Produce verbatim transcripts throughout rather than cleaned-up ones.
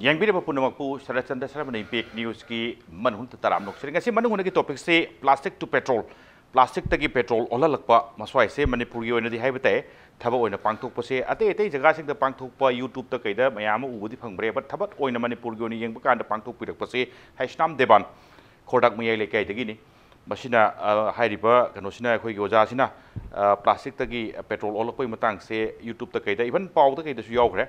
ꯌꯦꯡꯕꯤꯔꯤꯕ ꯄꯨꯝꯅꯃꯛꯄꯨ ꯁꯔꯠꯆꯟꯗ꯭ꯔ ꯁꯔꯃꯅ ꯏꯝꯄꯦꯛ ꯅ꯭ꯌꯨꯁꯀꯤ ꯃꯅꯨꯡꯗ ꯇꯔꯥꯝꯅ ꯑꯣꯛꯆꯔꯤ꯫ ꯉꯁꯤ ꯃꯅꯨꯡ ꯍꯨꯠꯅꯒꯤ ꯇꯣꯄꯤꯛꯁꯤ ꯄ꯭ꯂꯥꯁꯇꯤꯛ ꯇꯨ ꯄꯦꯇ꯭ꯔꯣꯜ, ꯄ꯭ꯂꯥꯁꯇꯤꯛꯇꯒꯤ ꯄꯦꯇ꯭ꯔꯣꯜ ꯑꯣꯜꯍꯜꯂꯛꯄ꯫ ꯃꯁ꯭ꯋꯥꯏꯁꯦ ꯃꯅꯤꯄꯨꯔꯒꯤ ꯑꯣꯏꯅꯗꯤ ꯍꯥꯏꯕ ꯇꯥꯏ, ꯊꯕꯛ ꯑꯣꯏꯅ ꯄꯥꯡꯊꯣꯛꯄꯁꯦ ꯑꯇꯩ ꯑꯇꯩ ꯖꯒꯥꯁꯤꯡꯗ ꯄꯥꯡꯊꯣꯛꯄ, YouTube-ꯇ ꯀꯩꯗ ꯃꯌꯥꯝ ꯑꯃ ꯎꯕꯗꯤ ꯐꯪꯕ꯭ꯔꯦ, but ꯊꯕꯛ ꯑꯣꯏꯅ ꯃꯅꯤꯄꯨꯔꯒꯤ ꯑꯣꯏꯅ ꯌꯦꯡꯕ ꯀꯥꯟꯗ ꯄꯥꯡꯊꯣꯛꯄꯤꯔꯛꯄꯁꯦ ꯍꯩꯁꯅꯥꯝ ꯗꯦꯕꯥꯟ, ꯈꯣꯔꯗꯥꯛ ꯃꯌꯥꯏ ꯂꯩꯀꯥꯏꯗꯒꯤꯅꯤ꯫ ꯃꯁꯤꯅ, ꯑ, ꯍꯥꯏꯔꯤꯕ ꯀꯩꯅꯣꯁꯤꯅ, ꯑꯩꯈꯣꯏꯒꯤ ꯑꯣꯖꯥꯁꯤꯅ, ꯑ, ꯄ꯭ꯂꯥꯁꯇꯤꯛꯇꯒꯤ ꯄꯦꯇ꯭ꯔꯣꯜ ꯑꯣꯜꯂꯛꯄꯒꯤ ꯃꯇꯥꯡꯁꯦ YouTube-ꯇ ꯀꯩꯗ, even ꯄꯥꯎꯗ ꯀꯩꯗꯁꯨ ꯌꯥꯎꯈ꯭ꯔꯦ꯫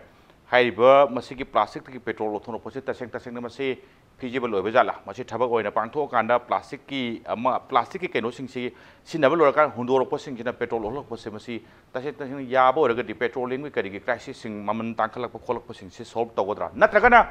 ꯍꯥꯏꯔꯤꯕ ꯃꯁꯤꯒꯤ ꯄ꯭ꯂꯥꯁꯇꯤꯛꯇꯒꯤ ꯄꯦꯇ꯭ꯔꯣꯜ ꯂꯧꯊꯣꯔꯛꯄꯁꯦ ꯇꯁꯦꯡ ꯇꯁꯦꯡꯅ ꯃꯁꯤ feasible ꯑꯣꯏꯕ ꯖꯥꯠꯂꯥ? ꯃꯁꯤ ꯊꯕꯛ ꯑꯣꯏꯅ ꯄꯥꯡꯊꯣꯛꯑꯀꯥꯟꯗ ꯄ꯭ꯂꯥꯁꯇꯤꯛꯀꯤ ꯑꯃ, ꯄ꯭ꯂꯥꯁꯇꯤꯛꯀꯤ ꯀꯩꯅꯣꯁꯤꯡꯁꯤ ꯁꯤꯖꯤꯟꯅꯕ ꯂꯣꯏꯔꯀꯥꯟꯗ ꯍꯨꯟꯗꯣꯔꯛꯄꯁꯤꯡꯁꯤꯅ ꯄꯦꯇ꯭ꯔꯣꯜ ꯑꯣꯜꯂꯛꯄꯁꯦ ꯃꯁꯤ ꯇꯁꯦꯡ ꯇꯁꯦꯡꯅ ꯌꯥꯕ ꯑꯣꯏꯔꯒꯗꯤ ꯄꯦꯇ꯭ꯔꯣꯂꯤꯌꯝꯒꯤ ꯀꯔꯤꯒꯤ crisis-ꯁꯤꯡ, ꯃꯃꯜ ꯇꯥꯡꯈꯠꯂꯛꯄ ꯈꯣꯠꯂꯛꯄꯁꯤꯡꯁꯤ solve ꯇꯧꯒꯗ꯭ꯔꯥ? ꯅꯠꯇ꯭ꯔꯒꯅ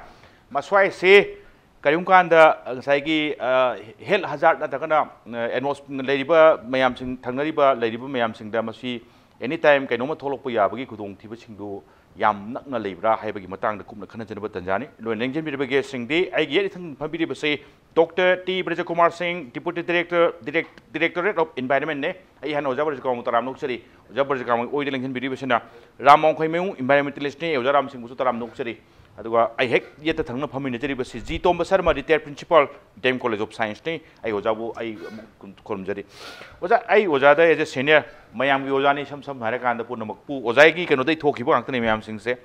ꯃꯁ꯭ꯋꯥꯏꯁꯦ ꯀꯔꯤꯒꯨꯝꯕ ꯀꯥꯟꯗ ꯉꯁꯥꯏꯒꯤ, ꯑ, health hazard ꯅꯠꯇ꯭ꯔꯒꯅ, ꯑ, ꯑꯦꯠꯃꯣꯁ-, ꯂꯩꯔꯤꯕ ꯃꯌꯥꯝꯁꯤꯡ, ꯊꯪꯅꯔꯤꯕ, ꯂꯩꯔꯤꯕ ꯃꯌꯥꯝꯁꯤꯡꯗ ꯃꯁꯤ any time ꯀꯩꯅꯣꯝꯃ ꯊꯣꯛꯂꯛꯄ ꯌꯥꯕꯒꯤ ꯈꯨꯗꯣꯡꯊꯤꯕꯁꯤꯡꯗꯨ ꯌꯥꯝ ꯅꯛꯅ ꯂꯩꯕ꯭ꯔꯥ ꯍꯥꯏꯕꯒꯤ ꯃꯇꯥꯡꯗ ꯀꯨꯞꯅ ꯈꯟꯅꯖꯅꯕ ꯇꯟꯖꯥꯅꯤ꯫ ꯂꯣꯏꯅ ꯂꯦꯡꯁꯤꯟꯕꯤꯔꯤꯕ guest-ꯁꯤꯡꯗꯤ ꯑꯩꯒꯤ ꯌꯦꯠ ꯏꯊꯪ ꯐꯝꯕꯤꯔꯤꯕꯁꯤ Doctor ꯇꯤ ꯕ꯭ꯔꯖꯀꯨꯃꯥꯔ ꯁꯤꯡ, Deputy Director, Direct-, Directorate of Environment-ꯅꯦ꯫ ꯑꯩ ꯍꯥꯟꯅ ꯑꯣꯖꯥ ꯕ꯭ꯔꯖꯀꯨꯃꯥꯔꯕꯨ ꯇꯔꯥꯝꯅ ꯑꯣꯛꯆꯔꯤ꯫ ꯑꯣꯖꯥ ꯕ꯭ꯔꯖꯀꯨꯃꯥꯔ ꯑꯣꯏꯗ ꯂꯦꯡꯁꯤꯟꯕꯤꯔꯤꯕꯁꯤꯅ ꯔꯥꯝ ꯋꯥꯡꯈꯩꯃꯌꯨꯝ, environmentalist-ꯅꯦ꯫ ꯑꯣꯖꯥ ꯔꯥꯝ ꯁꯤꯡꯕꯨꯁꯨ ꯇꯔꯥꯝꯅ ꯑꯣꯛꯆꯔꯤ꯫ ꯑꯗꯨꯒ ꯑꯩ ꯍꯦꯛ ꯌꯦꯠꯇ ꯊꯪꯅ ꯐꯝꯃꯤꯟꯅꯖꯔꯤꯕꯁꯤ G Tomba Sharma, retired principal, D M College of Science-ꯅꯤ꯫ ꯑꯩ ꯑꯣꯖꯥꯕꯨ ꯑꯩ ꯑꯃꯨꯛ ꯈꯨꯔꯨꯝꯖꯔꯤ꯫ ꯑꯣꯖꯥ, ꯑꯩ ꯑꯣꯖꯥꯗ as a senior, ꯃꯌꯥꯝꯒꯤ ꯑꯣꯖꯥꯅꯤ, ꯏꯁꯝ ꯁꯝꯅ ꯍꯥꯏꯔꯀꯥꯟꯗ ꯄꯨꯝꯅꯃꯛꯄꯨ ꯑꯣꯖꯥꯒꯤ ꯀꯩꯅꯣꯗꯩ ꯊꯣꯛꯈꯤꯕ ꯉꯥꯛꯇꯅꯤ ꯃꯌꯥꯝꯁꯤꯡꯁꯦ꯫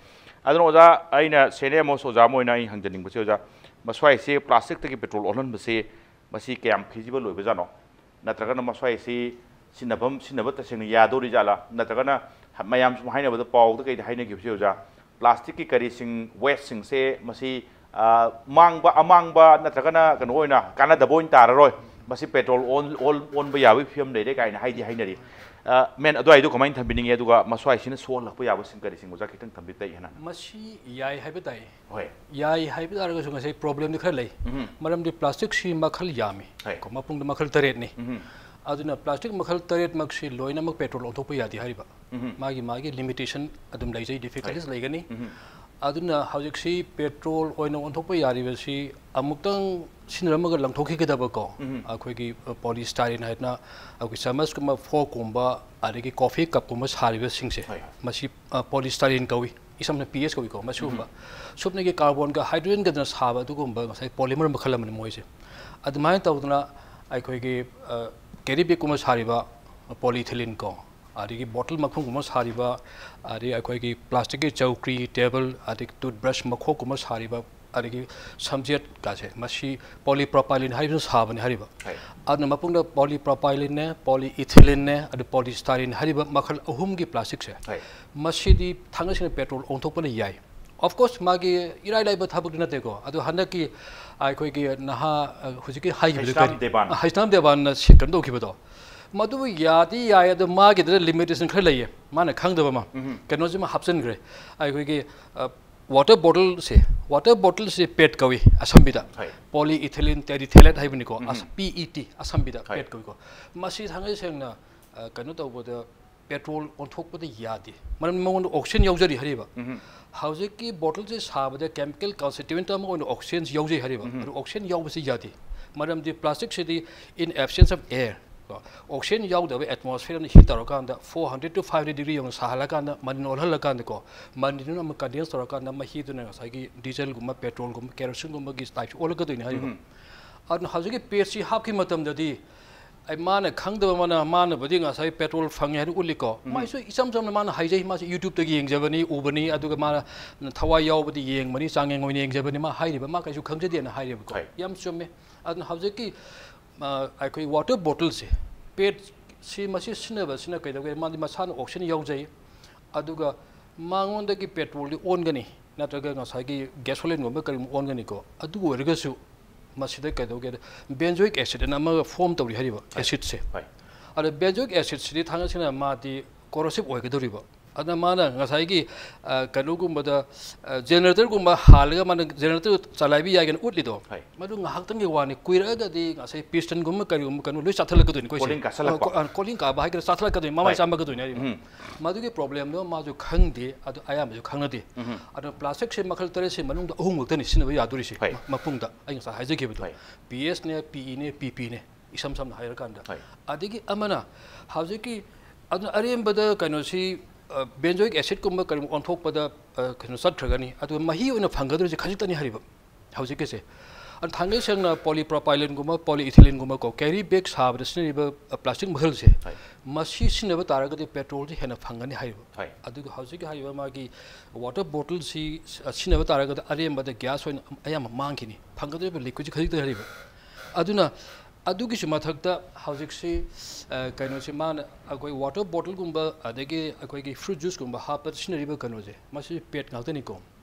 ꯑꯗꯨꯅ ꯑꯣꯖꯥ, ꯑꯩꯅ senior most ꯑꯣꯖꯥ ꯑꯃ ꯑꯣꯏꯅ ꯑꯩ ꯍꯪꯖꯅꯤꯡꯕꯁꯦ, ꯑꯣꯖꯥ, ꯃꯁ꯭ꯋꯥꯏꯁꯦ ꯄ꯭ꯂꯥꯁꯇꯤꯛꯇꯒꯤ ꯄꯦꯇ꯭ꯔꯣꯜ ꯑꯣꯜꯍꯟꯕꯁꯦ ꯃꯁꯤ ꯀꯌꯥꯝ feasible ꯑꯣꯏꯕꯖꯥꯠꯅꯣ? ꯅꯠꯇ꯭ꯔꯒꯅ ꯃꯁ꯭ꯋꯥꯏꯁꯤ ꯁꯤꯖꯤꯟꯅꯐꯝ, ꯁꯤꯖꯤꯟꯅꯕ ꯇꯁꯦꯡꯅ ꯌꯥꯗꯧꯔꯤꯖꯥꯠꯂꯥ? ꯅꯠꯇ꯭ꯔꯒꯅ ꯃꯌꯥꯝ ꯁꯨꯝ ꯍꯥꯏꯅꯕꯗ, ꯄꯥꯎꯗ ꯀꯩꯗ ꯍꯥꯏꯅꯈꯤꯕꯁꯦ, ꯑꯣꯖꯥ, ꯄ꯭ꯂꯥꯁꯇꯤꯛꯀꯤ ꯀꯔꯤꯁꯤꯡ, waste-ꯁꯤꯡꯁꯦ ꯃꯁꯤ, ꯑ, ꯃꯥꯡꯕ, ꯑꯃꯥꯡꯕ ꯅꯠꯇ꯭ꯔꯒꯅ ꯀꯩꯅꯣ ꯑꯣꯏꯅ ꯀꯥꯟꯅꯗꯕ ꯑꯣꯏꯅ ꯇꯥꯔꯔꯣꯏ, ꯃꯁꯤ ꯄꯦꯇ꯭ꯔꯣꯜ ꯑꯣꯟ-, ꯑꯣꯟ-, ꯑꯣꯟꯕ ꯌꯥꯕꯒꯤ ꯐꯤꯕꯝ ꯂꯩꯔꯦ ꯀꯥꯏꯅ ꯍꯥꯏꯗꯤ ꯍꯥꯏꯅꯔꯤ꯫ ꯑ, ꯃꯦꯟ, ꯑꯗꯨꯋꯥꯏꯗꯣ ꯀꯃꯥꯏꯅ ꯊꯝꯕꯤꯅꯤꯡꯉꯤ? ꯑꯗꯨꯒ ꯃꯁ꯭ꯋꯥꯏꯁꯤꯅ ꯁꯣꯛꯍꯜꯂꯛꯄ ꯌꯥꯕꯁꯤꯡ ꯀꯔꯤꯁꯤꯡ, ꯑꯣꯖꯥ, ꯈꯤꯇꯪ ꯊꯝꯕꯤꯕ ꯇꯥꯏ ꯍꯥꯏꯅ꯫ ꯃꯁꯤ ꯌꯥꯏ ꯍꯥꯏꯕ ꯇꯥꯏ꯫ ꯍꯣꯏ꯫ ꯌꯥꯏ ꯍꯥꯏꯕ ꯇꯥꯔꯒꯁꯨ ꯉꯁꯥꯏ problem-ꯗꯤ ꯈꯔ ꯂꯩ꯫ ꯎꯝ꯫ ꯃꯔꯝꯗꯤ ꯄ꯭ꯂꯥꯁꯇꯤꯛꯁꯤ ꯃꯈꯜ ꯌꯥꯝꯃꯤ꯫ ꯍꯣꯏ꯫ ꯀꯣ, ꯃꯄꯨꯡꯗ ꯃꯈꯜ ꯇꯔꯦꯠꯅꯤ꯫ ꯎꯝ꯫ ꯑꯗꯨꯅ ꯄ꯭ꯂꯥꯁꯇꯤꯛ ꯃꯈꯜ ꯇꯔꯦꯠꯃꯛꯁꯤ ꯂꯣꯏꯅꯃꯛ ꯄꯦꯇ꯭ꯔꯣꯜ ꯑꯣꯟꯊꯣꯛꯄ ꯌꯥꯗꯦ ꯍꯥꯏꯔꯤꯕ꯫ ꯎꯝ꯫ ꯃꯥꯒꯤ, ꯃꯥꯒꯤ limitation ꯑꯗꯨꯝ ꯂꯩꯖꯩ, difficulties ꯍꯣꯏ꯫ ꯂꯩꯒꯅꯤ꯫ ꯎꯝ꯫ ꯑꯗꯨꯅ ꯍꯧꯖꯤꯛꯁꯤ ꯄꯦꯇ꯭ꯔꯣꯜ ꯑꯣꯏꯅ ꯑꯣꯟꯊꯣꯛꯄ ꯌꯥꯔꯤꯕꯁꯤ ꯑꯃꯨꯛꯇꯪ ꯁꯤꯖꯤꯟꯅꯔꯝꯃꯒ ꯂꯪꯊꯣꯛꯈꯤꯒꯗꯕꯀꯣ, ꯎꯝ꯫ ꯑꯩꯈꯣꯏꯒꯤ, ꯑ, polystyrene ꯍꯥꯏꯗꯅ ꯑꯩꯈꯣꯏ ꯆꯥꯃꯁꯀꯨꯝꯕ, fork-ꯀꯨꯝꯕ, ꯑꯗꯒꯤ coffee cup-ꯀꯨꯝꯕ ꯁꯥꯔꯤꯕꯁꯤꯡꯁꯦ, ꯍꯣꯏ, ꯍꯣꯏ꯫ ꯃꯁꯤ, ꯑ, polystyrene ꯀꯧꯏ꯫ ꯏꯁꯝꯅ ꯄꯤ ꯑꯦꯁ ꯀꯧꯏꯀꯣ, ꯃꯁꯤꯒꯨꯝꯕ ꯁꯨꯞꯅꯒꯤ ꯀꯥꯔꯕꯣꯟꯒ ꯍꯥꯏꯗ꯭ꯔꯣꯖꯟꯒꯗꯅ ꯁꯥꯕ ꯑꯗꯨꯒꯨꯝꯕ ꯉꯁꯥꯏ ꯄꯣꯂꯤꯃꯔ ꯃꯈꯜ ꯑꯃꯅꯤ ꯃꯣꯏꯁꯦ꯫ ꯑꯗꯨꯃꯥꯏꯅ ꯇꯧꯗꯅ ꯑꯩꯈꯣꯏꯒꯤ ꯀꯦꯔꯤ ꯕꯦꯒꯀꯨꯝꯕ ꯁꯥꯔꯤꯕ ꯄꯣꯂꯤꯏꯊꯤꯂꯤꯟ ꯀꯣ, ꯑꯗꯒꯤ ꯕꯣꯇꯜ ꯃꯈꯨꯝꯒꯨꯝꯕ ꯁꯥꯔꯤꯕ, ꯑꯗꯒꯤ ꯑꯩꯈꯣꯏꯒꯤ ꯄ꯭ꯂꯥꯁꯇꯤꯛꯀꯤ ꯆꯧꯀ꯭ꯔꯤ, ꯇꯦꯕꯜ, ꯑꯗꯒꯤ ꯇꯨꯠꯕ꯭ꯔꯁ ꯃꯈꯣꯛꯀꯨꯝꯕ ꯁꯥꯔꯤꯕ, ꯑꯗꯒꯤ ꯁꯝꯖꯦꯠꯀꯥꯁꯦ, ꯃꯁꯤ ꯄꯣꯂꯤꯄ꯭ꯔꯣꯄꯥꯏꯂꯤꯟ ꯍꯥꯏꯕꯁꯤꯅ ꯁꯥꯕꯅꯤ ꯍꯥꯏꯔꯤꯕ꯫ ꯍꯣꯏ꯫ ꯑꯗꯨꯅ ꯃꯄꯨꯡꯗ ꯄꯣꯂꯤꯄ꯭ꯔꯣꯄꯥꯏꯂꯤꯟꯅꯦ, ꯄꯣꯂꯤꯏꯊꯤꯂꯤꯟꯅꯦ, ꯑꯗꯨ ꯄꯣꯂꯤꯁ꯭ꯇꯥꯏꯔꯤꯟ ꯍꯥꯏꯔꯤꯕ ꯃꯈꯜ ꯑꯍꯨꯝꯒꯤ ꯄ꯭ꯂꯥꯁꯇꯤꯛꯁꯦ, ꯍꯣꯏ꯫ ꯃꯁꯤꯗꯤ ꯊꯥꯡꯒꯩꯁꯦꯡꯅ ꯄꯦꯇ꯭ꯔꯣꯜ ꯑꯣꯟꯊꯣꯛꯄꯅ ꯌꯥꯏ꯫ Of course, ꯃꯥꯒꯤ ꯏꯔꯥꯏ ꯂꯥꯏꯕ ꯊꯕꯛꯇꯤ ꯅꯠꯇꯦꯀꯣ꯫ ꯑꯗꯨ ꯍꯟꯗꯛꯀꯤ ꯑꯩꯈꯣꯏꯒꯤ ꯅꯍꯥ, ꯑ, ꯍꯧꯖꯤꯛꯀꯤ ꯍꯥꯏꯈꯤꯕꯗꯣ ꯍꯩꯁꯅꯥꯝ ꯀꯔꯤ? ꯗꯦꯕꯥꯟ꯫ ꯑ, ꯍꯩꯁꯅꯥꯝ ꯗꯦꯕꯥꯟꯅ ꯁꯤ-, ꯀꯩꯅꯣ ꯇꯧꯈꯤꯕꯗꯣ, ꯃꯗꯨ ꯌꯥꯗꯤ ꯌꯥꯏ, ꯑꯗꯣ ꯃꯥꯒꯤꯗ ꯂꯤꯃꯤꯇꯦꯁꯟ ꯈꯔ ꯂꯩꯌꯦ, ꯃꯥꯅ ꯈꯪꯗꯕ ꯑꯃ꯫ ꯀꯩꯅꯣꯁꯤꯃ ꯍꯥꯞꯆꯤꯟꯈ꯭ꯔꯦ, ꯑꯩꯈꯣꯏꯒꯤ, ꯑ, ꯋꯥꯇꯔ ꯕꯣꯇꯜꯁꯦ, ꯋꯥꯇꯔ ꯕꯣꯇꯜꯁꯦ ꯄꯦꯠ ꯀꯧꯏ ꯑꯁꯝꯕꯤꯗ, ꯍꯣꯏ꯫ ꯄꯣꯂꯤꯏꯊꯤꯂꯤꯟ ꯇꯦꯔꯤꯊꯦꯂꯦꯠ ꯍꯥꯏꯕꯅꯤꯀꯣ, ꯑꯁ-, ꯄꯤ ꯏ ꯇꯤ ꯑꯁꯝꯕꯤꯗ ꯍꯣꯏ꯫ ꯄꯦꯠ ꯀꯧꯏꯀꯣ꯫ ꯃꯁꯤ ꯊꯥꯡꯒꯩ ꯁꯦꯡꯅ, ꯑ, ꯀꯩꯅꯣ ꯇꯧꯕꯗ ꯄꯦꯇ꯭ꯔꯣꯜ ꯑꯣꯟꯊꯣꯛꯄꯗ ꯌꯥꯗꯦ, ꯃꯔꯝꯗꯤ ꯃꯉꯣꯟꯗ ꯑꯣꯛꯁꯤꯖꯦꯟ ꯌꯥꯎꯖꯔꯤ ꯍꯥꯏꯔꯤꯕ꯫ ꯍꯧꯖꯤꯛꯀꯤ ꯕꯣꯇꯜꯁꯦ ꯁꯥꯕꯗ ꯀꯦꯃꯤꯀꯦꯜ ꯀꯟꯁꯇꯤꯇ꯭ꯌꯨꯌꯦꯟꯠ ꯑꯃ ꯑꯣꯏꯅ ꯑꯣꯛꯁꯤꯖꯦꯟ ꯌꯥꯎꯖꯩ ꯍꯥꯏꯔꯤꯕ꯫ ꯑꯗꯨ ꯑꯣꯛꯁꯤꯖꯦꯟ ꯌꯥꯎꯕꯁꯤ ꯌꯥꯗꯦ, ꯃꯔꯝꯗꯤ ꯄ꯭ꯂꯥꯁꯇꯤꯛꯁꯤꯗꯤ in absence of air ꯀꯣ, ꯑꯣꯛꯁꯤꯖꯦꯟ ꯌꯥꯎꯗꯕ ꯑꯦꯠꯃꯣꯁꯐꯤꯌꯔꯅ ꯍꯤꯠ ꯇꯧꯔꯀꯥꯟꯗ four hundred to five hundred degree ꯌꯧꯅ ꯁꯥꯍꯜꯂꯀꯥꯟꯗ ꯃꯅꯤꯟ ꯑꯣꯜꯍꯜꯂꯀꯥꯟꯗꯀꯣ, ꯃꯅꯤꯟꯗꯨꯅ ꯑꯃꯨꯛ ꯀꯟꯗꯦꯟꯁ ꯇꯧꯔꯀꯥꯟꯗ ꯃꯍꯤꯗꯨꯅ ꯉꯁꯥꯏꯒꯤ ꯗꯤꯖꯜꯒꯨꯝꯕ, ꯄꯦꯇ꯭ꯔꯣꯜꯒꯨꯝꯕ, ꯀꯦꯔꯣꯁꯤꯟꯒꯨꯝꯕꯒꯤ ꯇꯥꯏꯞꯁ ꯑꯣꯜꯂꯛꯀꯗꯣꯏꯅꯤ ꯍꯥꯏꯔꯤꯕ꯫ ꯑꯗꯨꯅ ꯍꯧꯖꯤꯛꯀꯤ ꯄꯦꯠꯁꯤ ꯍꯥꯞꯈꯤꯕ ꯃꯇꯝꯗꯗꯤ, ꯑꯩ, ꯃꯥꯅ ꯈꯪꯗꯕ ꯑꯃꯅ, ꯃꯥꯅꯕꯨꯗꯤ ꯉꯁꯥꯏ ꯄꯦꯇ꯭ꯔꯣꯜ ꯐꯪꯉꯦ ꯍꯥꯏꯅ ꯎꯠꯂꯤꯀꯣ, ꯃꯥꯏꯁꯨ ꯏꯆꯝ ꯆꯝꯅ ꯃꯥꯅ ꯍꯥꯏꯖꯩ, ꯃꯥꯁꯦ ꯌꯨꯇ꯭ꯌꯨꯕꯇꯒꯤ ꯌꯦꯡꯖꯕꯅꯤ, ꯎꯕꯅꯤ, ꯑꯗꯨꯒ ꯃꯥꯅ ꯊꯋꯥꯏ ꯌꯥꯎꯕꯗꯤ ꯌꯦꯡꯕꯅꯤ, ꯆꯥꯡꯌꯦꯡ ꯑꯣꯏꯅ ꯌꯦꯡꯖꯕꯅꯤ, ꯃꯥ ꯍꯥꯏꯔꯤꯕ, ꯃꯥ ꯀꯩꯁꯨ ꯈꯪꯖꯗꯦꯅ ꯍꯥꯏꯔꯤꯕꯀꯣ꯫ ꯍꯣꯏ꯫ ꯌꯥꯝ ꯆꯨꯝꯃꯦ꯫ ꯑꯗꯨꯅ ꯍꯧꯖꯤꯛꯀꯤ, ꯑ, ꯑꯩꯈꯣꯏ ꯋꯥꯇꯔ ꯕꯣꯇꯜꯁꯦ, ꯄꯦꯠꯁꯤ ꯃꯁꯤ ꯁꯤꯖꯤꯟꯅꯕꯁꯤꯅ ꯀꯩꯗꯧꯒꯦ? ꯃꯥꯗꯤ ꯃꯁꯥꯅ ꯑꯣꯛꯁꯤꯖꯦꯟ ꯌꯥꯎꯖꯩ, ꯑꯗꯨꯒ ꯃꯉꯣꯟꯗꯒꯤ ꯄꯦꯇ꯭ꯔꯣꯜꯗꯤ ꯑꯣꯟꯒꯅꯤ, ꯅꯠꯇ꯭ꯔꯒ ꯉꯁꯥꯏꯒꯤ ꯒꯦꯁꯣꯂꯤꯟꯒꯨꯝꯕ ꯀꯔꯤꯒꯨꯝꯕ ꯑꯣꯟꯒꯅꯤꯀꯣ꯫ ꯑꯗꯨ ꯑꯣꯏꯔꯒꯁꯨ ꯃꯁꯤꯗ ꯀꯩꯗꯧꯒꯦꯗ, ꯕꯦꯟꯖꯣꯏꯛ ꯑꯦꯁꯤꯗ ꯑꯅ ꯑꯃꯒ ꯐꯣꯝ ꯇꯧꯔꯤ ꯍꯥꯏꯔꯤꯕ ꯑꯦꯁꯤꯗꯁꯦ꯫ ꯍꯣꯏ꯫ ꯑꯗ ꯕꯦꯟꯖꯣꯏꯛ ꯑꯦꯁꯤꯗꯁꯤꯗꯤ ꯊꯥꯡꯒꯩ ꯁꯦꯡꯅ ꯃꯥꯗꯤ ꯀꯣꯔꯣꯁꯤꯞ ꯑꯣꯏꯒꯗꯧꯔꯤꯕ꯫ ꯑꯗ ꯃꯥꯅ ꯉꯁꯥꯏꯒꯤ, ꯑ, ꯀꯩꯅꯣꯒꯨꯝꯕꯗ, ꯑ, ꯖꯦꯅꯦꯔꯦꯇꯔꯒꯨꯝꯕ ꯍꯥꯜꯂꯒ ꯃꯥꯅ ꯖꯦꯅꯦꯔꯦꯇꯔ ꯆꯂꯥꯏꯕ ꯌꯥꯏꯒꯅ ꯎꯠꯂꯤꯗꯣ, ꯍꯣꯏ꯫ ꯃꯗꯨ ꯉꯥꯏꯍꯥꯛꯇꯪꯒꯤ ꯋꯥꯅꯤ, ꯀꯨꯏꯔꯛꯑꯒꯗꯤ ꯉꯁꯥꯏ ꯄꯤꯁꯇꯟꯒꯨꯝꯕ ꯀꯔꯤꯒꯨꯝꯕ ꯀꯩꯅꯣ ꯂꯣꯏ ꯆꯥꯊꯠꯂꯛꯀꯗꯣꯏꯅꯤ ꯑꯩꯈꯣꯏꯁꯦ꯫ ꯀꯣꯂꯤꯡ ꯀꯥꯁꯜꯂꯛꯄ꯫ ꯑ, ꯀꯣ-, ꯑ, ꯀꯣꯂꯤꯡ ꯀꯥꯕ ꯍꯥꯏꯒꯗ꯭ꯔꯥ, ꯆꯥꯊꯠꯂꯛꯀꯗꯣꯏꯅꯤ, ꯃꯃꯥꯏ ꯍꯣꯏ꯫ ꯆꯥꯝꯃꯛꯀꯗꯣꯏꯅꯤ ꯍꯥꯏꯔꯤꯕ꯫ ꯃꯗꯨꯒꯤ ꯄ꯭ꯔꯣꯕ꯭ꯂꯦꯝꯗꯣ ꯃꯥꯁꯨ ꯈꯪꯗꯦ, ꯑꯗꯨ ꯑꯌꯥꯝꯕꯁꯨ ꯈꯪꯅꯗꯦ꯫ ꯑꯗꯨꯅ ꯄ꯭ꯂꯥꯁꯇꯤꯛꯁꯦ ꯃꯈꯜ ꯇꯔꯦꯠꯁꯦ ꯃꯅꯨꯡꯗ ꯑꯍꯨꯝ ꯈꯛꯇꯅꯤ ꯁꯤꯖꯤꯟꯅꯕ ꯌꯥꯗꯣꯔꯤꯁꯦ, ꯍꯣꯏ꯫ ꯃ-, ꯃꯄꯨꯡꯗ ꯑꯩ ꯉꯁꯥꯏ ꯍꯥꯏꯖꯈꯤꯕꯗꯣ꯫ ꯍꯣꯏ꯫ ꯄꯤ ꯑꯦꯁꯅꯦ, ꯄꯤ ꯏꯅꯦ, ꯄꯤ ꯄꯤꯅꯦ, ꯏꯁꯝ ꯁꯝꯅ ꯍꯥꯏꯔꯀꯥꯟꯗ꯫ ꯍꯣꯏ꯫ ꯑꯗꯒꯤ ꯑꯃꯅ ꯍꯧꯖꯤꯛꯀꯤ, ꯑꯗꯨꯅ ꯑꯔꯦꯝꯕꯗ ꯀꯩꯅꯣꯁꯤ, ꯑ, ꯕꯦꯟꯖꯣꯏꯛ ꯑꯦꯁꯤꯗꯀꯨꯝꯕ ꯀꯔꯤꯒꯨꯝꯕ ꯑꯣꯟꯊꯣꯛꯄꯗ ꯑ, ꯀꯩꯅꯣ ꯆꯠꯈ꯭ꯔꯒꯅꯤ, ꯑꯗꯨꯒ ꯃꯍꯤ ꯑꯣꯏꯅ ꯐꯪꯒꯗꯧꯔꯤꯁꯦ ꯈꯖꯤꯛꯇꯅꯤ ꯍꯥꯏꯔꯤꯕ꯫ ꯍꯧꯖꯤꯛꯀꯤꯁꯦ, ꯑꯗꯨ ꯊꯥꯡꯒꯩ ꯁꯦꯡꯅ polypropyleneꯒꯨꯝꯕ, polyethyleneꯒꯨꯝꯕ ꯀꯣ, carry bag ꯁꯥꯕꯗ ꯁꯤꯖꯤꯟꯅꯔꯤꯕ, ꯑ, plastic ꯃꯈꯜꯁꯦ, ꯍꯣꯏ꯫ ꯃꯁꯤ ꯁꯤꯖꯤꯟꯅꯕ ꯇꯥꯔꯒꯗꯤ petrolꯁꯤ ꯍꯦꯟꯅ ꯐꯪꯒꯅꯤ ꯍꯥꯏꯔꯤꯕ꯫ ꯍꯣꯏ꯫ ꯑꯗꯨꯒ ꯍꯧꯖꯤꯛꯀꯤ ꯍꯥꯏꯔꯤꯕ ꯃꯥꯒꯤ water bottleꯁꯤ, ꯑ, ꯁꯤꯖꯤꯟꯅꯕ ꯇꯥꯔꯒꯗꯤ ꯑꯔꯦꯝꯕꯗ gas ꯑꯣꯏꯅ ꯑꯌꯥꯝꯕ ꯃꯥꯡꯈꯤꯅꯤ, ꯐꯪꯒꯗꯧꯔꯤꯕ liquidꯁꯤ ꯈꯖꯤꯛꯇ ꯍꯥꯏꯔꯤꯕ꯫ ꯑꯗꯨꯅ ꯑꯗꯨꯒꯤꯁꯨ ꯃꯊꯛꯇ ꯍꯧꯖꯤꯛꯁꯤ, ꯑ, ꯀꯩꯅꯣꯁꯤ ꯃꯥꯅ ꯑꯩꯈꯣꯏ water bottleꯒꯨꯝꯕ ꯑꯗꯒꯤ ꯑꯩꯈꯣꯏꯒꯤ fruit juiceꯀꯨꯝꯕ ꯍꯥꯞꯄ ꯁꯤꯖꯤꯟꯅꯔꯤꯕ ꯀꯩꯅꯣꯁꯦ, ꯃꯁꯤ PET ꯉꯥꯛꯇꯅꯤꯀꯣ꯫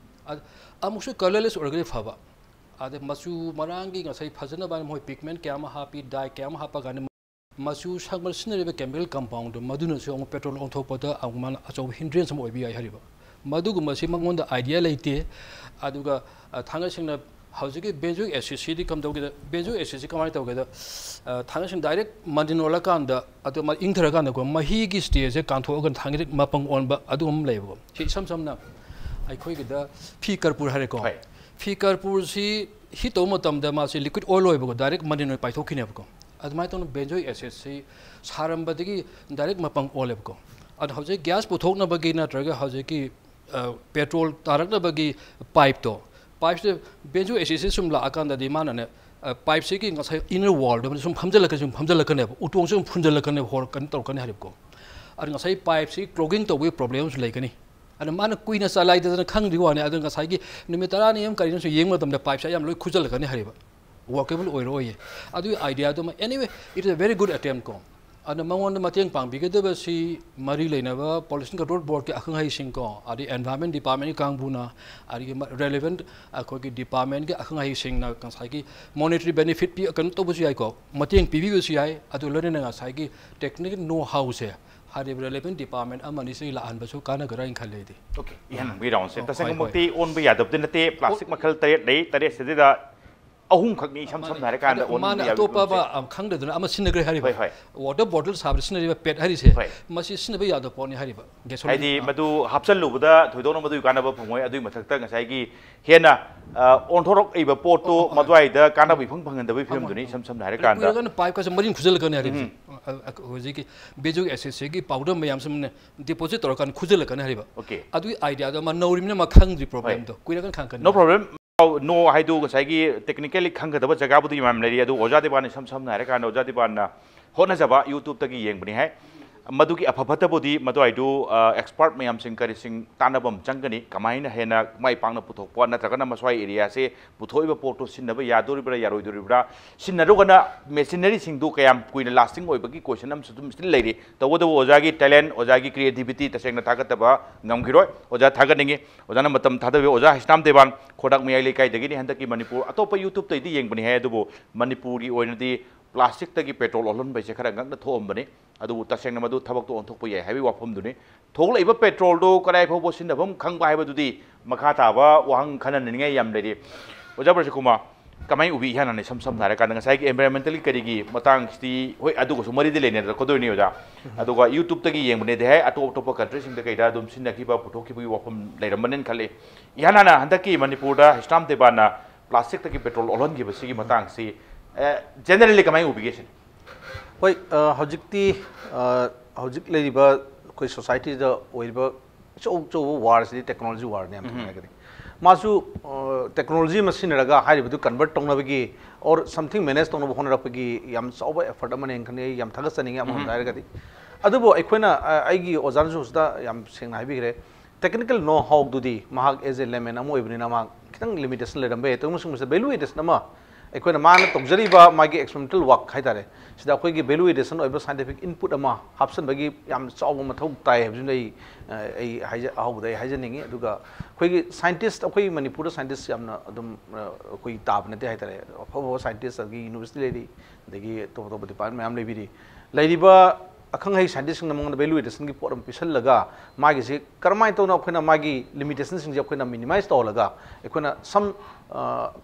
ꯑ-, ꯑꯃꯨꯛꯁꯨ colourless ꯑꯣꯏꯔꯒꯗꯤ ꯐꯕ, ꯑꯗ ꯃꯆꯨ ꯃꯔꯥꯡꯒꯤ ꯉꯁꯥꯏ ꯐꯖꯅꯕ ꯃꯣꯏ pigment ꯀꯌꯥ ꯑꯃ ꯍꯥꯞꯄꯤ, dye ꯀꯌꯥ ꯑꯃ ꯍꯥꯞꯄ ꯀꯥꯟꯗ ꯃꯆꯨ ꯁꯪꯕꯗ ꯁꯤꯖꯤꯟꯅꯔꯤꯕ chemical compoundꯗꯣ, ꯃꯗꯨꯅꯁꯨ ꯑꯃꯨꯛ petrol ꯑꯣꯟꯊꯣꯛꯄꯗ ꯑꯃꯨꯛ ꯃꯥꯅ ꯑꯆꯧꯕ hindrance ꯑꯃ ꯑꯣꯏꯕ ꯌꯥꯏ ꯍꯥꯏꯔꯤꯕ꯫ ꯃꯗꯨꯒꯨꯝꯕꯁꯤ ꯃꯉꯣꯟꯗ idea ꯂꯩꯇꯦ꯫ ꯑꯗꯨꯒ, ꯑ, ꯊꯥꯡꯒꯩ ꯁꯦꯡꯅ ꯍꯧꯖꯤꯛꯀꯤ benzoic acidꯁꯤꯗꯤ ꯀꯝꯗꯧꯒꯦꯗ, benzoic acidꯁꯤ ꯀꯃꯥꯏꯅ ꯇꯧꯒꯦꯗ, ꯑ, ꯊꯥꯡꯒꯩ ꯁꯦꯡꯅ direct ꯃꯅꯤꯟ ꯑꯣꯜꯂꯀꯥꯟꯗ, ꯑꯗꯨ ꯃꯥ ꯏꯪꯊꯔꯀꯥꯟꯗꯀꯣ, ꯃꯍꯤꯒꯤ stageꯁꯦ ꯀꯥꯟꯊꯣꯛꯑꯒ ꯊꯥꯡꯒꯩ ꯃꯄꯪ ꯑꯣꯟꯕ ꯑꯗꯨꯒꯨꯝꯕ ꯂꯩꯌꯦꯕꯀꯣ꯫ ꯁꯤ ꯏꯁꯝ ꯁꯝꯅ ꯑꯩꯈꯣꯏꯒꯤꯗ ꯐꯤ ꯀꯔꯄꯨꯔ ꯍꯥꯏꯔꯦꯀꯣ꯫ ꯍꯣꯏ꯫ ꯐꯤ ꯀꯔꯄꯨꯔꯁꯤ heat ꯇꯧꯕ ꯃꯇꯝꯗ ꯃꯥꯁꯤ liquid oil ꯑꯣꯏꯕꯀꯣ, direct ꯃꯅꯤꯟ ꯑꯣꯏꯅ ꯄꯥꯏꯊꯣꯛꯈꯤꯅꯦꯕꯀꯣ꯫ ꯑꯗꯨꯃꯥꯏꯅ ꯇꯧꯅ benzoic acidꯁꯤ ꯁꯥꯔꯝꯕꯗꯒꯤ direct ꯃꯄꯪ ꯑꯣꯜꯂꯦꯕꯀꯣ꯫ ꯑꯗꯣ ꯍꯧꯖꯤꯛ gas ꯄꯨꯊꯣꯛꯅꯕꯒꯤ ꯅꯠꯇ꯭ꯔꯒ ꯍꯧꯖꯤꯛꯀꯤ, ꯑ, petrol ꯇꯥꯔꯛꯅꯕꯒꯤ pipeꯇꯣ, pipesꯤꯗ benzoic acidꯁꯤ ꯁꯨꯝ ꯂꯥꯛꯑꯀꯥꯟꯗꯗꯤ ꯃꯥꯅꯅꯦ, ꯑ, pipeꯁꯤꯒꯤ ꯉꯁꯥꯏ inner wallꯗ ꯁꯨꯝ ꯐꯝꯖꯜꯂꯛꯀꯅꯤ, ꯁꯨꯝ ꯐꯝꯖꯜꯂꯛꯀꯅꯦꯕ, ꯎꯇꯣꯡꯁꯦ ꯁꯨꯝ ꯐꯨꯟꯖꯜꯂꯛꯀꯅꯦꯕ, ꯍꯣꯔꯛꯀꯅꯤ ꯇꯧꯔꯛꯀꯅꯤ ꯍꯥꯏꯔꯤꯕꯀꯣ꯫ ꯑꯗꯣ ꯉꯁꯥꯏ pipeꯁꯤ clogging ꯇꯧꯕꯒꯤ problemꯁꯨ ꯂꯩꯒꯅꯤ꯫ ꯑꯗꯣ ꯃꯥꯅ ꯀꯨꯏꯅ ꯆꯂꯥꯏꯗꯗꯅ ꯈꯪꯗ꯭ꯔꯤ ꯋꯥꯅꯤ꯫ ꯑꯗꯣ ꯉꯁꯥꯏꯒꯤ ꯅꯨꯃꯤꯠ ꯇꯔꯥꯅꯤ ꯑꯃ ꯀꯔꯤꯅꯣ ꯁꯨꯝ ꯌꯦꯡꯕ ꯃꯇꯝꯗ pipeꯁꯦ ꯑꯌꯥꯝꯕ ꯂꯣꯏ ꯈꯨꯖꯜꯂꯛꯀꯅꯤ ꯍꯥꯏꯔꯤꯕ, workable ꯑꯣꯏꯔꯣꯏꯌꯦ꯫ ꯑꯗꯨꯒꯤ ideaꯗꯨꯃ, anyway, it is a very good attempt ꯀꯣ꯫ ꯑꯗꯨꯅ ꯃꯉꯣꯟꯗ ꯃꯇꯦꯡ ꯄꯥꯡꯕꯤꯒꯗꯕꯁꯤ ꯃꯔꯤ ꯂꯩꯅꯕ Pollution Control Boardꯀꯤ ꯑꯈꯪ ꯑꯍꯩꯁꯤꯡ ꯀꯣ, ꯑꯗꯩ Environment Departmentꯀꯤ ꯀꯥꯡꯕꯨꯅ, ꯑꯗꯒꯤ ꯃ-, relevant ꯑꯩꯈꯣꯏꯒꯤ departmentꯀꯤ ꯑꯈꯪ ꯑꯍꯩꯁꯤꯡꯅ ꯉꯁꯥꯏꯒꯤ monetary benefit ꯄꯤ-, ꯀꯩꯅꯣ ꯇꯧꯕꯁꯨ ꯌꯥꯏꯀꯣ, ꯃꯇꯦꯡ ꯄꯤꯕꯤꯕꯁꯨ ꯌꯥꯏ꯫ ꯑꯗꯨ ꯂꯣꯏꯅꯅ ꯉꯁꯥꯏꯒꯤ technical know howꯁꯦ ꯍꯥꯏꯔꯤꯕ relevant department ꯑꯃ ꯑꯅꯤꯁꯤꯗꯒꯤ ꯂꯥꯛꯍꯟꯕꯁꯨ ꯀꯥꯟꯅꯒꯗ꯭ꯔꯥ ꯍꯥꯏꯅ ꯈꯜꯂꯦ ꯑꯩꯗꯤ꯫ Okay, ꯏꯍꯥꯟ ꯍꯪꯕꯒꯤ roundꯁꯦ꯫ ꯑꯣ, ꯍꯣꯏ, ꯇꯁꯦꯡꯅꯃꯛꯇꯤ ꯍꯣꯏ꯫ ꯑꯣꯟꯕ ꯌꯥꯗꯕꯗꯤ ꯅꯠꯇꯦ, plastic ꯃꯈꯜ ꯇꯔꯦꯠ ꯂꯩ, ꯇꯔꯦꯠꯁꯤꯗ ꯑꯍꯨꯝꯈꯛꯅꯤ, ꯏꯁꯝ ꯁꯝꯅ ꯍꯥꯏꯔꯀꯥꯟꯗ ꯑꯗ ꯃꯥꯅ ꯑꯣꯟꯕ ꯌꯥꯕꯒꯤ ꯑꯇꯣꯞꯄ ꯈꯨꯗꯣꯡꯆꯥꯕꯁꯦ꯫ ꯑꯃ, ꯑ, ꯈꯪꯗꯗꯨꯅ ꯑꯃ ꯁꯤꯖꯤꯟꯅꯈ꯭ꯔꯦ ꯍꯥꯏꯔꯤꯕ꯫ ꯍꯣꯏ, ꯍꯣꯏ꯫ Water bottle ꯁꯥꯕꯗ ꯁꯤꯖꯤꯟꯅꯔꯤꯕ pad ꯍꯥꯏꯔꯤꯁꯦ, ꯍꯣꯏ꯫ ꯃꯁꯤ ꯁꯤꯖꯤꯟꯅꯕ ꯌꯥꯗꯕ ꯄꯣꯠꯅꯤ ꯍꯥꯏꯔꯤꯕ꯫ Gasoline ꯍꯥꯏꯗꯤ ꯑ, ꯃꯗꯨ ꯍꯥꯞꯆꯜꯂꯨꯕꯗ ꯊꯣꯏꯗꯣꯛꯅ ꯃꯗꯨꯒꯤ ꯀꯥꯟꯅꯕ ꯐꯪꯉꯣꯏ꯫ ꯑꯗꯨꯒꯤ ꯃꯊꯛꯇ ꯉꯁꯥꯏꯒꯤ ꯍꯦꯟꯅ, ꯑ, ꯑꯣꯟꯊꯣꯔꯛꯏꯕ ꯄꯣꯠꯇꯣ ꯑꯣ, ꯍꯣꯏ꯫ ꯃꯗꯨꯋꯥꯏꯗ ꯀꯥꯟꯅꯕ ꯏꯐꯪ ꯐꯪꯍꯟꯗꯕꯒꯤ ꯐꯤꯕꯝꯗꯨꯅꯤ, ꯐꯪꯍꯟꯗꯕ꯫ ꯏꯁꯝ ꯁꯝꯅ ꯍꯥꯏꯔꯀꯥꯟꯗ꯫ ꯀꯨꯏꯔꯒꯅ pipe ꯀꯁꯦ ꯃꯔꯤꯟ ꯈꯨꯖꯜꯂꯛꯀꯅꯤ ꯍꯥꯏꯔꯤꯕꯁꯦ꯫ ꯎꯝ꯫ ꯑ, ꯑ, ꯍꯧꯖꯤꯛꯀꯤ Baiju Associateꯀꯤ powder ꯃꯌꯥꯝꯁꯤꯅ deposit ꯇꯧꯔꯀꯥꯟꯗ ꯈꯨꯖꯜꯂꯛꯀꯅꯤ ꯍꯥꯏꯔꯤꯕ꯫ Okay꯫ ꯑꯗꯨꯒꯤ idea ꯗꯣ ꯃꯥ ꯅꯧꯔꯤꯕꯅꯤꯅ ꯃꯥ ꯈꯪꯗ꯭ꯔꯤ ꯍꯣꯏ꯫ Problemꯗꯣ꯫ ꯀꯨꯏꯔꯒ ꯈꯪꯉꯛꯀꯅꯤ꯫ No problem꯫ No ꯍꯥꯏꯗꯨ ꯉꯁꯥꯏꯒꯤ technically ꯈꯪꯒꯗꯕ ꯖꯒꯥꯕꯨꯗꯤ ꯃꯌꯥꯝ ꯂꯩꯔꯤ, ꯑꯗꯨ ꯑꯣꯖꯥ ꯗꯤꯋꯥꯟꯅ ꯏꯁꯝ ꯁꯝꯅ ꯍꯥꯏꯔꯀꯥꯟꯗ ꯑꯣꯖꯥ ꯗꯤꯋꯥꯟꯅ ꯍꯣꯠꯅꯖꯕ YouTubeꯇꯒꯤ ꯌꯦꯡꯕꯅꯤ ꯍꯥꯏ꯫ ꯃꯗꯨꯒꯤ ꯑꯐ ꯐꯠꯇꯕꯨꯗꯤ ꯃꯗꯨꯋꯥꯏꯗꯨ, ꯑ, expert ꯃꯌꯥꯝꯁꯤꯡ ꯀꯔꯤꯁꯤꯡ ꯇꯥꯟꯅꯕ ꯑꯃ ꯆꯪꯒꯅꯤ, ꯀꯃꯥꯏꯅ ꯍꯦꯟꯅ ꯃꯥꯏ ꯄꯥꯛꯅ ꯄꯨꯊꯣꯛꯄ ꯅꯠꯇ꯭ꯔꯒꯅ ꯃꯁ꯭ꯋꯥꯏ areaꯁꯦ ꯄꯨꯊꯣꯛꯏꯕ ꯄꯣꯠꯇꯨ ꯁꯤꯖꯤꯟꯅꯕ ꯌꯥꯗꯣꯔꯤꯕ꯭ꯔꯥ ꯌꯥꯔꯣꯏꯗꯣꯔꯤꯕ꯭ꯔꯥ, ꯁꯤꯖꯤꯟꯅꯔꯒꯅ machineryꯁꯤꯡꯗꯨ ꯀꯌꯥꯝ ꯀꯨꯏꯅ lasting ꯑꯣꯏꯕꯒꯤ question ꯑꯃꯁꯨ ꯑꯗꯨꯝ still ꯂꯩꯔꯤ꯫ ꯇꯧꯕꯇꯕꯨ ꯑꯣꯖꯥꯒꯤ talent, ꯑꯣꯖꯥꯒꯤ creativity ꯇꯁꯦꯡꯅ ꯊꯥꯒꯠꯇꯕ ꯉꯝꯈꯤꯔꯣꯏ꯫ ꯑꯣꯖꯥ ꯊꯥꯒꯠꯅꯤꯡꯉꯤ꯫ ꯑꯣꯖꯥꯅ ꯃꯇꯝ ꯊꯥꯗꯕꯤꯌꯨ꯫ ꯑꯣꯖꯥ ꯍꯩꯁꯅꯥꯝ ꯗꯦꯕꯥꯟ, ꯈꯣꯡꯅꯥꯡ ꯃꯌꯥꯏ ꯂꯩꯀꯥꯏꯗꯒꯤꯅꯤ꯫ ꯍꯟꯗꯛꯀꯤ ꯃꯅꯤꯄꯨꯔ ꯑꯇꯣꯞꯄ YouTubeꯇꯩꯗꯤ ꯌꯦꯡꯕꯅꯤ ꯍꯥꯏ, ꯑꯗꯨꯕꯨ ꯃꯅꯤꯄꯨꯔꯒꯤ ꯑꯣꯏꯅꯗꯤ plasticꯇꯒꯤ petrol ꯑꯣꯜꯍꯟꯕ ꯍꯥꯏꯁꯦ ꯈꯔ ꯉꯛꯅ ꯊꯣꯛꯑꯝꯕꯅꯤ꯫ ꯑꯗꯨꯕꯨ ꯇꯁꯦꯡꯅ ꯃꯗꯨ ꯊꯕꯛꯇꯣ ꯑꯣꯟꯊꯣꯛꯄ ꯌꯥꯏ ꯍꯥꯏꯕꯒꯤ ꯋꯥꯐꯝꯗꯨꯅꯤ꯫ ꯊꯣꯛꯂꯛꯏꯕ petrolꯗꯨ ꯀꯗꯥꯏ ꯐꯥꯎꯕ ꯁꯤꯖꯤꯟꯅꯐꯝ ꯈꯪꯕ ꯍꯥꯏꯕꯗꯨꯗꯤ ꯃꯈꯥ ꯇꯥꯕ ꯋꯥꯍꯪ ꯈꯟꯅꯅꯤꯡꯉꯥꯏ ꯌꯥꯝ ꯂꯩꯔꯤ꯫ ꯑꯣꯖꯥ ꯄ꯭ꯔꯁꯤꯀꯨꯃꯥꯔ, ꯀꯃꯥꯏꯅ ꯎꯕꯤ? ꯏꯍꯥꯟ ꯍꯥꯟꯅ ꯏꯁꯝ ꯁꯝꯅ ꯍꯥꯏꯔꯀꯥꯟꯗ ꯉꯁꯥꯏꯒꯤ environmentalꯒꯤ ꯀꯔꯤꯒꯤ ꯃꯇꯥꯡꯁꯤꯗꯤ, ꯍꯣꯏ, ꯑꯗꯨꯒꯁꯨ ꯃꯔꯤꯗꯤ ꯂꯩꯅꯔꯛꯀꯗꯣꯏꯅꯤ, ꯑꯣꯖꯥ꯫ ꯎꯝ꯫ ꯑꯗꯨꯒ YouTubeꯇꯒꯤ ꯌꯦꯡꯕꯅꯦꯗꯤ ꯍꯥꯏ, ꯑꯇꯣꯞ ꯑꯇꯣꯞꯄ countryꯁꯤꯡꯗ ꯀꯩꯗ ꯑꯗꯨꯝ ꯁꯤꯖꯤꯟꯅꯈꯤꯕ, ꯄꯨꯊꯣꯛꯈꯤꯕꯒꯤ ꯋꯥꯐꯝ ꯂꯩꯔꯝꯕꯅꯦꯅ ꯈꯜꯂꯤ꯫ ꯏꯍꯥꯟ ꯍꯥꯟꯅ ꯍꯟꯗꯛꯀꯤ ꯃꯅꯤꯄꯨꯔꯗ ꯍꯩꯁꯅꯥꯝ ꯗꯦꯕꯥꯟꯅ plasticꯇꯒꯤ petrol ꯑꯣꯜꯍꯟꯈꯤꯕꯁꯤꯒꯤ ꯃꯇꯥꯡꯁꯤ, ꯑꯦ, generally ꯀꯃꯥꯏꯅ ꯎꯕꯤꯒꯦ ꯁꯤꯅꯤ? ꯍꯣꯏ, ꯑ, ꯍꯧꯖꯤꯛꯇꯤ, ꯑ, ꯍꯧꯖꯤꯛ ꯂꯩꯔꯤꯕ ꯑꯩꯈꯣꯏ societyꯗ ꯑꯣꯏꯔꯤꯕ ꯑꯆꯧ ꯑꯆꯧꯕ warꯁꯤꯗꯤ technology warꯅꯤ ꯌꯥꯝ ꯎꯝ꯫ ꯍꯥꯏꯔꯒꯗꯤ꯫ ꯃꯥꯁꯨ, ꯑ, technology ꯑꯃ ꯁꯤꯖꯤꯟꯅꯔꯒ ꯍꯥꯏꯔꯤꯕꯗꯨ convert ꯇꯧꯅꯕꯒꯤ or something manage ꯇꯧꯅꯕ ꯍꯣꯠꯅꯔꯛꯄꯒꯤ ꯌꯥꯝ ꯆꯥꯎꯕ effort ꯑꯃꯅꯦꯅ ꯈꯟꯖꯩ꯫ ꯑꯩ ꯌꯥꯝ ꯊꯥꯒꯠꯆꯅꯤꯡꯉꯤ ꯑꯃꯔꯣꯝꯗ ꯎꯝ꯫ ꯍꯥꯏꯔꯒꯗꯤ꯫ ꯑꯗꯨꯕꯨ ꯑꯩꯈꯣꯏꯅ, ꯑ, ꯑꯩꯒꯤ ꯑꯣꯖꯥꯅꯁꯨ ꯁꯤꯗ ꯌꯥꯝ ꯁꯦꯡꯅ ꯍꯥꯏꯕꯤꯈ꯭ꯔꯦ, technical know howꯗꯨꯗꯤ ꯃꯍꯥꯛ as a layman ꯑꯃ ꯑꯣꯏꯕꯅꯤꯅ ꯃꯥ ꯈꯤꯇꯪ limitation ꯂꯩꯔꯝꯕ ꯌꯥꯏ꯫ ꯇꯧꯕ ꯃꯁꯤꯡ value addition ꯑꯃ ꯑꯩꯈꯣꯏꯅ ꯃꯥꯅ ꯇꯧꯖꯔꯤꯕ ꯃꯥꯒꯤ experimental work ꯍꯥꯏꯇꯥꯔꯦ, ꯁꯤꯗ ꯑꯩꯈꯣꯏꯒꯤ value addition ꯑꯣꯏꯕ scientific input ꯑꯃ ꯍꯥꯞꯆꯤꯟꯕꯒꯤ ꯌꯥꯝ ꯆꯥꯎꯕ ꯃꯊꯧ ꯇꯥꯏ ꯍꯥꯏꯕꯁꯤꯅ ꯑꯩ, ꯑꯩ ꯍꯥꯏꯖ-, ꯑꯍꯧꯕꯗ ꯑꯩ ꯍꯥꯏꯖꯅꯤꯡꯉꯤ꯫ ꯑꯗꯨꯒ ꯑꯩꯈꯣꯏꯒꯤ scientist, ꯑꯩꯈꯣꯏ ꯃꯅꯤꯄꯨꯔꯗ scientist ꯌꯥꯝꯅ ꯑꯗꯨꯝ, ꯑ, ꯑꯩꯈꯣꯏ ꯇꯥꯕ ꯅꯠꯇꯦ ꯍꯥꯏꯇꯥꯔꯦ꯫ ꯑꯐ ꯑꯐꯕ scientist ꯑꯗꯒꯤ university ꯂꯩꯔꯤ, ꯑꯗꯒꯤ ꯑꯇꯣꯞ ꯑꯇꯣꯞꯄ department ꯃꯌꯥꯝ ꯂꯩꯕꯤꯔꯤ꯫ ꯂꯩꯔꯤꯕ ꯑꯈꯪ ꯑꯍꯩ ꯁꯥꯏꯟꯇꯤꯁꯁꯤꯡꯅ ꯃꯉꯣꯟꯗ ꯚꯦꯂꯨ ꯑꯦꯗꯤꯁꯟꯒꯤ ꯄꯣꯠ ꯑꯃ ꯄꯤꯁꯜꯂꯒ ꯃꯥꯒꯤꯁꯤ ꯀꯔꯝꯍꯥꯏꯅ ꯇꯧꯅ ꯑꯩꯈꯣꯏꯅ ꯃꯥꯒꯤ ꯂꯤꯃꯤꯇꯦꯁꯟꯁꯤꯡꯁꯦ ꯑꯩꯈꯣꯏꯅ ꯃꯤꯅꯤꯃꯥꯏꯁ ꯇꯧꯍꯜꯂꯒ ꯑꯩꯈꯣꯏꯅ ꯁꯝ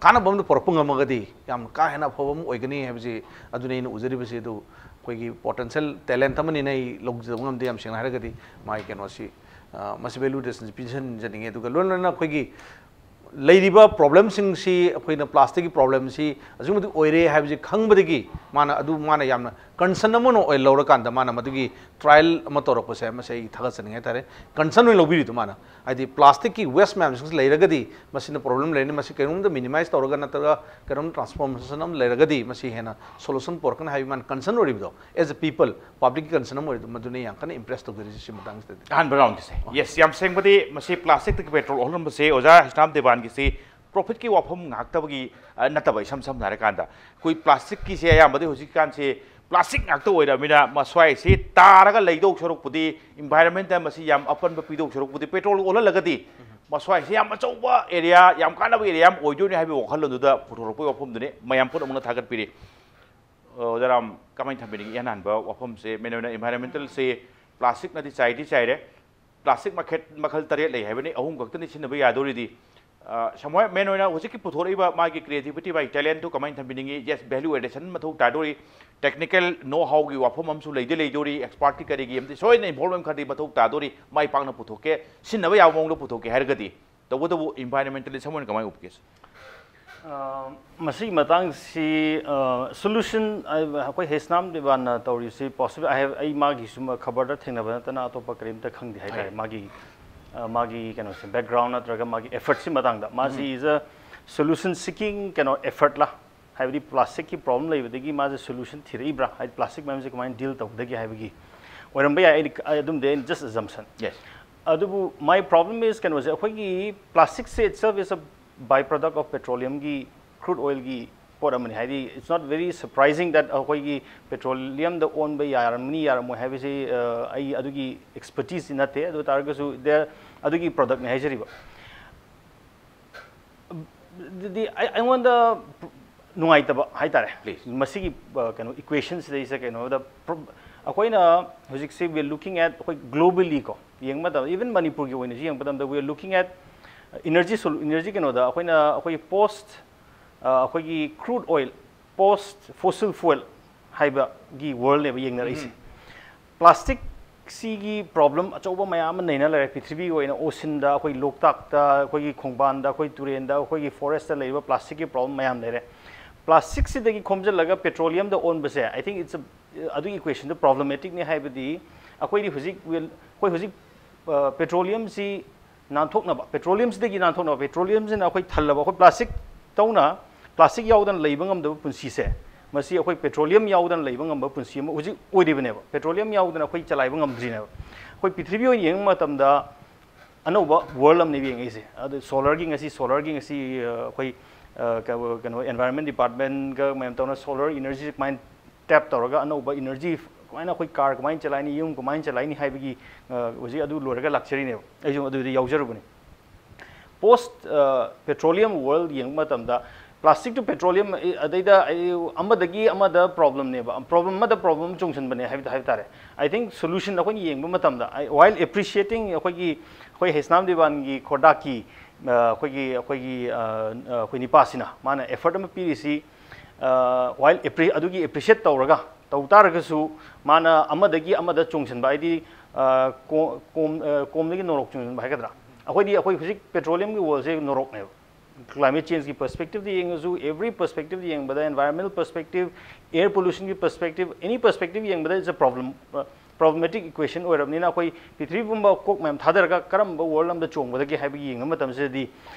ꯀꯥꯟꯅꯕ ꯑꯃꯗ ꯄꯨꯔꯛꯄ ꯉꯝꯃꯒꯗꯤ ꯌꯥꯝ ꯀꯥ ꯍꯦꯟꯅ ꯑꯐꯕ ꯑꯃ ꯑꯣꯏꯒꯅꯤ ꯍꯥꯏꯕꯁꯤ ꯑꯗꯨꯅꯤ ꯑꯩꯅ ꯎꯖꯔꯤꯕꯁꯤ꯫ ꯑꯗꯨ ꯑꯩꯈꯣꯏꯒꯤ ꯄꯣꯇꯦꯟꯁꯤꯌꯦꯜ ꯇꯦꯂꯦꯟꯠ ꯑꯃꯅꯤꯅ ꯑꯩ ꯂꯧꯖꯕ ꯉꯝꯗꯦ꯫ ꯌꯥꯝ ꯁꯦꯡꯅ ꯍꯥꯏꯔꯒꯗꯤ ꯃꯥꯒꯤ ꯀꯩꯅꯣꯁꯤ ꯃꯁꯤ ꯚꯦꯂꯨ ꯑꯦꯗꯤꯁꯟꯁꯤ ꯄꯤꯁꯤꯟꯖꯅꯤꯡꯉꯤ꯫ ꯑꯗꯨꯒ ꯂꯣꯏꯅ ꯂꯣꯏꯅ ꯑꯩꯈꯣꯏꯒꯤ ꯂꯩꯔꯤꯕ ꯄ꯭ꯔꯣꯕ꯭ꯂꯦꯝꯁꯤꯡꯁꯤ, ꯑꯩꯈꯣꯏꯅ ꯄ꯭ꯂꯥꯁꯇꯤꯛꯀꯤ ꯄ꯭ꯔꯣꯕ꯭ꯂꯦꯝꯁꯤ ꯑꯁꯤꯒꯨꯝꯕꯗꯤ ꯑꯣꯏꯔꯦ ꯍꯥꯏꯕꯁꯤ ꯈꯪꯕꯗꯒꯤ ꯃꯥꯅ ꯑꯗꯨ ꯃꯥꯅ ꯌꯥꯝꯅ ꯀꯟꯁꯔꯟ ꯑꯃ ꯑꯣꯏꯅ ꯂꯧꯔꯀꯥꯟꯗ ꯃꯥꯅ ꯃꯗꯨꯒꯤ ꯇ꯭ꯔꯥꯏꯌꯦꯜ ꯑꯃ ꯇꯧꯔꯛꯄꯁꯦ ꯃꯁꯤ ꯑꯩ ꯊꯥꯒꯠꯆꯅꯤꯡꯉꯦ ꯍꯥꯏꯇꯥꯔꯦ꯫ ꯀꯟꯁꯔꯟ ꯑꯣꯏꯅ ꯂꯧꯕꯤꯔꯤꯗꯣ ꯃꯥꯅ, ꯍꯥꯏꯗꯤ ꯄ꯭ꯂꯥꯁꯇꯤꯛꯀꯤ ꯋꯦꯁ ꯃꯌꯥꯝꯁꯤꯡꯁꯤ ꯂꯩꯔꯒꯗꯤ ꯃꯁꯤꯅ ꯄ꯭ꯔꯣꯕ꯭ꯂꯦꯝ ꯂꯩꯔꯅꯤ, ꯃꯁꯤ ꯀꯩꯅꯣꯝꯗ ꯃꯤꯅꯤꯃꯥꯏꯁ ꯇꯧꯔꯒ ꯅꯠꯇ꯭ꯔꯒ ꯀꯩꯅꯣꯝ ꯇ꯭ꯔꯥꯟꯁꯐꯣꯔꯃꯦꯁꯟ ꯑꯃ ꯂꯩꯔꯒꯗꯤ ꯃꯁꯤ ꯍꯦꯟꯅ ꯁꯣꯂꯨꯁꯟ ꯄꯨꯔꯛꯀꯅꯤ ꯍꯥꯏꯕꯒꯤ ꯃꯥꯅ ꯀꯟꯁꯔꯟ ꯑꯣꯏꯔꯤꯕꯗꯣ ꯑꯦꯖ ꯑ ꯄꯤꯄꯜ ꯄꯕ꯭ꯂꯤꯛꯀꯤ ꯀꯟꯁꯔꯟ ꯑꯃ ꯑꯣꯏꯔꯤꯗꯣ ꯃꯗꯨꯅ ꯌꯥꯝ ꯀꯟꯅ ꯏꯝꯄ꯭ꯔꯦꯁ ꯇꯧꯖꯔꯤꯁꯤ ꯁꯤ ꯃꯇꯥꯡꯁꯤꯗꯗꯤ꯫ ꯑꯍꯥꯟꯕ ꯔꯥꯎꯟꯒꯤꯁꯦ꯫ ꯌꯦꯁ, ꯌꯥꯝ ꯁꯦꯡꯕꯗꯤ ꯃꯁꯤ ꯄ꯭ꯂꯥꯁꯇꯤꯛꯇꯒꯤ ꯄꯦꯇ꯭ꯔꯣꯜ ꯑꯣꯜꯍꯟꯕꯁꯦ ꯑꯣꯖꯥ ꯍꯤꯁꯅꯥꯝ ꯗꯦꯕꯥꯟꯒꯤꯁꯤ ꯄ꯭ꯔꯣꯐꯤꯠꯀꯤ ꯋꯥꯐꯝ ꯉꯥꯛꯇꯕꯒꯤ, ꯑ, ꯅꯠꯇꯕ, ꯏꯁꯝ ꯁꯝꯅ ꯍꯥꯏꯔꯀꯥꯟꯗ ꯑꯩꯈꯣꯏ ꯄ꯭ꯂꯥꯁꯇꯤꯛꯀꯤꯁꯦ ꯑꯌꯥꯝꯕꯗꯤ ꯍꯧꯖꯤꯛꯀꯥꯟꯁꯦ ꯄ꯭ꯂꯥꯁꯇꯤꯛ ꯉꯥꯛꯇ ꯑꯣꯏꯔꯕꯅꯤꯅ ꯃꯁ꯭ꯋꯥꯏꯁꯤ ꯇꯥꯔꯒ ꯂꯩꯗꯧ ꯁꯔꯨꯛꯄꯨꯗꯤ, ꯏꯟꯚꯥꯏꯔꯟꯃꯦꯟꯇ ꯃꯁꯤ ꯌꯥꯝ ꯑꯄꯟꯕ ꯄꯤꯗꯧ ꯁꯔꯨꯛꯄꯨꯗꯤ ꯄꯦꯇ꯭ꯔꯣꯜ ꯑꯣꯜꯍꯜꯂꯒꯗꯤ ꯃꯁ꯭ꯋꯥꯏꯁꯤ ꯌꯥꯝ ꯑꯆꯧꯕ ꯑꯦꯔꯤꯌꯥ, ꯌꯥꯝ ꯀꯥꯟꯅꯕ ꯑꯦꯔꯤꯌꯥ ꯑꯃ ꯑꯣꯏꯗꯣꯏꯅꯤ ꯍꯥꯏꯕꯒꯤ ꯋꯥꯈꯜꯂꯣꯟꯗꯨꯗ ꯄꯨꯊꯣꯔꯛꯄꯒꯤ ꯋꯥꯐꯝꯗꯨꯅꯤ꯫ ꯃꯌꯥꯝ ꯄꯨꯝꯅꯃꯛꯅ ꯊꯥꯒꯠꯄꯤꯔꯤ꯫ ꯑ, ꯑꯣꯖꯥ ꯔꯥꯝ, ꯀꯃꯥꯏꯅ ꯊꯝꯕꯤꯅꯤꯡꯉꯤ? ꯏꯍꯥꯟ ꯍꯥꯟꯕ ꯋꯥꯐꯝꯁꯦ, ꯃꯦꯟ ꯑꯣꯏꯅ ꯏꯟꯚꯥꯏꯔꯟꯃꯦꯟꯇꯦꯜꯁꯦ ꯄ꯭ꯂꯥꯁꯇꯤꯛꯅꯗꯤ ꯆꯥꯏꯗꯤ ꯆꯥꯏꯔꯦ, ꯄ꯭ꯂꯥꯁꯇꯤꯛ ꯃꯈꯜ, ꯃꯈꯜ ꯇꯔꯦꯠ ꯂꯩ ꯍꯥꯏꯕꯅꯤ, ꯑꯍꯨꯝ ꯈꯛꯇꯅꯤ ꯁꯤꯖꯤꯟꯅꯕ ꯌꯥꯗꯣꯔꯤꯗꯤ꯫ ꯑ, ꯁꯃꯨꯍ ꯃꯦꯟ ꯑꯣꯏꯅ ꯍꯧꯖꯤꯛꯀꯤ ꯄꯨꯊꯣꯔꯛꯏꯕ ꯃꯥꯒꯤ ꯀ꯭ꯔꯤꯌꯦꯇꯤꯚꯤꯇꯤ ꯕꯥꯏ ꯇꯦꯂꯦꯟꯠꯇꯨ ꯀꯃꯥꯏꯅ ꯊꯝꯕꯤꯅꯤꯡꯉꯤ? ꯌꯦꯁ, ꯚꯦꯂꯨ ꯑꯦꯗꯤꯁꯟ ꯃꯊꯧ ꯇꯥꯗꯣꯔꯤ, ꯇꯦꯛꯅꯤꯀꯦꯜ ꯅꯣ ꯍꯥꯎꯒꯤ ꯋꯥꯐꯝ ꯑꯃꯁꯨ ꯂꯩꯗꯤ ꯂꯩꯗꯣꯔꯤ, ꯑꯦꯛꯁꯄꯥꯔꯠꯀꯤ ꯀꯔꯤꯒꯤ ꯑꯃꯗꯤ ꯁꯣꯏꯗꯅ ꯏꯟꯚꯣꯜꯚꯃꯦꯟ ꯈꯔꯗꯤ ꯃꯊꯧ ꯇꯥꯗꯣꯔꯤ, ꯃꯥꯏ ꯄꯥꯛꯅ ꯄꯨꯊꯣꯛꯀꯦ, ꯁꯤꯖꯤꯟꯅꯕ ꯌꯥꯕ ꯃꯑꯣꯡꯗ ꯄꯨꯊꯣꯛꯀꯦ ꯍꯥꯏꯔꯒꯗꯤ꯫ ꯇꯧꯕꯇꯕꯨ ꯏꯟꯚꯥꯏꯔꯟꯃꯦꯟꯇꯦꯂꯤꯁ ꯑꯃ ꯑꯣꯏꯅ ꯀꯃꯥꯏꯅ ꯎꯕꯤꯒꯦ? ꯑ, ꯃꯁꯤꯒꯤ ꯃꯇꯥꯡꯁꯤ, ꯑ, ꯁꯣꯂꯨꯁꯟ, ꯑ, ꯑꯩꯈꯣꯏ ꯍꯤꯁꯅꯥꯝ ꯗꯦꯕꯥꯟꯅ ꯇꯧꯔꯤꯁꯤ ꯄꯣꯁꯤꯕꯜ, ꯑꯩ, ꯑꯩ ꯃꯥꯒꯤ ꯁꯨꯝ ꯈꯕꯔꯗ ꯊꯦꯡꯅꯕ ꯅꯠꯇꯅ ꯑꯇꯣꯞꯄ ꯀꯔꯤꯝꯇ ꯈꯪꯗꯦ ꯍꯥꯏꯇꯥꯔꯦ꯫ ꯍꯣꯏ꯫ ꯃꯥꯒꯤ, ꯑ, ꯃꯥꯒꯤ ꯀꯩꯅꯣꯁꯦ, ꯕꯦꯛꯒ꯭ꯔꯥꯎꯟ ꯅꯠꯇ꯭ꯔꯒ ꯃꯥꯒꯤ ꯑꯦꯐꯔꯠꯁꯤ ꯃꯇꯥꯡꯗ꯫ ꯃꯥꯁꯤ ꯎꯝ꯫ Is a solution seeking ꯀꯩꯅꯣ ꯑꯦꯐꯔꯠꯂ? ꯍꯥꯏꯕꯗꯤ ꯄ꯭ꯂꯥꯁꯇꯤꯛꯀꯤ ꯄ꯭ꯔꯣꯕ꯭ꯂꯦꯝ ꯂꯩꯕꯗꯒꯤ ꯃꯥꯁꯦ ꯁꯣꯂꯨꯁꯟ ꯊꯤꯔꯛꯏꯕ꯭ꯔꯥ? ꯍꯥꯏꯗꯤ ꯄ꯭ꯂꯥꯁꯇꯤꯛ ꯃꯌꯥꯝꯁꯦ ꯀꯃꯥꯏꯅ ꯗꯤꯜ ꯇꯧꯒꯗꯒꯦ ꯍꯥꯏꯕꯒꯤ ꯑꯣꯏꯔꯝꯕ ꯌꯥꯏ꯫ ꯑꯩꯅ, ꯑꯩ ꯑꯗꯨꯝꯗꯤ ꯑꯩꯅ just assumption꯫ Yes. ꯑꯗꯨꯕꯨ my problem is ꯀꯩꯅꯣꯁꯦ, ꯑꯩꯈꯣꯏꯒꯤ ꯄ꯭ꯂꯥꯁꯇꯤꯛꯁꯦ itself is a by product of petroleumꯒꯤ, ꯀ꯭ꯔꯨꯗ ꯑꯣꯏꯜꯒꯤ ꯄꯣꯠ ꯑꯃꯅꯤ꯫ ꯍꯥꯏꯗꯤ, it's not very surprising that ꯑꯩꯈꯣꯏꯒꯤ ꯄꯦꯇ꯭ꯔꯣꯂꯤꯌꯝꯗ ꯑꯣꯟꯕ ꯌꯥꯔꯝꯅꯤ ꯌꯥꯔꯝꯃꯣꯏ ꯍꯥꯏꯕꯁꯤ, ꯑ, ꯑꯩ ꯑꯗꯨꯒꯤ ꯑꯦꯛꯁꯄꯔꯇꯤꯁꯇꯤ ꯅꯠꯇꯦ꯫ ꯑꯗꯨ ꯑꯣꯏ ꯇꯥꯔꯒꯁꯨ there ꯑꯗꯨꯒꯤ ꯄ꯭ꯔꯗꯛꯅꯤ ꯍꯥꯏꯖꯔꯤꯕ꯫ ꯑꯗꯨꯗꯤ ꯑꯩ, ꯑꯩꯉꯣꯟꯗ ꯅꯨꯡꯉꯥꯏꯇꯕ ꯍꯥꯏꯇꯥꯔꯦ꯫ Please. ꯃꯁꯤꯒꯤ, ꯑ, ꯀꯩꯅꯣ, ꯏꯀ꯭ꯋꯦꯁꯟꯁꯤꯗꯩꯁꯤꯗ ꯀꯩꯅꯣꯗ ꯄ꯭ꯔꯣ-, ꯑꯩꯈꯣꯏꯅ ꯍꯧꯖꯤꯛꯁꯤ we are looking at, ꯑꯩꯈꯣꯏ globally ꯀꯣ, ꯌꯦꯡꯕ ꯃꯇꯝꯗ, even ꯃꯅꯤꯄꯨꯔꯒꯤ ꯑꯣꯏꯅꯁꯨ ꯌꯦꯡꯕ ꯃꯇꯝꯗ, we are looking at energy sol-, energy ꯀꯩꯅꯣꯗ ꯑꯩꯈꯣꯏꯅ, ꯑꯩꯈꯣꯏꯒꯤ post, ꯑ, ꯑꯩꯈꯣꯏꯒꯤ crude oil, post fossil fuel ꯍꯥꯏꯕꯒꯤ world ꯅꯦꯕ ꯌꯦꯡꯅꯔꯛꯏꯁꯦ꯫ Plastic ꯁꯤꯒꯤ problem ꯑꯆꯧꯕ ꯃꯌꯥꯝ ꯑꯃ ꯅꯩꯅ ꯂꯩꯔꯦ ꯄ꯭ꯔꯤꯊꯤꯕꯤꯒꯤ ꯑꯣꯏꯅ꯫ Ocean ꯗ, ꯑꯩꯈꯣꯏ ꯂꯣꯛꯇꯥꯛꯇ, ꯑꯩꯈꯣꯏꯒꯤ ꯈꯣꯡꯕꯥꯟꯗ, ꯑꯩꯈꯣꯏ ꯇꯨꯔꯦꯟꯗ, ꯑꯩꯈꯣꯏꯒꯤ forest ꯇ ꯂꯩꯔꯤꯕ plastic ꯀꯤ problem ꯃꯌꯥꯝ ꯂꯩꯔꯦ꯫ Plastic ꯁꯤꯗꯒꯤ ꯈꯣꯝꯖꯤꯜꯂꯒ petroleum the ꯑꯣꯟꯕꯁꯦ, I think it's a, ꯑꯗꯨꯒꯤ equation ꯗꯨ problematic ꯅꯤ꯫ ꯍꯥꯏꯕꯗꯤ ꯑꯩꯈꯣꯏꯗꯤ ꯍꯧꯖꯤꯛ will, ꯑꯩꯈꯣꯏ ꯍꯧꯖꯤꯛ, ꯑ, petroleum ꯁꯤ ꯅꯥꯟꯊꯣꯛꯅꯕ, petroleum ꯁꯤꯗꯒꯤ ꯅꯥꯟꯊꯣꯛꯅꯕ, petroleum ꯁꯤꯅ ꯑꯩꯈꯣꯏ ꯊꯜꯂꯕ, ꯑꯩꯈꯣꯏ plastic ꯇꯧꯅ, plastic ꯌꯥꯎꯗꯅ ꯂꯩꯕ ꯉꯝꯗꯕ ꯄꯨꯟꯁꯤꯁꯦ, ꯃꯁꯤ ꯑꯩꯈꯣꯏ petroleum ꯌꯥꯎꯗꯅ ꯂꯩꯕ ꯉꯝꯕ ꯄꯨꯟꯁꯤ ꯑꯃ ꯍꯧꯖꯤꯛ ꯑꯣꯏꯔꯤꯕꯅꯦꯕ꯫ Petroleum ꯌꯥꯎꯗꯅ ꯑꯩꯈꯣꯏ ꯆꯂꯥꯏꯕ ꯉꯝꯗ꯭ꯔꯤꯅꯦꯕ꯫ ꯑꯩꯈꯣꯏ ꯄ꯭ꯔꯤꯊꯤꯕꯤ ꯑꯣꯏꯅ ꯌꯦꯡꯕ ꯃꯇꯝꯗ ꯑꯅꯧꯕ world ꯑꯃꯅꯦꯕ ꯌꯦꯡꯉꯛꯏꯁꯦ꯫ ꯑꯗꯨ solar ꯒꯤ ꯉꯁꯤ, solar ꯒꯤ ꯉꯁꯤ, ꯑ, ꯑꯩꯈꯣꯏ, ꯑ, ꯀ-, ꯀꯩꯅꯣ, environment department ꯒ ꯃꯌꯥꯝ ꯇꯧꯅ solar energy ꯁꯤ ꯀꯃꯥꯏꯅ tap ꯇꯧꯔꯒ ꯑꯅꯧꯕ energy ꯀꯃꯥꯏꯅ, ꯑꯩꯈꯣꯏ car ꯀꯃꯥꯏꯅ ꯆꯂꯥꯏꯅꯤ, ꯌꯨꯝ ꯀꯃꯥꯏꯅ ꯆꯂꯥꯏꯅꯤ ꯍꯥꯏꯕꯒꯤ, ꯑ, ꯍꯧꯖꯤꯛ ꯑꯗꯨ ꯂꯣꯏꯔꯒ ꯂꯥꯛꯆꯔꯤꯅꯦꯕ꯫ ꯑꯩꯁꯨ ꯑꯗꯨꯗ ꯌꯥꯎꯖꯔꯨꯕꯅꯤ꯫ Post, ꯑ, petroleum world ꯌꯦꯡꯕ ꯃꯇꯝꯗ plastic to petroleum, ꯑ, ꯑꯗꯩꯗ, ꯑ, ꯑꯃꯗꯒꯤ ꯑꯃꯗ problem ꯅꯦꯕ, problem ꯑꯃꯗ problem ꯑꯃ ꯆꯣꯡꯁꯤꯟꯕꯅꯦ ꯍꯥꯏꯕ, ꯍꯥꯏꯕ ꯇꯥꯔꯦ꯫ I think solution ꯑꯩꯈꯣꯏꯅ ꯌꯦꯡꯕ ꯃꯇꯝꯗ, I, while appreciating ꯑꯩꯈꯣꯏꯒꯤ, ꯑꯩꯈꯣꯏ ꯍꯩꯁꯅꯥꯝ ꯗꯦꯕꯥꯟꯒꯤ ꯈꯣꯔꯗꯥꯛꯀꯤ, ꯑ, ꯑꯩꯈꯣꯏꯒꯤ, ꯑꯩꯈꯣꯏꯒꯤ, ꯑ, ꯑ, ꯑꯩꯈꯣꯏ ꯅꯤꯄꯥꯁꯤꯅ ꯃꯥꯅ effort ꯑꯃ ꯄꯤꯔꯤꯁꯤ, ꯑ, while appre-, ꯑꯗꯨꯒꯤ appreciate ꯇꯧꯔꯒ ꯇꯧ ꯇꯥꯔꯒꯁꯨ, ꯃꯥꯅ ꯑꯃꯗꯒꯤ ꯑꯃꯗ ꯆꯣꯡꯁꯤꯟꯕ ꯍꯥꯏꯗꯤ, ꯑ, ꯀꯣ-, ꯀꯣꯝ-, ꯑ, ꯀꯣꯝꯗꯒꯤ ꯅꯣꯔꯣꯛ ꯆꯣꯡꯁꯤꯟꯕ ꯍꯥꯏꯒꯗ꯭ꯔꯥ? ꯑꯩꯈꯣꯏꯗꯤ, ꯑꯩꯈꯣꯏ ꯍꯧꯖꯤꯛ petroleum ꯒꯤ world ꯁꯦ ꯅꯣꯔꯣꯛꯅꯦꯕ꯫ Climate change ꯀꯤ perspective ꯇ ꯌꯦꯡꯉꯁꯨ, every perspective ꯇ ꯌꯦꯡꯕꯗ, environmental perspective, air pollution ꯒꯤ perspective, any perspective ꯌꯦꯡꯕꯗ, it's a problem, ꯑ, problematic equation ꯑꯣꯏꯔꯕꯅꯤꯅ, ꯑꯩꯈꯣꯏ ꯄ꯭ꯔꯤꯊꯤꯕꯤ ꯄꯨꯝꯕ ꯀꯣꯛ ꯃꯌꯥꯝ ꯊꯥꯗꯔꯒ ꯀꯔꯝꯕ world ꯑꯃꯗ ꯆꯣꯡꯒꯗꯒꯦ ꯍꯥꯏꯕ ꯌꯦꯡꯕ ꯃꯇꯝꯁꯤꯗꯗꯤ,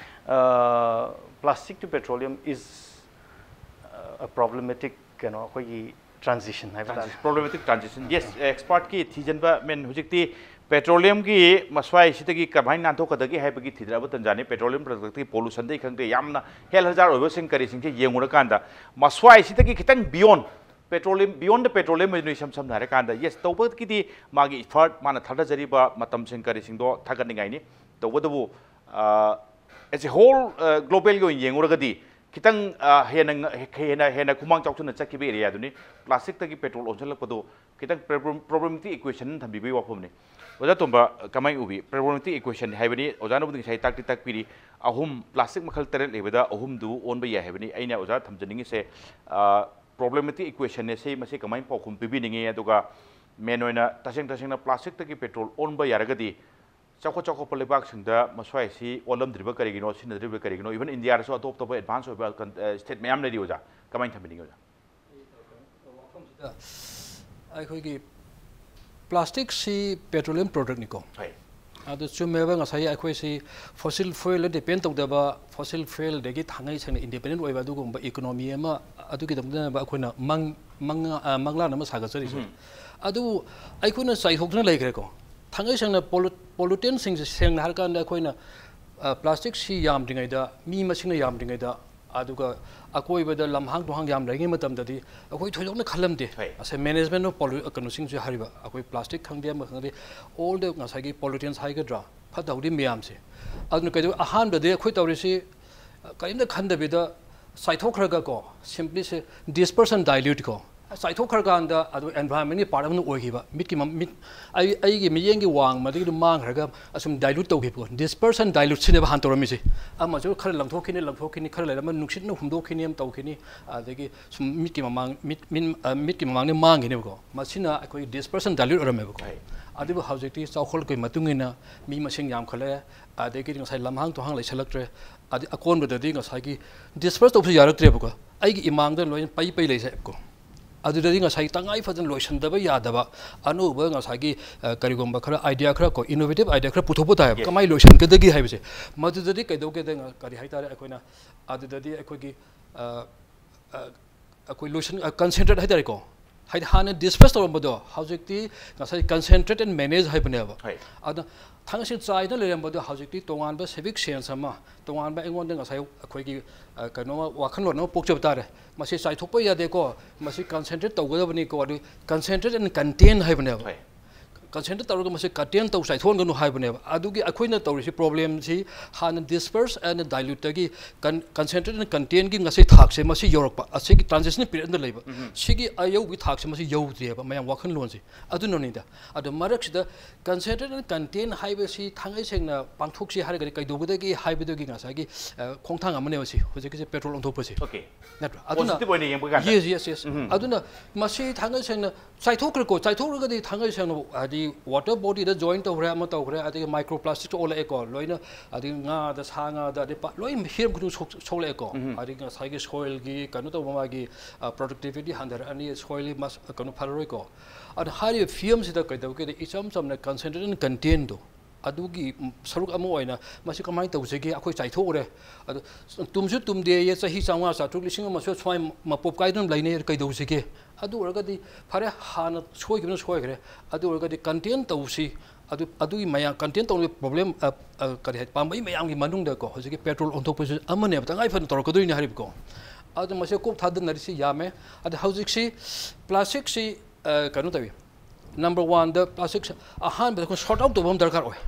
ꯑ, plastic to petroleum is, ꯑ, a problematic, ꯀꯩꯅꯣ, ꯑꯩꯈꯣꯏꯒꯤ transition ꯍꯥꯏꯕ ꯇꯥꯔꯦ꯫ Transition, problematic transition꯫ Yes, expert ꯀꯤ ꯊꯤꯖꯤꯟꯕ, ꯃꯦꯟ, ꯍꯧꯖꯤꯛꯇꯤ petroleum ꯒꯤ ꯃꯁ꯭ꯋꯥꯏꯁꯤꯗꯒꯤ ꯀꯃꯥꯏꯅ ꯅꯥꯟꯊꯣꯛꯀꯗꯒꯦ ꯍꯥꯏꯕꯒꯤ ꯊꯤꯗ꯭ꯔꯕ ꯇꯟꯖꯥꯅꯤ꯫ Petroleum product ꯇꯒꯤ pollution ꯗꯒꯤ ꯈꯪꯗꯦ, ꯌꯥꯝꯅ health hazard ꯑꯣꯏꯕꯁꯤꯡ ꯀꯔꯤꯁꯤꯡꯁꯦ ꯌꯦꯡꯉꯨꯔꯀꯥꯟꯗ, ꯃꯁ꯭ꯋꯥꯏꯁꯤꯗꯒꯤ ꯈꯤꯇꯪ beyond petroleum, beyond the petroleum ꯑꯣꯏꯗꯣꯏꯅꯤ꯫ ꯏꯁꯝ ꯁꯝꯅ ꯍꯥꯏꯔꯀꯥꯟꯗ, yes, ꯇꯧꯕꯒꯤꯗꯤ ꯃꯥꯒꯤ effort, ꯃꯥꯅ ꯊꯥꯗꯖꯔꯤꯕ ꯃꯇꯝꯁꯤꯡ ꯀꯔꯤꯁꯤꯡꯗꯣ ꯊꯥꯒꯠꯅꯤꯡꯉꯥꯏꯅꯤ꯫ ꯇꯧꯕꯇꯕꯨ, ꯑ, as a whole, ꯑ, global ꯒꯤ ꯑꯣꯏꯅ ꯌꯦꯡꯉꯨꯔꯒꯗꯤ, ꯈꯤꯇꯪ ꯑ, ꯍꯦꯟꯅ ꯉ- ꯍꯦꯟꯅ ꯍꯦꯟꯅ ꯈꯨꯃꯥꯡ ꯆꯥꯎꯁꯤꯟꯅ ꯆꯠꯈꯤꯕ ꯑꯦꯔꯤꯌꯥꯗꯨꯅꯤ꯫ ꯄ꯭ꯂꯥꯁꯇꯤꯛꯇꯒꯤ ꯄꯦꯇ꯭ꯔꯣꯜ ꯑꯣꯟꯁꯤꯜꯂꯛꯄꯗꯣ ꯈꯤꯇꯪ ꯄ꯭ꯔꯣꯕ꯭ꯂꯦꯃꯦꯇꯤꯛ ꯏꯀ꯭ꯋꯦꯁꯟ ꯊꯝꯕꯤꯕꯒꯤ ꯋꯥꯐꯝꯅꯤ꯫ ꯑꯣꯖꯥ ꯇꯣꯝꯕ, ꯀꯃꯥꯏꯅ ꯎꯕꯤ? ꯄ꯭ꯔꯣꯕ꯭ꯂꯦꯃꯦꯇꯤꯛ ꯏꯀ꯭ꯋꯦꯁꯟ ꯍꯥꯏꯕꯅꯤ꯫ ꯑꯣꯖꯥꯅꯕꯨꯗꯤ ꯉꯁꯥꯏ ꯇꯥꯛꯇꯤ ꯇꯥꯛꯄꯤꯔꯤ꯫ ꯑꯍꯨꯝ, ꯄ꯭ꯂꯥꯁꯇꯤꯛ ꯃꯈꯜ ꯇꯔꯦꯠ ꯂꯩꯕꯗ ꯑꯍꯨꯝꯗꯨ ꯑꯣꯟꯕ ꯌꯥꯏ ꯍꯥꯏꯕꯅꯤ꯫ ꯑꯩꯅ ꯑꯣꯖꯥ ꯊꯝꯖꯅꯤꯡꯉꯤꯁꯦ, ꯄ꯭ꯔꯣꯕ꯭ꯂꯦꯃꯦꯇꯤꯛ ꯏꯀ꯭ꯋꯦꯁꯟꯅꯦ ꯁꯤ, ꯃꯁꯤ ꯀꯃꯥꯏꯅ ꯄꯥꯎꯈꯨꯝ ꯄꯤꯕꯤꯅꯤꯡꯉꯤ? ꯑꯗꯨꯒ ꯃꯦꯟ ꯑꯣꯏꯅ ꯇꯁꯦꯡ ꯇꯁꯦꯡꯅ ꯄ꯭ꯂꯥꯁꯇꯤꯛꯇꯒꯤ ꯄꯦꯇ꯭ꯔꯣꯜ ꯑꯣꯟꯕ ꯌꯥꯔꯒꯗꯤ ꯆꯥꯎꯈꯠ ꯆꯥꯎꯈꯠꯄ ꯂꯩꯕꯥꯛꯁꯤꯡꯗ ꯃꯁ꯭ꯋꯥꯏꯁꯤ ꯑꯣꯜꯂꯝꯗ꯭ꯔꯤꯕ ꯀꯔꯤꯒꯤꯅꯣ, ꯁꯤꯖꯤꯟꯅꯗ꯭ꯔꯤꯕ ꯀꯔꯤꯒꯤꯅꯣ? ꯏꯚꯟ ꯏꯟꯗꯤꯌꯥꯗꯁꯨ ꯑꯇꯣꯞ ꯑꯇꯣꯞꯄ ꯑꯦꯗꯚꯥꯟꯁ ꯑꯣꯏꯕ ꯁ꯭ꯇꯦꯠ ꯃꯌꯥꯝ ꯂꯩꯔꯤ ꯑꯣꯖꯥ, ꯀꯃꯥꯏꯅ ꯊꯝꯕꯤꯅꯤꯡꯉꯤ ꯑꯣꯖꯥ? ꯑꯩꯈꯣꯏꯒꯤ ꯄ꯭ꯂꯥꯁꯇꯤꯛꯁꯤ ꯄꯦꯇ꯭ꯔꯣꯂꯤꯌꯝ ꯄ꯭ꯔꯣꯗꯛꯅꯤꯀꯣ꯫ ꯍꯣꯏ꯫ ꯑꯗꯨ ꯆꯨꯝꯃꯦꯕ, ꯉꯁꯥꯏ ꯑꯩꯈꯣꯏꯁꯤ ꯐꯣꯁꯤꯜ ꯐ꯭ꯌꯨꯑꯦꯜꯗ ꯗꯤꯄꯦꯟ ꯇꯧꯗꯕ, ꯐꯣꯁꯤꯜ ꯐ꯭ꯌꯨꯑꯦꯜꯗꯒꯤ ꯊꯥꯡꯉꯩ ꯁꯦꯡꯅ ꯏꯟꯗꯤꯄꯦꯟꯗꯦꯟ ꯑꯣꯏꯕ ꯑꯗꯨꯒꯨꯝꯕ ꯏꯀꯣꯅꯣꯃꯤ ꯑꯃ, ꯑꯗꯨꯒꯤꯗꯃꯛꯇꯅꯦꯕ ꯑꯩꯈꯣꯏꯅ ꯃꯪ ꯃꯪ ꯑ, ꯃꯪꯂꯥꯟ ꯑꯃ ꯁꯥꯒꯠꯆꯔꯤꯁꯦ꯫ ꯑꯗꯨꯕꯨ ꯑꯩꯈꯣꯏꯅ ꯆꯥꯏꯊꯣꯛꯇꯨꯅ ꯂꯩꯈ꯭ꯔꯦꯀꯣ꯫ ꯊꯥꯡꯉꯩ ꯁꯦꯡꯅ ꯄꯣꯂꯨ ꯄꯣꯂꯨꯇꯦꯟꯁꯤꯡꯁꯦ ꯁꯦꯡꯅ ꯍꯥꯏꯔꯀꯥꯟꯗ ꯑꯩꯈꯣꯏꯅ ꯄ꯭ꯂꯥꯁꯇꯤꯛꯁꯤ ꯌꯥꯝꯗ꯭ꯔꯤꯉꯩꯗ, ꯃꯤ ꯃꯁꯤꯡꯅ ꯌꯥꯝꯗ꯭ꯔꯤꯉꯩꯗ, ꯑꯗꯨꯒ ꯑꯀꯣꯏꯕꯗ ꯂꯝꯍꯥꯡ ꯇꯨꯍꯥꯡ ꯌꯥꯝ ꯂꯩꯔꯤꯉꯩ ꯃꯇꯝꯗꯗꯤ ꯑꯩꯈꯣꯏ ꯊꯣꯏꯗꯣꯛꯅ ꯈꯜꯂꯝꯗꯦ꯫ ꯍꯣꯏ꯫ ꯑꯁꯦ ꯃꯦꯅꯦꯖꯃꯦꯟ ꯑꯣꯐ ꯄꯣꯂꯨ ꯀꯩꯅꯣꯁꯤꯡꯁꯦ ꯍꯥꯏꯔꯤꯕ ꯑꯩꯈꯣꯏ ꯄ꯭ꯂꯥꯁꯇꯤꯛ ꯈꯪꯗꯦ ꯑꯃ ꯈꯪꯗꯦ, ꯑꯣꯜ ꯗ ꯉꯁꯥꯏꯒꯤ ꯄꯣꯂꯨꯇꯦꯟꯁ ꯍꯥꯏꯒꯗ꯭ꯔꯥ, ꯐꯠꯇ ꯍꯥꯎꯗꯤ ꯃꯌꯥꯝꯁꯦ꯫ ꯑꯗꯨꯅ ꯀꯩꯗꯧ ꯑꯍꯥꯟꯕꯗꯤ ꯑꯩꯈꯣꯏ ꯇꯧꯔꯤꯁꯤ ꯀꯔꯤꯝꯇ ꯈꯟꯗꯕꯤꯗ ꯆꯥꯏꯊꯣꯛꯈ꯭ꯔꯒ ꯀꯣ, ꯁꯤꯝꯄ꯭ꯂꯤ ꯁꯦ ꯗꯤꯁꯄꯔꯁꯟ ꯗꯥꯏꯂ꯭ꯌꯨꯠ ꯀꯣ, ꯆꯥꯏꯊꯣꯛꯈ꯭ꯔꯀꯥꯟꯗ ꯑꯗꯨ ꯑꯦꯟꯚꯥꯏꯔꯟꯃꯦꯟꯒꯤ ꯄꯥꯔꯠ ꯑꯃ ꯑꯣꯏꯈꯤꯕ꯫ ꯃꯤꯠꯀꯤ ꯃ- ꯃꯤꯠ ꯑꯩ ꯑꯩꯒꯤ ꯃꯤꯠꯌꯦꯡꯒꯤ ꯋꯥꯡꯃꯗꯒꯤ ꯑꯗꯨꯝ ꯃꯥꯡꯈ꯭ꯔꯒ ꯑꯁꯨꯝ ꯗꯥꯏꯂ꯭ꯌꯨꯠ ꯇꯧꯈꯤꯕꯀꯣ꯫ ꯗꯤꯁꯄꯔꯁꯟ ꯗꯥꯏꯂ꯭ꯌꯨꯠ ꯁꯤꯅꯦꯕ ꯍꯥꯟꯅ ꯇꯧꯔꯝꯃꯤꯁꯦ꯫ ꯑꯃꯁꯨ ꯈꯔ ꯂꯪꯊꯣꯛꯈꯤꯅꯤ, ꯂꯪꯊꯣꯛꯈꯤꯅꯤ, ꯈꯔ ꯂꯩꯔꯝꯃ ꯅꯨꯡꯁꯤꯠꯅ ꯍꯨꯝꯗꯣꯛꯈꯤꯅꯤ ꯑꯃ ꯇꯧꯈꯤꯅꯤ, ꯑꯗꯒꯤ ꯁꯨꯝ ꯃꯤꯠꯀꯤ ꯃꯃꯥꯡ ꯃꯤꯠ ꯃꯤꯠ ꯑ, ꯃꯤꯠꯀꯤ ꯃꯃꯥꯡꯗ ꯃꯥꯡꯈꯤꯅꯦꯕꯀꯣ꯫ ꯃꯁꯤꯅ ꯑꯩꯈꯣꯏ ꯗꯤꯁꯄꯔꯁꯟ ꯗꯥꯏꯂ꯭ꯌꯨꯠ ꯑꯣꯏꯔꯝꯃꯦꯕꯀꯣ꯫ ꯍꯣꯏ꯫ ꯑꯗꯨꯕꯨ ꯍꯧꯖꯤꯛꯇꯤ ꯆꯥꯎꯈꯠꯂꯛꯄꯒꯤ ꯃꯇꯨꯡ ꯏꯟꯅ ꯃꯤ ꯃꯁꯤꯡ ꯌꯥꯝꯈꯠꯂꯛꯑꯦ, ꯑꯗꯒꯤꯗꯤ ꯉꯁꯥꯏ ꯂꯝꯍꯥꯡ ꯇꯨꯍꯥꯡ ꯂꯩꯁꯜꯂꯛꯇ꯭ꯔꯦ, ꯑꯗꯩ ꯑꯀꯣꯟꯕꯗꯗꯤ ꯉꯁꯥꯏꯒꯤ ꯗꯤꯁꯄꯔꯁ ꯇꯧꯕꯁꯨ ꯌꯥꯔꯛꯇ꯭ꯔꯦꯕꯀꯣ꯫ ꯑꯩꯒꯤ ꯏꯃꯥꯡꯗ ꯂꯣꯏꯅ ꯄꯩ ꯄꯩ ꯂꯩꯁꯦꯕꯀꯣ꯫ ꯑꯗꯨꯗꯗꯤ ꯉꯁꯥꯏ ꯇꯉꯥꯏ ꯐꯗꯅ ꯂꯣꯏꯁꯤꯟꯗꯕ ꯌꯥꯗꯕ ꯑꯅꯧꯕ ꯉꯁꯥꯏꯒꯤ ꯑ, ꯀꯔꯤꯒꯨꯝꯕ ꯈꯔ ꯑꯥꯏꯗꯤꯌꯥ ꯈꯔ ꯀꯣ, ꯏꯅꯣꯚꯦꯇꯤꯚ ꯑꯥꯏꯗꯤꯌꯥ ꯈꯔ ꯄꯨꯊꯣꯛꯄ ꯇꯥꯏꯌꯦꯕ꯫ Yes. ꯀꯃꯥꯏꯅ ꯂꯣꯏꯁꯤꯟꯒꯗꯒꯦ ꯍꯥꯏꯕꯁꯦ꯫ ꯃꯗꯨꯗꯗꯤ ꯀꯩꯗꯧꯒꯦꯗ ꯉ- ꯀꯔꯤ ꯍꯥꯏꯇꯥꯔꯦ, ꯑꯩꯈꯣꯏꯅ ꯑꯗꯨꯗꯗꯤ ꯑꯩꯈꯣꯏꯒꯤ ꯑ, ꯑ, ꯑꯩꯈꯣꯏ ꯂꯣꯏꯁꯤꯟ ꯀꯟꯁꯦꯟꯇ꯭ꯔꯦꯠ ꯍꯥꯏꯇꯥꯔꯦꯀꯣ꯫ ꯍꯥꯏꯗꯤ ꯍꯥꯟꯅ ꯗꯤꯁꯄꯔꯁ ꯇꯧꯔꯝꯕꯗꯣ ꯍꯧꯖꯤꯛꯇꯤ ꯉꯁꯥꯏ ꯀꯟꯁꯦꯟꯇ꯭ꯔꯦꯠ ꯑꯦꯟ ꯃꯦꯅꯦꯖ ꯍꯥꯏꯕꯅꯦꯕ꯫ ꯍꯣꯏ꯫ ꯑꯗ ꯊꯥꯡꯒꯩꯁꯦꯡ ꯆꯥꯏꯗꯅ ꯂꯩꯔꯝꯕꯗꯣ ꯍꯧꯖꯤꯛꯇꯤ ꯇꯣꯉꯥꯟꯕ ꯁꯤꯚꯤꯛ ꯁꯦꯟꯁ ꯑꯃ, ꯇꯣꯉꯥꯟꯕ ꯑꯩꯉꯣꯟꯗ ꯉꯁꯥꯏ ꯑꯩꯈꯣꯏꯒꯤ ꯑ, ꯀꯩꯅꯣ ꯋꯥꯈꯜꯂꯣꯟ ꯑꯃ ꯄꯣꯛꯆꯕ ꯇꯥꯔꯦ꯫ ꯃꯁꯤ ꯆꯥꯏꯊꯣꯛꯄ ꯌꯥꯗꯦꯀꯣ, ꯃꯁꯤ ꯀꯟꯁꯦꯟꯇ꯭ꯔꯦꯠ ꯇꯧꯒꯗꯕꯅꯤꯀꯣ, ꯑꯗꯨ ꯀꯟꯁꯦꯟꯇ꯭ꯔꯦꯠ ꯑꯦꯟ ꯀꯟꯇꯦꯟ ꯍꯥꯏꯕꯅꯦꯕ꯫ ꯍꯣꯏ꯫ ꯀꯟꯁꯦꯟꯇ꯭ꯔꯦꯠ ꯇꯧꯔꯒ ꯃꯁꯤ ꯀꯟꯇꯦꯟ ꯇꯧ, ꯆꯥꯏꯊꯣꯛꯍꯟꯒꯅꯨ ꯍꯥꯏꯕꯅꯦꯕ꯫ ꯑꯗꯨꯒꯤ ꯑꯩꯈꯣꯏꯅ ꯇꯧꯔꯤꯁꯤ ꯄ꯭ꯔꯣꯕ꯭ꯂꯦꯝꯁꯤ ꯍꯥꯟꯅ ꯗꯤꯁꯄꯔꯁ ꯑꯦꯟ ꯗꯥꯏꯂ꯭ꯌꯨꯠꯇꯒꯤ ꯀꯟ ꯀꯟꯁꯦꯟꯇ꯭ꯔꯦꯠ ꯑꯦꯟ ꯀꯟꯇꯦꯟꯒꯤ ꯉꯁꯤ ꯊꯥꯛꯁꯦ ꯃꯁꯤ ꯌꯧꯔꯛꯄ, ꯑꯁꯤꯒꯤ ꯇ꯭ꯔꯥꯟꯖꯤꯁꯟ ꯄꯤꯔꯤꯌꯠ ꯑꯃꯗ ꯂꯩꯕ꯫ ꯁꯤꯒꯤ ꯑꯌꯧꯕꯒꯤ ꯊꯥꯛꯁꯦ ꯃꯁꯤ ꯌꯧꯗ꯭ꯔꯤꯑꯕ ꯃꯌꯥꯝ ꯋꯥꯈꯜꯂꯣꯟꯁꯤ꯫ ꯑꯗꯨꯅꯅꯤꯗ꯫ ꯑꯗꯣ ꯃꯔꯛꯁꯤꯗ ꯀꯟꯁꯦꯟꯇ꯭ꯔꯦꯠ ꯑꯦꯟ ꯀꯟꯇꯦꯟ ꯍꯥꯏꯕꯁꯤ ꯊꯥꯡꯉꯩ ꯁꯦꯡꯅ ꯄꯥꯡꯊꯣꯛꯁꯤ ꯍꯥꯏꯔꯒꯗꯤ ꯀꯩꯗꯧꯒꯗꯒꯦ ꯍꯥꯏꯕꯗꯨꯒꯤ ꯉꯁꯥꯏꯒꯤ, ꯑ, ꯈꯣꯡꯊꯥꯡ ꯑꯃꯅꯦꯕ ꯁꯤ ꯍꯧꯖꯤꯛꯀꯤꯁꯦ ꯄꯦꯇ꯭ꯔꯣꯜ ꯑꯣꯟꯊꯣꯛꯄꯁꯤ꯫ ꯑꯣꯀꯦ꯫ ꯅꯠꯇ꯭ꯔꯥ? ꯑꯗꯨꯅ ꯄꯣꯖꯤꯇꯤꯚ ꯑꯣꯏꯅ ꯌꯦꯡꯕ ꯀꯥꯟꯗ꯫ Yes, yes, yes. ꯑꯗꯨꯅ ꯃꯁꯤ ꯊꯥꯡꯉꯩ ꯁꯦꯡꯅ ꯆꯥꯏꯊꯣꯛꯈ꯭ꯔꯦꯀꯣ꯫ ꯆꯥꯏꯊꯣꯛꯈ꯭ꯔꯒꯗꯤ ꯊꯥꯡꯉꯩ ꯁꯦꯡꯅ ꯍꯥꯏꯗꯤ ꯋꯥꯇꯔ ꯕꯣꯗꯤꯗ ꯖꯣꯏꯟ ꯇꯧꯈ꯭ꯔꯦ, ꯑꯃ ꯇꯧꯈ꯭ꯔꯦ, ꯑꯗꯒꯤ ꯃꯥꯏꯀ꯭ꯔꯣ ꯄ꯭ꯂꯥꯁꯇꯤꯛꯁꯨ ꯑꯣꯜꯂꯛꯑꯦꯀꯣ ꯂꯣꯏꯅ, ꯑꯗꯒꯤ ꯉꯥꯗ, ꯁꯥ ꯉꯥꯗ, ꯑꯗꯩ ꯄꯥ- ꯂꯣꯏ ꯍꯤꯔꯝ ꯈꯨꯗꯤꯡ ꯁꯣꯛ- ꯁꯣꯛꯂꯛꯑꯦꯀꯣ꯫ ꯑꯗꯒꯤ ꯉꯁꯥꯏꯒꯤ ꯁꯣꯏꯜꯒꯤ ꯀꯩꯅꯣ ꯇꯧꯕ, ꯃꯥꯒꯤ ꯄ꯭ꯔꯣꯗꯛꯇꯤꯚꯤꯇꯤ ꯍꯟꯊꯔꯛꯑꯅꯤ, ꯁꯣꯏꯜꯒꯤ ꯃꯁ ꯀꯩꯅꯣ ꯐꯔꯔꯣꯏꯀꯣ꯫ ꯑꯗꯣ ꯍꯥꯏꯔꯤꯕ ꯐꯤꯕꯝꯁꯤꯗ ꯀꯩꯗꯧꯒꯦꯗ ꯏꯆꯝ ꯆꯝꯅ ꯀꯟꯁꯦꯟꯇ꯭ꯔꯦꯠ ꯑꯦꯟ ꯀꯟꯇꯦꯟꯗꯣ ꯑꯗꯨꯒꯤ ꯁꯔꯨꯛ ꯑꯃ ꯑꯣꯏꯅ ꯃꯁꯤ ꯀꯃꯥꯏꯅ ꯇꯧꯁꯤꯒꯦ? ꯑꯩꯈꯣꯏ ꯆꯥꯏꯊꯣꯛꯎꯔꯦ, ꯑꯗꯣ ꯇꯨꯝꯁꯨ ꯇꯨꯝꯗꯦꯌꯦ, ꯆꯍꯤ ꯆꯥꯝꯃꯉꯥ, ꯆꯥꯇ꯭ꯔꯨꯛ, ꯂꯤꯁꯤꯡ ꯑꯃꯁꯨ ꯁꯨꯃꯥꯏꯅ ꯃꯄꯣꯞ ꯀꯥꯏꯗꯨꯅ ꯂꯩꯅꯩ, ꯀꯩꯗꯧꯁꯤꯒꯦ? ꯑꯗꯨ ꯑꯣꯏꯔꯒꯗꯤ ꯐꯔꯦ, ꯍꯥꯟꯅ ꯁꯣꯏꯈꯤꯕꯅ ꯁꯣꯏꯈ꯭ꯔꯦ꯫ ꯑꯗꯨ ꯑꯣꯏꯔꯒꯗꯤ ꯀꯟꯇꯦꯟ ꯇꯧꯁꯤ꯫ ꯑꯗꯨ ꯑꯗꯨꯒꯤ ꯃꯌꯥꯝ ꯀꯟꯇꯦꯟ ꯇꯧꯅꯕꯒꯤ ꯄ꯭ꯔꯣꯕ꯭ꯂꯦꯝ, ꯑ, ꯑ, ꯀꯔꯤ ꯍꯥꯏ, ꯄꯥꯝꯕꯩ ꯃꯌꯥꯝꯒꯤ ꯃꯅꯨꯡꯗꯀꯣ ꯍꯧꯖꯤꯛꯀꯤ ꯄꯦꯇ꯭ꯔꯣꯜ ꯑꯣꯟꯊꯣꯛꯄꯁꯤ ꯑꯃꯅꯦꯕ, ꯇꯉꯥꯏ ꯐꯗꯅ ꯇꯧꯔꯛꯀꯗꯣꯏꯅꯤ ꯍꯥꯏꯔꯤꯕꯀꯣ꯫ ꯑꯗꯨ ꯃꯁꯤ ꯀꯣꯛ ꯊꯥꯗꯅꯔꯤꯁꯤ ꯌꯥꯝꯃꯦ꯫ ꯑꯗ ꯍꯧꯖꯤꯛꯁꯤ ꯄ꯭ꯂꯥꯁꯇꯤꯛꯁꯤ, ꯑ, ꯀꯩꯅꯣ ꯇꯧꯏ, ꯅꯝꯕꯔ ꯋꯥꯟꯗ ꯄ꯭ꯂꯥꯁꯇꯤꯛꯁꯦ ꯑꯍꯥꯟꯕꯗ ꯑꯩꯈꯣꯏ ꯁꯣꯔꯠ ꯑꯥꯎꯠ ꯇꯧꯕ ꯑꯃ ꯗꯔꯀꯥꯔ ꯑꯣꯏ꯫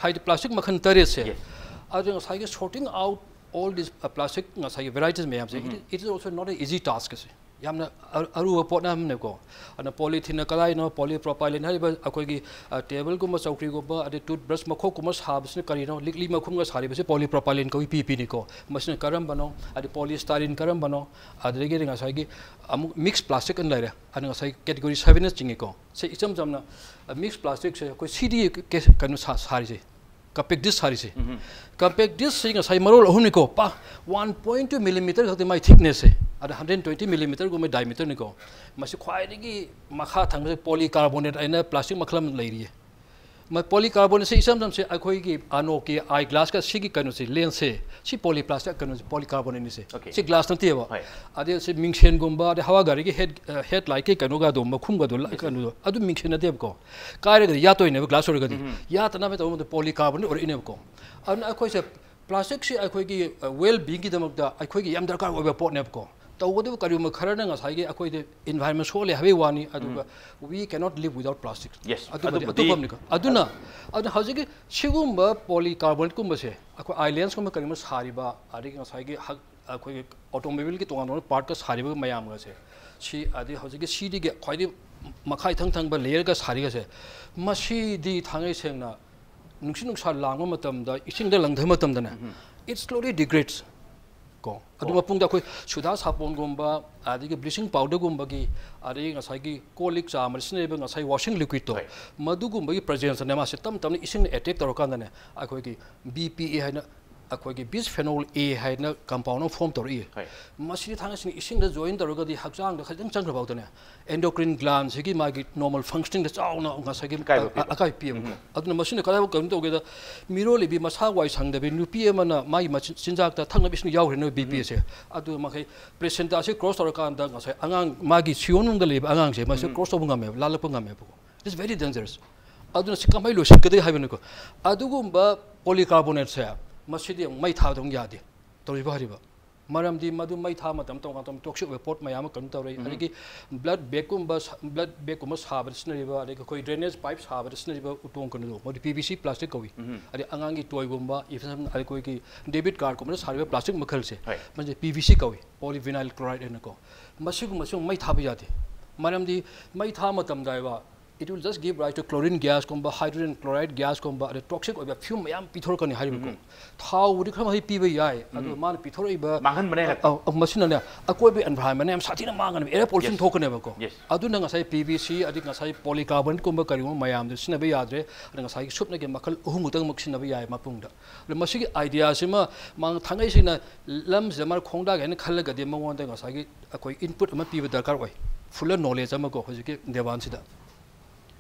ꯍꯥꯏꯗꯤ ꯄ꯭ꯂꯥꯁꯇꯤꯛ ꯃꯈꯜ ꯇꯔꯦꯠꯁꯦ꯫ Yes. ꯑꯗꯨ ꯉꯁꯥꯏꯒꯤ sorting out all this, uh, plastic ꯉꯁꯥꯏꯒꯤ varieties ꯃꯌꯥꯝꯁꯦ, it, it is also not an easy task ꯁꯦ꯫ ꯌꯥꯝꯅ ꯑ- ꯑꯔꯨꯕ ꯄꯣꯠ ꯑꯃꯅꯦꯀꯣ꯫ ꯑꯗꯨꯅ ꯄꯣꯂꯤꯊꯤꯟꯅ ꯀꯗꯥꯏꯅꯣ, ꯄꯣꯂꯤꯄ꯭ꯔꯣꯄꯥꯏꯂꯤꯟ ꯍꯥꯏꯔꯤꯕ ꯑꯩꯈꯣꯏꯒꯤ, ꯑ, ꯇꯦꯕꯜꯒꯨꯝꯕ, ꯆꯧꯀ꯭ꯔꯤꯒꯨꯝꯕ, ꯑꯗꯩ ꯇꯨꯠꯕ꯭ꯔꯁ ꯃꯈꯣꯛꯀꯨꯝꯕ ꯁꯥꯕꯁꯤꯅ ꯀꯔꯤꯅꯣ, ꯂꯤꯛꯂꯤ ꯃꯈꯨꯝꯒ ꯁꯥꯔꯤꯕꯁꯤ ꯄꯣꯂꯤꯄ꯭ꯔꯣꯄꯥꯏꯂꯤꯟ ꯀꯧꯏ, ꯄꯤ ꯄꯤꯅꯤꯀꯣ꯫ ꯃꯁꯤꯅ ꯀꯔꯝꯕꯅꯣ, ꯑꯗꯩ ꯄꯣꯂꯤꯁꯇꯥꯏꯔꯤꯟ ꯀꯔꯝꯕꯅꯣ, ꯑꯗꯨꯗꯒꯤꯗꯤ ꯉꯁꯥꯏꯒꯤ ꯑꯃꯨꯛ ꯃꯤꯛꯁ ꯄ꯭ꯂꯥꯁꯇꯤꯛ ꯑꯅ ꯂꯩꯔꯦ꯫ ꯑꯗꯨ ꯉꯁꯥꯏ ꯀꯦꯇꯦꯒꯣꯔꯤ ꯁꯕꯦꯟꯅ ꯆꯤꯡꯉꯤꯀꯣ꯫ ꯁꯤ ꯏꯆꯝ ꯆꯝꯅ, ꯑ, ꯃꯤꯛꯁ ꯄ꯭ꯂꯥꯁꯇꯤꯛꯁꯦ ꯑꯩꯈꯣꯏ ꯁꯤꯗꯤ ꯀꯦ- ꯀꯩꯅꯣ ꯁꯥ- ꯁꯥꯔꯤꯁꯦ, ꯀꯝꯄꯦꯛ ꯗꯤꯁ ꯁꯥꯔꯤꯁꯦ꯫ ꯀꯝꯄꯦꯛ ꯗꯤꯁꯁꯤ ꯉꯁꯥꯏ ꯃꯔꯣꯜ ꯑꯍꯨꯝꯅꯤꯀꯣ, ꯄꯥ, ꯋꯥꯟ ꯄꯣꯏꯟ ꯇꯨ ꯃꯤꯂꯤꯃꯤꯇꯔ ꯈꯛꯇ ꯃꯥꯏ ꯊꯤꯛꯅꯦꯁꯁꯦ꯫ ꯑꯗ ꯍꯟꯗ꯭ꯔꯦꯠ ꯇ꯭ꯋꯦꯟꯇꯤ ꯃꯤꯂꯤꯃꯤꯇꯔꯒꯨꯝꯕ ꯗꯥꯏꯃꯤꯇꯔꯅꯤꯀꯣ꯫ ꯃꯁꯤ ꯈ꯭ꯋꯥꯏꯗꯒꯤ ꯃꯈꯥ ꯊꯪꯕꯁꯦ ꯄꯣꯂꯤꯀꯥꯔꯕꯣꯅꯦꯠ ꯍꯥꯏꯅ ꯄ꯭ꯂꯥꯁꯇꯤꯛ ꯃꯈꯜ ꯑꯃ ꯂꯩꯔꯤꯌꯦ꯫ ꯃ- ꯄꯣꯂꯤꯀꯥꯔꯕꯣꯅꯦꯠꯁꯦ ꯏꯆꯝ ꯆꯝꯁꯦ ꯑꯩꯈꯣꯏꯒꯤ ꯑꯅꯣꯛꯀꯤ ꯑꯥꯏ ꯒ꯭ꯂꯥꯁꯀ ꯁꯤꯒꯤ ꯀꯩꯅꯣꯁꯦ, ꯂꯦꯟꯁꯁꯦ, ꯁꯤ ꯄꯣꯂꯤ ꯄ꯭ꯂꯥꯁꯇꯤꯛ ꯀꯩꯅꯣꯁꯦ, ꯄꯣꯂꯤꯀꯥꯔꯕꯣꯅꯦꯠꯅꯤꯁꯦ꯫ Okay. ꯁꯤ ꯒ꯭ꯂꯥꯁ ꯅꯠꯇꯦꯕ꯫ ꯍꯣꯏ꯫ ꯑꯗꯩ ꯁꯤ ꯃꯤꯡꯁꯦꯟꯒꯨꯝꯕ, ꯑꯗꯩ ꯍꯋꯥ ꯒꯥꯔꯤꯒꯤ ꯍꯦꯠ, ꯑ, ꯍꯦꯠ ꯂꯥꯏꯠꯀꯤ ꯀꯩꯅꯣꯒꯗꯣ, ꯃꯈꯨꯝꯒꯗꯣ, ꯂ- ꯀꯩꯅꯣꯗꯣ, ꯑꯗꯨ ꯃꯤꯡꯁꯦꯟ ꯅꯠꯇꯦꯕꯀꯣ꯫ ꯀꯥꯏꯔꯒꯗꯤ ꯌꯥꯠꯇꯣꯏꯅꯦꯕ ꯒ꯭ꯂꯥꯁ ꯑꯣꯏꯔꯒꯗꯤ꯫ ꯌꯥꯠꯇꯅꯕ ꯇꯧꯕ ꯃꯇꯝꯗ ꯄꯣꯂꯤꯀꯥꯔꯕꯣꯅꯦꯠ ꯑꯣꯏꯔꯛꯏꯅꯦꯕꯀꯣ꯫ ꯑꯗꯨꯅ ꯑꯩꯈꯣꯏꯁꯦ ꯄ꯭ꯂꯥꯁꯇꯤꯛꯁꯤ ꯑꯩꯈꯣꯏꯒꯤ, ꯑ, ꯋꯦꯜ ꯕꯤꯡꯒꯤꯗꯃꯛꯇ ꯑꯩꯈꯣꯏꯒꯤ ꯌꯥꯝ ꯗꯔꯀꯥꯔ ꯑꯣꯏꯕ ꯄꯣꯠꯅꯦꯕꯀꯣ꯫ ꯇꯧꯕꯇꯕꯨ ꯀꯔꯤꯒꯨꯝꯕ ꯈꯔꯅ ꯉꯁꯥꯏꯒꯤ ꯑꯩꯈꯣꯏꯗ environment ꯁꯣꯛꯍꯜꯂꯦ ꯍꯥꯏꯕꯒꯤ ꯋꯥꯅꯤ, ꯑꯗꯨꯒ we cannot live without plastic. Yes, ꯑꯗꯨꯃꯗꯤ ꯑꯗꯨꯕꯨꯗꯤ ꯑꯇꯣꯞꯄ ꯑꯃꯅꯤꯀꯣ꯫ ꯑꯗꯨꯅ ꯑꯗꯨꯅ ꯍꯧꯖꯤꯛꯀꯤ ꯁꯤꯒꯨꯝꯕ polycarbonate ꯀꯨꯝꯕꯁꯦ ꯑꯩꯈꯣꯏ islands ꯀꯨꯝꯕ ꯀꯔꯤꯒꯨꯝꯕ ꯁꯥꯔꯤꯕ, ꯑꯗꯒꯤ ꯉꯁꯥꯏꯒꯤ ꯍꯛ- ꯑꯩꯈꯣꯏꯒꯤ automobileꯒꯤ ꯇꯣꯉꯥꯟ ꯇꯣꯉꯥꯟꯕ partꯀ ꯁꯥꯔꯤꯕ ꯃꯌꯥꯝꯒꯁꯦ, ꯁꯤ ꯑꯗꯩ ꯍꯧꯖꯤꯛꯀꯤ ꯁꯤꯗꯒꯤ ꯈ꯭ꯋꯥꯏꯗꯒꯤ ꯃꯈꯥ ꯏꯊꯪ ꯊꯪꯕ layerꯒ ꯁꯥꯔꯤꯒꯁꯦ, ꯃꯁꯤꯗꯤ ꯊꯥꯡꯉꯩ ꯁꯦꯡꯅ ꯅꯨꯡꯁꯤꯠ ꯅꯨꯡꯁꯥ ꯂꯥꯡꯕ ꯃꯇꯝꯗ, ꯏꯁꯤꯡꯗ ꯂꯪꯊꯕ ꯃꯇꯝꯗꯅꯦ, it slowly degrades ꯀꯣ꯫ ꯑꯗꯨ ꯃꯄꯨꯡꯗ ꯑꯩꯈꯣꯏ ꯁꯨꯗꯥ ꯁꯥꯄꯣꯟꯒꯨꯝꯕ, ꯑꯗꯒꯤ bleaching powderꯒꯨꯝꯕꯒꯤ, ꯑꯗꯒꯤ ꯉꯁꯥꯏꯒꯤ ꯀꯣꯜ ꯂꯤꯛ ꯆꯥꯝꯕꯗ ꯁꯤꯖꯤꯟꯅꯔꯤꯕ ꯉꯁꯥꯏ washing liquidꯇꯣ, ꯍꯣꯏ꯫ ꯃꯗꯨꯒꯨꯝꯕꯒꯤ presenceꯅꯦ ꯃꯥꯁꯦ ꯇꯞ ꯇꯞꯅ ꯏꯁꯤꯡꯅ attack ꯇꯧꯔꯀꯥꯟꯗꯅꯦ, ꯑꯩꯈꯣꯏꯒꯤ BPA ꯍꯥꯏꯅ, ꯑꯩꯈꯣꯏꯒꯤ bisphenol A ꯍꯥꯏꯅ compound ꯑꯃ form ꯇꯧꯔꯛꯏ꯫ ꯍꯣꯏ꯫ ꯃꯁꯤꯗꯤ ꯊꯥꯡꯒꯩꯁꯤꯡ ꯏꯁꯤꯡꯗ join ꯇꯧꯔꯒꯗꯤ ꯍꯛꯆꯥꯡꯗ ꯈꯤꯇꯪ ꯆꯪꯈ꯭ꯔꯐꯥꯎꯗꯅꯦ, endocrine glandꯁꯤꯒꯤ ꯃꯥꯒꯤ normal functioningꯗ ꯆꯥꯎꯅ ꯉꯁꯥꯏꯒꯤ ꯑꯀꯥꯏꯕ ꯄꯤꯕ꯫ ꯑꯀꯥꯏꯕ ꯄꯤꯌꯦꯕꯀꯣ꯫ ꯑꯗꯨꯅ ꯃꯁꯤꯅ ꯀꯗꯥꯏꯐꯥꯎ ꯀꯩꯅꯣ ꯇꯧꯒꯦꯗ, ꯃꯤꯔꯣꯜꯂꯤꯕꯤ ꯃꯁꯥ ꯋꯥꯏ ꯁꯪꯗꯕꯤ ꯅꯨꯄꯤ ꯑꯃꯅ ꯃꯥꯒꯤ ꯃꯆꯤꯟ- ꯆꯤꯟꯖꯥꯛꯇ ꯊꯛꯅꯕ ꯏꯁꯤꯡ ꯌꯥꯎꯈ꯭ꯔꯦꯅ BPAꯁꯦ, ꯑꯗꯨ ꯃꯈꯩ placentasꯤ cross ꯇꯧꯔꯀꯥꯟꯗ ꯉꯁꯥꯏ ꯑꯉꯥꯡ ꯃꯥꯒꯤ ꯁꯤꯌꯣꯟ ꯃꯅꯨꯡꯗ ꯂꯩꯕ ꯑꯉꯥꯡꯁꯦ ꯃꯁꯤ cross ꯇꯧꯕ ꯉꯝꯃꯦꯕ, ꯂꯥꯜꯂꯛꯄ ꯉꯝꯃꯦꯕꯀꯣ꯫ It's very dangerous. ꯑꯗꯨꯅ ꯁꯤ ꯀꯃꯥꯏꯅ ꯂꯣꯏꯁꯤꯟꯒꯗꯒꯦ ꯍꯥꯏꯕꯅꯤꯀꯣ꯫ ꯑꯗꯨꯒꯨꯝꯕ polycarbonateꯁꯦ ꯃꯁꯤꯗꯤ ꯑꯃꯨꯛ ꯃꯩ ꯊꯥꯕꯗ ꯑꯃꯨꯛ ꯌꯥꯗꯦ ꯇꯧꯔꯤꯕ ꯍꯥꯏꯔꯤꯕ꯫ ꯃꯔꯝꯗꯤ ꯃꯗꯨ ꯃꯩ ꯊꯥꯕ ꯃꯇꯝ ꯇꯣꯉꯥꯟ ꯇꯣꯉꯥꯟꯕ toxic ꯑꯣꯏꯕ ꯄꯣꯠ ꯃꯌꯥꯝ ꯑꯃ ꯀꯩꯅꯣ ꯇꯧꯔꯛꯏ꯫ ꯑꯗꯒꯤ blood bagꯀꯨꯝꯕ blood bagꯀꯨꯝꯕ ꯁꯥꯕꯗ ꯁꯤꯖꯤꯟꯅꯔꯤꯕ, ꯑꯗꯒꯤ ꯑꯩꯈꯣꯏ drainage pipe ꯁꯥꯕꯗ ꯁꯤꯖꯤꯟꯅꯔꯤꯕ ꯎꯇꯣꯡ ꯀꯩꯅꯣꯗꯣ, ꯃꯗꯨ PVC plastic ꯀꯧꯏ꯫ ꯑꯗꯩ ꯑꯉꯥꯡꯒꯤ toyꯒꯨꯝꯕ, even ꯑꯩꯈꯣꯏꯒꯤ debit cardꯀꯨꯝꯕꯗ ꯁꯥꯔꯤꯕ plastic ꯃꯈꯜꯁꯦ, ꯍꯣꯏ꯫ ꯃꯁꯤ PVC ꯀꯧꯏ, polyvinyl chloride ꯍꯥꯏꯅꯀꯣ꯫ ꯃꯁꯤꯒꯨꯝꯕꯁꯤ ꯃꯩ ꯊꯥꯕ ꯌꯥꯗꯦ꯫ ꯃꯔꯝꯗꯤ ꯃꯩ ꯊꯥꯕ ꯃꯇꯝꯗ ꯍꯥꯏꯕ, it will just give rise to chlorine gasꯀꯨꯝꯕ, hydrogen chloride gasꯀꯨꯝꯕ, ꯑꯗꯩ toxic ꯑꯣꯏꯕ fume ꯃꯌꯥꯝ ꯄꯤꯊꯣꯔꯛꯀꯅꯤ ꯍꯥꯏꯔꯤꯕꯀꯣ꯫ ꯊꯥꯎꯕꯨꯗꯤ ꯈꯔ ꯃꯈꯩ ꯄꯤꯕ ꯌꯥꯏ, ꯑꯗꯨ ꯃꯥꯅ ꯄꯤꯊꯣꯔꯛꯏꯕ ꯃꯥꯡꯍꯟꯕꯅ ꯍꯦꯟꯅ ꯑ- ꯑ- ꯃꯁꯤꯅꯅꯦ ꯑꯀꯣꯏꯕ environment ꯌꯥꯝ ꯁꯥꯊꯤꯅ ꯃꯥꯡꯒꯅꯤ, air pollution Yes. ꯊꯣꯛꯀꯅꯦꯕꯀꯣ꯫ Yes. ꯑꯗꯨꯅ ꯉꯁꯥꯏ PVC ꯑꯗꯩ ꯉꯁꯥꯏ polycarbonateꯀꯨꯝꯕ ꯀꯔꯤꯒꯨꯝꯕ ꯃꯌꯥꯝꯗꯨ ꯁꯤꯖꯤꯟꯅꯕ ꯌꯥꯗ꯭ꯔꯦ꯫ ꯑꯗ ꯉꯁꯥꯏꯒꯤ ꯁꯨꯞꯅꯒꯤ ꯃꯈꯜ ꯑꯍꯨꯝ ꯈꯛꯇꯪꯃꯛ ꯁꯤꯖꯤꯟꯅꯕ ꯌꯥꯏ ꯃꯄꯨꯡꯗ꯫ ꯑꯗ ꯃꯁꯤꯒꯤ ideaꯁꯤꯃ ꯃꯥ ꯊꯥꯡꯒꯩꯁꯤꯡꯅ ꯂꯝꯁꯤꯗ ꯃꯥꯅ ꯈꯣꯡꯗꯥꯒꯦ ꯍꯥꯏꯅ ꯈꯜꯂꯒꯗꯤ ꯃꯉꯣꯟꯗ ꯉꯁꯥꯏꯒꯤ ꯑꯩꯈꯣꯏ input ꯑꯃ ꯄꯤꯕ ꯗꯔꯀꯥꯔ ꯑꯣꯏ, fuller knowledge ꯑꯃꯀꯣ ꯍꯧꯖꯤꯛꯀꯤ ꯗꯦꯕꯥꯟꯁꯤꯗ꯫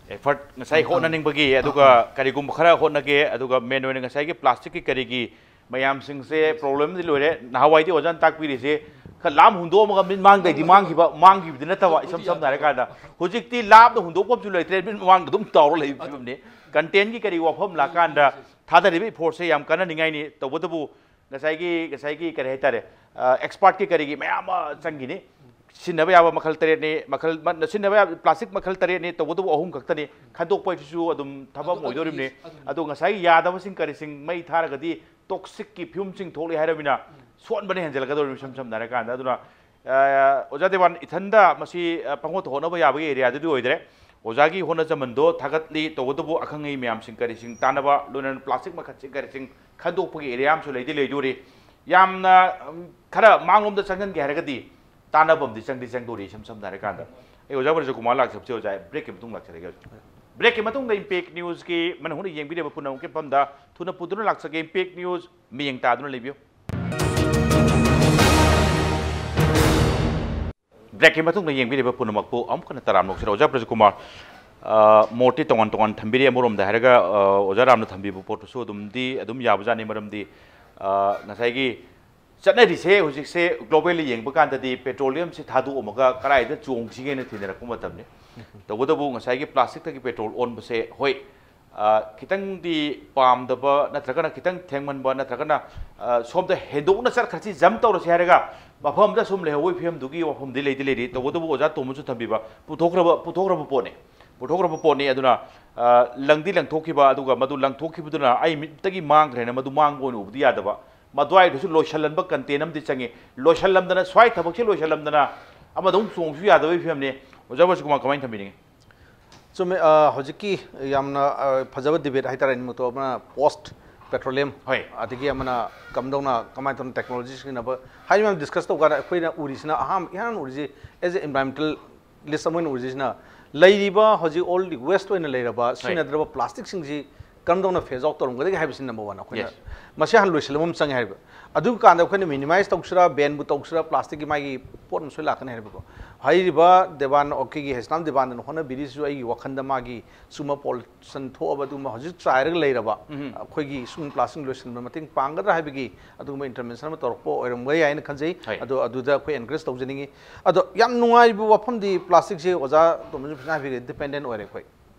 Effort ꯉꯁꯥꯏ ꯍꯣꯠꯅꯅꯤꯡꯕꯒꯤ, ꯑꯗꯨꯒ ꯀꯔꯤꯒꯨꯝꯕ ꯈꯔ ꯍꯣꯠꯅꯒꯦ, ꯑꯗꯨꯒ main ꯑꯣꯏꯅ ꯉꯁꯥꯏꯒꯤ plasticꯀꯤ ꯀꯔꯤꯒꯤ ꯃꯌꯥꯝꯁꯤꯡꯁꯦ problemꯗꯤ ꯂꯣꯏꯔꯦ꯫ ꯅꯍꯥꯟꯋꯥꯏꯗꯤ ꯑꯣꯖꯥꯅ ꯇꯥꯛꯄꯤꯔꯤꯁꯦ ꯈꯔ ꯂꯥꯞꯅ ꯍꯨꯟꯗꯣꯛꯑꯝꯃꯒ ꯃꯤꯠ ꯃꯥꯡꯗꯩꯗꯤ ꯃꯥꯡꯈꯤꯕ, ꯃꯥꯡꯈꯤꯕꯗꯤ ꯅꯠꯇꯕ, ꯏꯁꯝ ꯁꯝꯅ ꯍꯥꯏꯔꯀꯥꯟꯗ ꯍꯧꯖꯤꯛꯇꯤ ꯂꯥꯞꯅ ꯍꯨꯟꯗꯣꯛꯄ ꯑꯃꯁꯨ ꯂꯩꯇ꯭ꯔꯦ, ꯃꯤꯠ ꯃꯃꯥꯡꯗ ꯑꯗꯨꯝ ꯇꯥꯎꯔ ꯂꯩꯕ ꯐꯤꯕꯝꯅꯤ꯫ Contentꯀꯤ ꯀꯔꯤ ꯋꯥꯐꯝ ꯂꯥꯛꯀꯥꯟꯗ ꯊꯥꯗꯔꯤꯕ effortꯁꯦ ꯌꯥꯝ ꯀꯥꯟꯅꯅꯤꯡꯉꯥꯏꯅꯤ꯫ ꯇꯧꯕꯇꯕꯨ ꯉꯁꯥꯏꯒꯤ ꯉꯁꯥꯏꯒꯤ ꯀꯔꯤ ꯍꯥꯏꯇꯥꯔꯦ, ꯑꯦꯛꯁꯄꯥꯔꯠꯀꯤ ꯀꯔꯤꯒꯤ ꯃꯌꯥꯝ ꯑꯃ ꯆꯪꯈꯤꯅꯤ꯫ ꯁꯤꯖꯤꯟꯅꯕ ꯌꯥꯕ ꯃꯈꯜ ꯇꯔꯦꯠꯅꯤ, ꯃꯈꯜ ꯁꯤꯖꯤꯟꯅꯕ ꯌꯥꯕ ꯄ꯭ꯂꯥꯁꯇꯤꯛ ꯃꯈꯜ ꯇꯔꯦꯠꯅꯤ, ꯇꯧꯕꯇꯕꯨ ꯑꯍꯨꯝ ꯈꯛꯇꯅꯤ꯫ ꯈꯟꯗꯣꯛꯄ ꯍꯥꯏꯁꯤꯁꯨ ꯑꯗꯨꯝ ꯊꯕꯛ ꯑꯃ ꯑꯣꯏꯗꯣꯔꯤꯕꯅꯤ꯫ ꯑꯗꯣ ꯉꯁꯥꯏꯒꯤ ꯌꯥꯗꯕꯁꯤꯡ ꯀꯔꯤꯁꯤꯡ ꯃꯩ ꯊꯥꯔꯒꯗꯤ ꯇꯣꯛꯁꯤꯛꯀꯤ ꯐꯤꯕꯝꯁꯤꯡ ꯊꯣꯛꯂꯛꯑꯦ ꯍꯥꯏꯔꯕꯅꯤꯅ ꯁꯣꯟꯕꯅ ꯍꯦꯟꯖꯜꯂꯛꯀꯗꯧꯔꯤꯕꯅꯤ, ꯏꯁꯝ ꯁꯝꯅ ꯍꯥꯏꯔꯀꯥꯟꯗ꯫ ꯑꯗꯨꯅ ꯑꯣꯖꯥ ꯗꯦꯕꯥꯟ, ꯏꯊꯟꯗ ꯃꯁꯤ ꯄꯪꯍꯣꯠꯇ ꯍꯣꯠꯅꯕ ꯌꯥꯕꯒꯤ ꯑꯦꯔꯤꯌꯥꯗꯨꯗꯤ ꯑꯣꯏꯗ꯭ꯔꯦ꯫ ꯑꯣꯖꯥꯒꯤ ꯍꯣꯠꯅꯖꯃꯟꯗꯣ ꯊꯥꯒꯠꯂꯤ꯫ ꯇꯧꯕꯇꯕꯨ ꯑꯈꯪ ꯑꯍꯩ ꯃꯌꯥꯝꯁꯤꯡ ꯀꯔꯤꯁꯤꯡ ꯇꯥꯟꯅꯕ, ꯂꯣꯏꯅꯅ ꯄ꯭ꯂꯥꯁꯇꯤꯛ ꯃꯈꯜꯁꯤꯡ ꯀꯔꯤꯁꯤꯡ ꯈꯟꯗꯣꯛꯄꯒꯤ ꯑꯦꯔꯤꯌꯥ ꯑꯃꯁꯨ ꯂꯩꯗꯤ ꯂꯩꯗꯣꯔꯤ꯫ ꯌꯥꯝꯅ ꯈꯔ ꯃꯥꯡꯂꯣꯝꯗ ꯆꯪꯍꯟꯒꯦ ꯍꯥꯏꯔꯒꯗꯤ ꯇꯥꯟꯅꯕ ꯑꯃꯗꯤ ꯆꯪꯗꯤ ꯆꯪꯗꯣꯔꯤ꯫ ꯏꯁꯝ ꯁꯝꯅ ꯍꯥꯏꯔꯀꯥꯟꯗ ꯑꯩ ꯑꯣꯖꯥ ꯕ꯭ꯔꯖꯀꯨꯃꯥꯔ ꯂꯥꯛꯆꯕꯁꯦ ꯑꯣꯖꯥ ꯕ꯭ꯔꯦꯛꯀꯤ ꯃꯇꯨꯡ ꯂꯥꯛꯆꯔꯒꯦ꯫ ꯕ꯭ꯔꯦꯛꯀꯤ ꯃꯇꯨꯡꯗ ꯏꯝꯄꯦꯛ ꯅ꯭ꯌꯨꯁꯀꯤ ꯃꯅꯨꯡ ꯍꯨꯠꯅ ꯌꯦꯡꯕꯤꯔꯤꯕ ꯄꯨꯝꯅꯃꯛꯀꯤ ꯃꯐꯝꯗ ꯊꯨꯅ ꯄꯨꯗꯨꯅ ꯂꯥꯛꯆꯒꯦ꯫ ꯏꯝꯄꯦꯛ ꯅ꯭ꯌꯨꯁ ꯃꯤꯠꯌꯦꯡ ꯇꯥꯗꯨꯅ ꯂꯩꯕꯤꯌꯨ꯫ ꯕ꯭ꯔꯦꯛꯀꯤ ꯃꯇꯨꯡꯗ ꯌꯦꯡꯕꯤꯔꯤꯕ ꯄꯨꯝꯅꯃꯛꯄꯨ ꯑꯃꯨꯛ ꯍꯟꯅ ꯇꯔꯥꯝꯅ ꯑꯣꯛꯆꯔꯤ꯫ ꯑꯣꯖꯥ ꯕ꯭ꯔꯖꯀꯨꯃꯥꯔ, ꯃꯣꯠꯇꯤ ꯇꯣꯉꯥꯟ ꯇꯣꯉꯥꯟ ꯊꯝꯕꯤꯔꯤ꯫ ꯑꯃꯔꯣꯝꯗ ꯍꯥꯏꯔꯒ ꯑꯣꯖꯥ ꯔꯥꯝꯅ ꯊꯝꯕꯤꯕ ꯄꯣꯠꯇꯨꯁꯨ ꯑꯗꯨꯝꯗꯤ ꯑꯗꯨꯝ ꯌꯥꯕꯖꯥꯠꯅꯤ꯫ ꯃꯔꯝꯗꯤ ꯉꯁꯥꯏꯒꯤ ꯆꯠꯅꯔꯤꯁꯦ ꯍꯧꯖꯤꯛꯁꯦ ꯒ꯭ꯂꯣꯕꯦꯜꯂꯤ ꯌꯦꯡꯕ ꯀꯥꯟꯗꯗꯤ ꯄꯦꯇ꯭ꯔꯣꯂꯤꯌꯝꯁꯤ ꯊꯥꯗꯣꯛꯑꯝꯃꯒ ꯀꯗꯥꯏꯗ ꯆꯣꯡꯁꯤꯒꯦꯅ ꯊꯤꯅꯔꯛꯄ ꯃꯇꯝꯅꯤ꯫ ꯇꯧꯕꯇꯕꯨ ꯉꯁꯥꯏꯒꯤ ꯄ꯭ꯂꯥꯁꯇꯤꯛꯇꯒꯤ ꯄꯦꯇ꯭ꯔꯣꯜ ꯑꯣꯟꯕꯁꯦ, ꯍꯣꯏ, ꯈꯤꯇꯪꯗꯤ ꯄꯥꯝꯗꯕ ꯅꯠꯇ꯭ꯔꯒꯅ ꯈꯤꯇꯪ ꯊꯦꯡꯃꯟꯕ ꯅꯠꯇ꯭ꯔꯒꯅ ꯁꯣꯝꯗ ꯍꯦꯟꯗꯣꯛꯅ ꯆꯠꯈ꯭ꯔꯁꯤ, ꯖꯝ ꯇꯧꯔꯁꯤ ꯍꯥꯏꯔꯒ ꯃꯐꯝ ꯑꯃꯗ ꯁꯨꯝ ꯂꯩꯍꯧꯕꯒꯤ ꯐꯤꯕꯝꯗꯨꯒꯤ ꯋꯥꯐꯝꯗꯤ ꯂꯩꯗꯤ ꯂꯩꯔꯤ꯫ ꯇꯧꯕꯇꯕꯨ ꯑꯣꯖꯥ ꯇꯣꯝꯕꯁꯨ ꯊꯝꯕꯤꯕ ꯄꯨꯊꯣꯛꯈ꯭ꯔꯕ ꯄꯨꯊꯣꯛꯈ꯭ꯔꯕ ꯄꯣꯠꯅꯤ꯫ ꯄꯨꯊꯣꯛꯈ꯭ꯔꯕ ꯄꯣꯠꯅꯤ꯫ ꯑꯗꯨꯅ ꯂꯪꯗꯤ ꯂꯪꯊꯣꯛꯈꯤꯕ, ꯑꯗꯨꯒ ꯃꯗꯨ ꯂꯪꯊꯣꯛꯈꯤꯕꯗꯨꯅ ꯑꯩ ꯃꯤꯠꯇꯒꯤ ꯃꯥꯡꯈ꯭ꯔꯦꯅ ꯃꯗꯨ ꯃꯥꯡꯕ ꯑꯣꯏꯅ ꯎꯕꯗꯤ ꯌꯥꯗꯕ꯫ ꯃꯗꯨꯋꯥꯏꯗꯨꯁꯨ ꯂꯣꯏꯁꯤꯜꯍꯟꯕ ꯀꯟꯇꯦꯟ ꯑꯃꯗꯤ ꯆꯪꯉꯤ꯫ ꯂꯣꯏꯁꯤꯜꯂꯝꯗꯅ, ꯁ꯭ꯋꯥꯏ ꯊꯕꯛꯁꯦ ꯂꯣꯏꯁꯤꯜꯂꯝꯗꯅ ꯑꯃꯗ ꯑꯃꯨꯛ ꯆꯣꯡꯕꯁꯨ ꯌꯥꯗꯕꯒꯤ ꯐꯤꯕꯝꯅꯤ꯫ ꯑꯣꯖꯥ ꯕ꯭ꯔꯖꯀꯨꯃꯥꯔ, ꯀꯃꯥꯏꯅ ꯊꯝꯕꯤꯅꯤꯡꯉꯤ? ꯆꯨꯝꯃꯦ꯫ ꯍꯧꯖꯤꯛꯀꯤ ꯌꯥꯝꯅ ꯐꯖꯕ ꯗꯤꯕꯦꯠ ꯍꯥꯏꯇꯥꯔꯦ꯫ ꯑꯅꯤꯃꯛꯇꯣ, ꯑꯃꯅ ꯄꯣꯁ ꯄꯦꯇ꯭ꯔꯣꯂꯤꯌꯝ, ꯍꯣꯏ, ꯑꯗꯒꯤ ꯑꯃꯅ ꯀꯝꯗꯧꯅ, ꯀꯃꯥꯏꯅ ꯇꯧꯅ ꯇꯦꯛꯅꯣꯂꯣꯖꯤ ꯁꯤꯖꯤꯟꯅꯕ ꯍꯥꯏꯕ ꯃꯌꯥꯝ ꯗꯤꯁꯀꯁ ꯇꯧꯀꯥꯟꯗ ꯑꯩꯈꯣꯏꯅ ꯎꯔꯤꯁꯤꯅ, ꯑꯍꯥꯟꯕ ꯏꯍꯥꯟ ꯎꯔꯤꯁꯤ ꯑꯦꯖ ꯑꯦ ꯏꯟꯚꯥꯏꯔꯣꯟꯃꯦꯟꯇꯦꯜ ꯂꯤꯁ ꯑꯃ ꯑꯣꯏꯅ ꯎꯔꯤꯁꯤꯅ ꯂꯩꯔꯤꯕ ꯍꯧꯖꯤꯛ ꯑꯣꯜ ꯋꯦꯁ ꯑꯣꯏꯅ ꯂꯩꯔꯕ ꯍꯣꯏ꯫ ꯁꯤꯖꯤꯟꯅꯗ꯭ꯔꯕ ꯄ꯭ꯂꯥꯁꯇꯤꯛꯁꯤꯡꯁꯤ ꯀꯔꯝꯗꯧꯅ ꯐꯦꯖ ꯑꯥꯎꯠ ꯇꯧꯔꯝꯒꯗꯒꯦ ꯍꯥꯏꯕꯁꯤ ꯅꯝꯕꯔ ꯋꯥꯟ꯫ ꯑꯩꯈꯣꯏꯅ ꯌꯦꯁ꯫ ꯃꯁꯤ ꯍꯥꯟꯅ ꯂꯣꯏꯁꯤꯜꯂꯝꯕ ꯑꯃ ꯆꯪꯉꯦ ꯍꯥꯏꯔꯤꯕ꯫ ꯑꯗꯨ ꯀꯥꯟꯗ ꯑꯩꯈꯣꯏꯅ ꯃꯤꯅꯤꯃꯥꯏꯁ ꯇꯧꯁꯤꯔꯥ, ꯕꯦꯟꯕꯨ ꯇꯧꯁꯤꯔꯥ, ꯄ꯭ꯂꯥꯁꯇꯤꯛꯀꯤ ꯃꯥꯒꯤ ꯄꯣꯠ ꯑꯃ ꯁꯣꯏ ꯂꯥꯛꯀꯅꯤ ꯍꯥꯏꯔꯤꯕꯀꯣ꯫ ꯍꯥꯏꯔꯤꯕ ꯗꯦꯕꯥꯟ, ꯑꯣꯀꯦꯒꯤ ꯍꯦꯁꯅꯥꯝ ꯗꯦꯕꯥꯟꯗꯅ ꯍꯣꯠꯅꯕꯤꯔꯤꯁꯤꯁꯨ ꯑꯩꯒꯤ ꯋꯥꯈꯜꯗ ꯃꯥꯒꯤ ꯁꯤꯒꯨꯝꯕ ꯄꯣꯂꯨꯁꯟ ꯊꯣꯛꯑꯕ ꯑꯗꯨꯒꯨꯝꯕ ꯍꯧꯖꯤꯛ ꯆꯥꯏꯔꯒ ꯂꯩꯔꯕ ꯎꯝ꯫ ꯑꯩꯈꯣꯏꯒꯤ ꯁꯤꯒꯨꯝꯕ ꯄ꯭ꯂꯥꯁꯇꯤꯛ ꯂꯣꯏꯁꯤꯟꯕ ꯃꯇꯦꯡ ꯄꯥꯡꯒꯗ꯭ꯔꯥ ꯍꯥꯏꯕꯒꯤ ꯑꯗꯨꯒꯨꯝꯕ ꯏꯟꯇꯔꯚꯦꯟꯁꯟ ꯑꯃ ꯇꯧꯔꯛꯄ ꯑꯣꯏꯔꯝꯕ ꯌꯥꯏꯅ ꯈꯟꯖꯩ꯫ ꯍꯣꯏ꯫ ꯑꯗꯣ ꯑꯗꯨꯗ ꯑꯩꯈꯣꯏ ꯑꯦꯟꯀꯔꯦꯖ ꯇꯧꯖꯅꯤꯡꯉꯤ꯫ ꯑꯗꯣ ꯌꯥꯝ ꯅꯨꯡꯉꯥꯏꯕ ꯋꯥꯐꯝꯗꯤ ꯄ꯭ꯂꯥꯁꯇꯤꯛꯁꯦ ꯑꯣꯖꯥ ꯇꯣꯝꯕꯁꯨ ꯐꯖꯅ ꯍꯥꯏꯕꯤꯔꯦ, ꯗꯤꯄꯦꯟꯗꯦꯟ ꯑꯣꯏꯔꯦ ꯑꯩꯈꯣꯏ꯫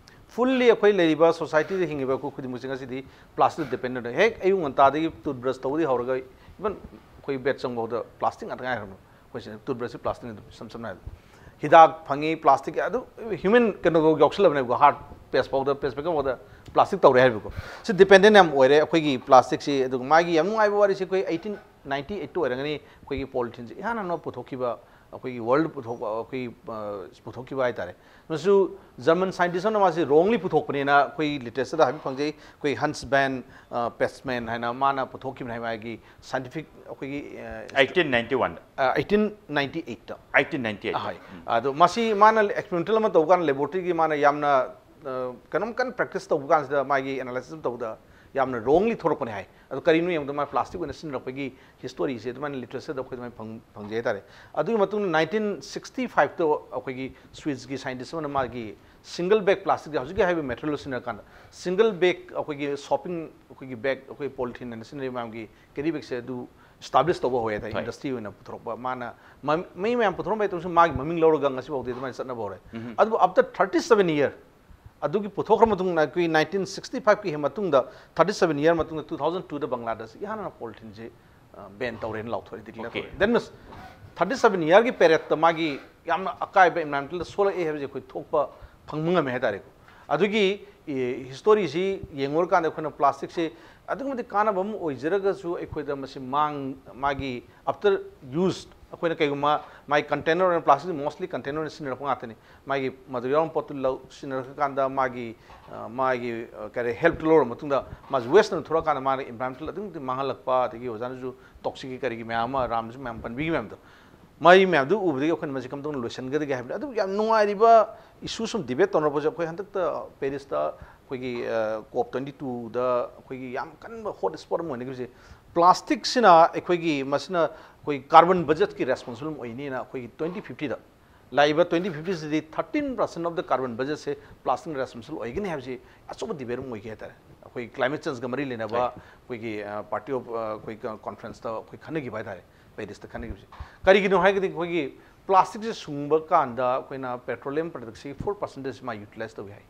Fully ꯑꯩꯈꯣꯏ ꯂꯩꯔꯤꯕ ꯁꯣꯁꯥꯏꯇꯤꯗ ꯍꯤꯡꯉꯤꯕ ꯑꯩꯈꯣꯏ ꯈꯨꯗꯤꯡꯃꯛꯁꯦ ꯉꯁꯤꯗꯤ ꯄ꯭ꯂꯥꯁꯇꯤꯛ ꯗꯤꯄꯦꯟꯗꯦꯟ ꯑꯣꯏ꯫ ꯍꯦꯛ ꯑꯌꯨꯛ ꯉꯟꯇꯥꯗꯒꯤ ꯇꯨꯠꯕ꯭ꯔꯁ ꯇꯧꯕꯗꯒꯤ ꯍꯧꯔꯒ ꯏꯚꯟ ꯑꯩꯈꯣꯏ ꯕꯦꯗ ꯆꯪꯐꯥꯎꯗ ꯄ꯭ꯂꯥꯁꯇꯤꯛ ꯉꯥꯛꯇ ꯉꯥꯏꯈ꯭ꯔꯕꯅꯤ꯫ ꯑꯩꯈꯣꯏꯁꯦ ꯇꯨꯠꯕ꯭ꯔꯁꯁꯤ ꯄ꯭ꯂꯥꯁꯇꯤꯛꯅ ꯑꯗꯨꯝ ꯏꯁꯝ ꯁꯝꯅ ꯍꯥꯏꯔꯕꯗ ꯍꯤꯗꯥꯛ ꯐꯪꯉꯤ, ꯄ꯭ꯂꯥꯁꯇꯤꯛ ꯑꯗꯨ ꯍ꯭ꯌꯨꯃꯦꯟ ꯀꯩꯅꯣꯐꯥꯎ ꯌꯥꯎꯁꯜꯂꯕꯅꯦꯕꯀꯣ, ꯍꯥꯔꯠ ꯄꯦꯁ ꯐꯥꯎꯗ, ꯄꯦꯁ ꯃꯦꯀꯔ ꯐꯥꯎꯗ ꯄ꯭ꯂꯥꯁꯇꯤꯛ ꯇꯧꯔꯦ ꯍꯥꯏꯕꯀꯣ꯫ ꯁꯤ ꯗꯤꯄꯦꯟꯗꯦꯟ ꯌꯥꯝ ꯑꯣꯏꯔꯦ ꯑꯩꯈꯣꯏꯒꯤ ꯄ꯭ꯂꯥꯁꯇꯤꯛꯁꯤ꯫ ꯑꯗꯨꯒ ꯃꯥꯒꯤ ꯌꯥꯝ ꯅꯨꯡꯉꯥꯏꯕ ꯋꯥꯔꯤꯁꯤ ꯑꯩꯈꯣꯏ ꯑꯩꯇꯤꯟ ꯅꯥꯏꯟꯇꯤ ꯑꯩꯠꯇ ꯑꯣꯏꯔꯒꯅꯤ ꯑꯩꯈꯣꯏꯒꯤ ꯄꯣꯂꯤꯊꯤꯟꯁꯤ ꯏꯍꯥꯟ ꯍꯥꯟꯅ ꯄꯨꯊꯣꯛꯈꯤꯕ, ꯑꯩꯈꯣꯏꯒꯤ ꯋꯥꯔꯜ ꯄꯨꯊꯣꯛꯄ, ꯑꯩꯈꯣꯏꯒꯤ ꯑ, ꯄꯨꯊꯣꯛꯈꯤꯕ ꯍꯥꯏꯇꯥꯔꯦ꯫ ꯃꯁꯤꯁꯨ ꯖꯔꯃꯟ ꯁꯥꯏꯟꯇꯤꯁ ꯑꯃꯅ ꯃꯥꯁꯤ ꯔꯣꯡꯂꯤ ꯄꯨꯊꯣꯛꯄꯅꯦꯅ ꯑꯩꯈꯣꯏ ꯂꯤꯇꯔꯦꯆꯔꯗ ꯍꯥꯏꯐꯦꯠ ꯐꯪꯖꯩ꯫ ꯑꯩꯈꯣꯏ ꯍꯟꯁ ꯕꯦꯟ ꯄꯦꯁꯃꯦꯟ ꯍꯥꯏꯅ ꯃꯥꯅ ꯄꯨꯊꯣꯛꯈꯤꯕꯅꯦ ꯍꯥꯏ ꯃꯥꯒꯤ ꯁꯥꯏꯟꯇꯤꯐꯤꯛ ꯑꯩꯈꯣꯏꯒꯤ ꯑ, ꯑꯩꯇꯤꯟ ꯅꯥꯏꯟꯇꯤ ꯋꯥꯟꯗ꯫ ꯑꯩꯇꯤꯟ ꯅꯥꯏꯟꯇꯤ ꯑꯩꯠꯇ꯫ Eighteen ninety eight. ꯑꯍꯣꯏ꯫ ꯑꯗꯣ ꯃꯁꯤ ꯃꯥꯅ ꯑꯦꯛꯁꯄꯦꯔꯤꯃꯦꯟꯇꯦꯜ ꯑꯃ ꯇꯧꯕ ꯀꯥꯟꯗ ꯂꯦꯕꯣꯔꯦꯇꯔꯤꯒꯤ ꯃꯥꯅ ꯌꯥꯝꯅ ꯑ, ꯀꯩꯅꯣꯝ ꯀꯟꯅ ꯄ꯭ꯔꯦꯛꯇꯤꯁ ꯇꯧꯕ ꯀꯥꯟꯁꯤꯗ ꯃꯥꯒꯤ ꯑꯦꯅꯥꯂꯥꯏꯁꯤꯁ ꯑꯃ ꯇꯧꯕꯗ ꯌꯥꯝꯅ ꯔꯣꯡꯂꯤ ꯊꯣꯔꯛꯄꯅꯦ ꯍꯥꯏ꯫ ꯑꯗꯣ ꯀꯔꯤꯅꯣ ꯌꯦꯡꯕꯗ ꯃꯥ ꯄ꯭ꯂꯥꯁꯇꯤꯛ ꯑꯣꯏꯅ ꯁꯤꯖꯤꯟꯅꯔꯛꯄꯒꯤ ꯍꯤꯁꯇꯣꯔꯤꯁꯦ ꯑꯗꯨꯃꯥꯏꯅ ꯂꯤꯇꯔꯦꯆꯔꯗ ꯑꯩꯈꯣꯏ ꯑꯗꯨꯃꯥꯏꯅ ꯐꯪ ꯐꯪꯖꯩ ꯍꯥꯏꯇꯥꯔꯦ꯫ ꯑꯗꯨꯒꯤ ꯃꯇꯨꯡꯗ ꯅꯥꯏꯟꯇꯤꯟ ꯁꯤꯛꯁꯇꯤ ꯐꯥꯏꯚꯇ ꯑꯩꯈꯣꯏꯒꯤ ꯁ꯭ꯋꯤꯁꯀꯤ ꯁꯥꯏꯟꯇꯤꯁ ꯑꯃꯅ ꯃꯥꯒꯤ ꯁꯤꯡꯒꯜ ꯕꯦꯒ ꯄ꯭ꯂꯥꯁꯇꯤꯛ ꯍꯧꯖꯤꯛꯀꯤ ꯍꯥꯏꯔꯤꯕ ꯃꯦꯇꯔꯤꯌꯦꯜ ꯁꯤꯖꯤꯟꯅꯔꯀꯥꯟꯗ ꯁꯤꯡꯒꯜ ꯕꯦꯒ ꯑꯩꯈꯣꯏꯒꯤ ꯁꯣꯞꯄꯤꯡ ꯑꯩꯈꯣꯏꯒꯤ ꯕꯦꯒ ꯑꯩꯈꯣꯏ ꯄꯣꯂꯤꯊꯤꯟ ꯍꯥꯏꯅ ꯁꯤꯖꯤꯟꯅꯔꯤꯕ ꯃꯌꯥꯝꯒꯤ ꯀꯦꯔꯤ ꯕꯦꯒꯁꯦ ꯑꯗꯨ ꯏꯁꯇꯥꯕ꯭ꯂꯤꯁ ꯇꯧꯕ ꯍꯧꯋꯦ ꯍꯥꯏꯇꯥꯔꯦ꯫ ꯍꯣꯏ꯫ ꯏꯟꯗꯁꯇ꯭ꯔꯤ ꯑꯣꯏꯅ ꯄꯨꯊꯣꯔꯛꯄ ꯃꯥꯅ ꯃ- ꯃꯤ ꯃꯌꯥꯝ ꯄꯨꯊꯣꯔꯛꯄ ꯃꯇꯝꯁꯨ ꯃꯥꯒꯤ ꯃꯃꯤꯡ ꯂꯧꯔꯒ ꯉꯁꯤ ꯐꯥꯎꯗꯤ ꯑꯗꯨꯃꯥꯏꯅ ꯆꯠꯅꯕ ꯍꯧꯔꯦ꯫ ꯑꯗꯨꯕꯨ ꯑꯥꯐꯇꯔ ꯊꯥꯔꯇꯤ ꯁꯕꯦꯟ ꯏꯌꯔ ꯑꯗꯨꯒꯤ ꯄꯨꯊꯣꯛꯈ꯭ꯔ ꯃꯇꯨꯡꯗ ꯑꯩꯈꯣꯏ ꯅꯥꯏꯟꯇꯤꯟ ꯁꯤꯛꯁꯇꯤ ꯐꯥꯏꯚꯀꯤ ꯃꯇꯨꯡꯗ ꯊꯥꯔꯇꯤ ꯁꯕꯦꯟ ꯏꯌꯔ ꯃꯇꯨꯡꯗ ꯇꯨ ꯊꯥꯎꯖꯟ ꯇꯨꯗ ꯕꯪꯒ꯭ꯂꯥꯗꯦꯁ ꯏꯍꯥꯟ ꯍꯥꯟꯅ ꯄꯣꯂꯤꯊꯤꯟꯁꯦ ꯕꯦꯟ ꯇꯧꯔꯦꯅ ꯂꯥꯎꯊꯣꯛꯑꯦ, ꯗꯤꯀ꯭ꯂꯦꯌꯔ Okay. ꯇꯧꯔꯦ꯫ ꯗꯦꯠ ꯃꯤꯟꯁ ꯊꯥꯔꯇꯤ ꯁꯕꯦꯟ ꯏꯌꯔꯒꯤ ꯄꯦꯔꯦꯠꯇ ꯃꯥꯒꯤ ꯌꯥꯝꯅ ꯑꯀꯥꯏꯕ ꯏꯟꯚꯥꯏꯔꯣꯟꯃꯦꯟꯇꯦꯜꯗ ꯁꯣꯛꯂꯛꯑꯦ ꯍꯥꯏꯕꯁꯦ ꯑꯩꯈꯣꯏ ꯊꯣꯛꯄ ꯐꯪꯕ ꯉꯝꯃꯦ ꯍꯥꯏꯇꯥꯔꯦꯀꯣ꯫ ꯑꯗꯨꯒꯤ ꯍꯤꯁꯇꯣꯔꯤꯁꯤ ꯌꯦꯡꯉꯨꯔꯀꯥꯟꯗ ꯑꯩꯈꯣꯏꯅ ꯄ꯭ꯂꯥꯁꯇꯤꯛꯁꯦ ꯑꯗꯨꯛꯀꯤ ꯃꯇꯤꯛ ꯀꯥꯟꯅꯕ ꯑꯃ ꯑꯣꯏꯖꯔꯒꯁꯨ ꯑꯩꯈꯣꯏꯗ ꯃꯁꯤ ꯃꯥꯡ ꯃꯥꯒꯤ ꯑꯥꯐꯇꯔ ꯌꯨꯁ ꯑꯩꯈꯣꯏꯅ ꯀꯩꯒꯨꯝꯕ ꯃꯥꯒꯤ ꯀꯟꯇꯦꯅꯔ ꯑꯣꯏꯅ, ꯄ꯭ꯂꯥꯁꯇꯤꯛ ꯃꯣꯁꯂꯤ ꯀꯟꯇꯦꯅꯔ ꯑꯣꯏꯅ ꯁꯤꯖꯤꯟꯅꯔꯛꯄ ꯉꯥꯛꯇꯅꯤ꯫ ꯃꯥꯒꯤ ꯃꯗꯨ ꯌꯥꯎꯔꯝꯕ ꯄꯣꯠꯇꯨ ꯂꯧ ꯁꯤꯖꯤꯟꯅꯔꯛꯄ ꯀꯥꯟꯗ ꯃꯥꯒꯤ ꯑ, ꯃꯥꯒꯤ ꯑ, ꯀꯔꯤ ꯍꯦꯜꯞꯇꯨ ꯂꯧꯔ ꯃꯇꯨꯡꯗ ꯃꯥꯁꯤ ꯋꯦꯁꯇꯅ ꯊꯣꯛꯂꯛꯑꯀꯥꯟꯗ ꯃꯥꯅ ꯏꯟꯚꯥꯏꯔꯣꯟꯃꯦꯟꯇꯦꯜ ꯑꯗꯨꯛꯀꯤ ꯃꯇꯤꯛ ꯃꯥꯡꯍꯜꯂꯛꯄ, ꯑꯗꯒꯤ ꯑꯣꯖꯥꯅꯁꯨ ꯇꯣꯛꯁꯤꯛꯀꯤ ꯀꯔꯤꯒꯤ ꯃꯌꯥꯝ ꯑꯃ ꯔꯥꯝꯅꯁꯨ ꯃꯌꯥꯝ ꯄꯟꯕꯤꯈꯤ ꯃꯌꯥꯝꯗꯣ, ꯃꯩ ꯃꯌꯥꯝꯗꯨ ꯎꯕꯗꯒꯤ ꯑꯩꯈꯣꯏꯅ ꯃꯁꯤ ꯀꯝꯗꯧꯅ ꯂꯣꯏꯁꯤꯟꯒꯗꯒꯦ ꯍꯥꯏꯕꯅꯤ꯫ ꯑꯗꯨ ꯌꯥꯝ ꯅꯨꯡꯉꯥꯏꯔꯤꯕ ꯏꯁꯨ ꯁꯨꯝ ꯗꯤꯕꯦꯠ ꯇꯧꯅꯔꯛꯄꯁꯦ ꯑꯩꯈꯣꯏ ꯍꯟꯗꯛꯇ ꯄꯦꯔꯤꯁꯇ ꯑꯩꯈꯣꯏꯒꯤ ꯀꯣꯞ ꯇ꯭ꯋꯦꯟꯇꯤ ꯇꯨꯗ ꯑꯩꯈꯣꯏꯒꯤ ꯌꯥꯝ ꯀꯟꯕ ꯍꯣꯠ ꯁ꯭ꯄꯣꯠ ꯑꯃ ꯑꯣꯏꯅꯈꯤꯕꯁꯦ ꯄ꯭ꯂꯥꯁꯇꯤꯛꯁꯤꯅ ꯑꯩꯈꯣꯏꯒꯤ ꯃꯁꯤꯅ ꯑꯩꯈꯣꯏ ꯀꯥꯔꯕꯟ ꯕꯖꯦꯠꯀꯤ ꯔꯦꯁꯄꯣꯟꯁꯤꯕꯜ ꯑꯃ ꯑꯣꯏꯅꯤꯅ ꯑꯩꯈꯣꯏꯒꯤ ꯇ꯭ꯋꯦꯟꯇꯤ ꯐꯤꯐꯇꯤꯗ ꯂꯥꯛꯏꯕ ꯇ꯭ꯋꯦꯟꯇꯤ ꯐꯤꯐꯇꯤꯁꯤꯗꯤ thirteen percent of the carbon ꯕꯖꯦꯠꯁꯦ ꯄ꯭ꯂꯥꯁꯇꯤꯛꯅ ꯔꯦꯁꯄꯣꯟꯁꯤꯕꯜ ꯑꯣꯏꯒꯅꯤ ꯍꯥꯏꯕꯁꯤ ꯑꯆꯧꯕ ꯗꯤꯕꯦꯠ ꯑꯃ ꯑꯣꯏꯈꯤ ꯍꯥꯏꯇꯥꯔꯦ꯫ ꯑꯩꯈꯣꯏ ꯀ꯭ꯂꯥꯏꯃꯦꯠ ꯆꯦꯟꯖꯀ ꯃꯔꯤ ꯂꯩꯅꯕ Right. ꯑꯩꯈꯣꯏꯒꯤ ꯄꯥꯔꯇꯤ ꯑꯣꯐ ꯑꯩꯈꯣꯏ ꯀꯣꯟꯐ꯭ꯔꯦꯟꯁꯇ ꯑꯩꯈꯣꯏ ꯈꯟꯅꯈꯤꯕ ꯍꯥꯏꯇꯥꯔꯦ, ꯄꯦꯔꯤꯁꯇ ꯈꯟꯅꯈꯤꯕꯁꯦ꯫ ꯀꯔꯤꯒꯤꯅꯣ ꯍꯥꯏꯔꯒꯗꯤ ꯑꯩꯈꯣꯏꯒꯤ ꯄ꯭ꯂꯥꯁꯇꯤꯛꯁꯦ ꯁꯨꯡꯕ ꯀꯥꯟꯗ ꯑꯩꯈꯣꯏꯅ ꯄꯦꯇ꯭ꯔꯣꯂꯤꯌꯝ ꯄ꯭ꯔꯗꯛꯁꯤ ꯐꯣꯔ ꯄꯥꯔꯁꯦꯟꯇꯦꯖ ꯃꯥ ꯌꯨꯇꯤꯂꯥꯏꯁ ꯇꯧꯏ ꯍꯥꯏ꯫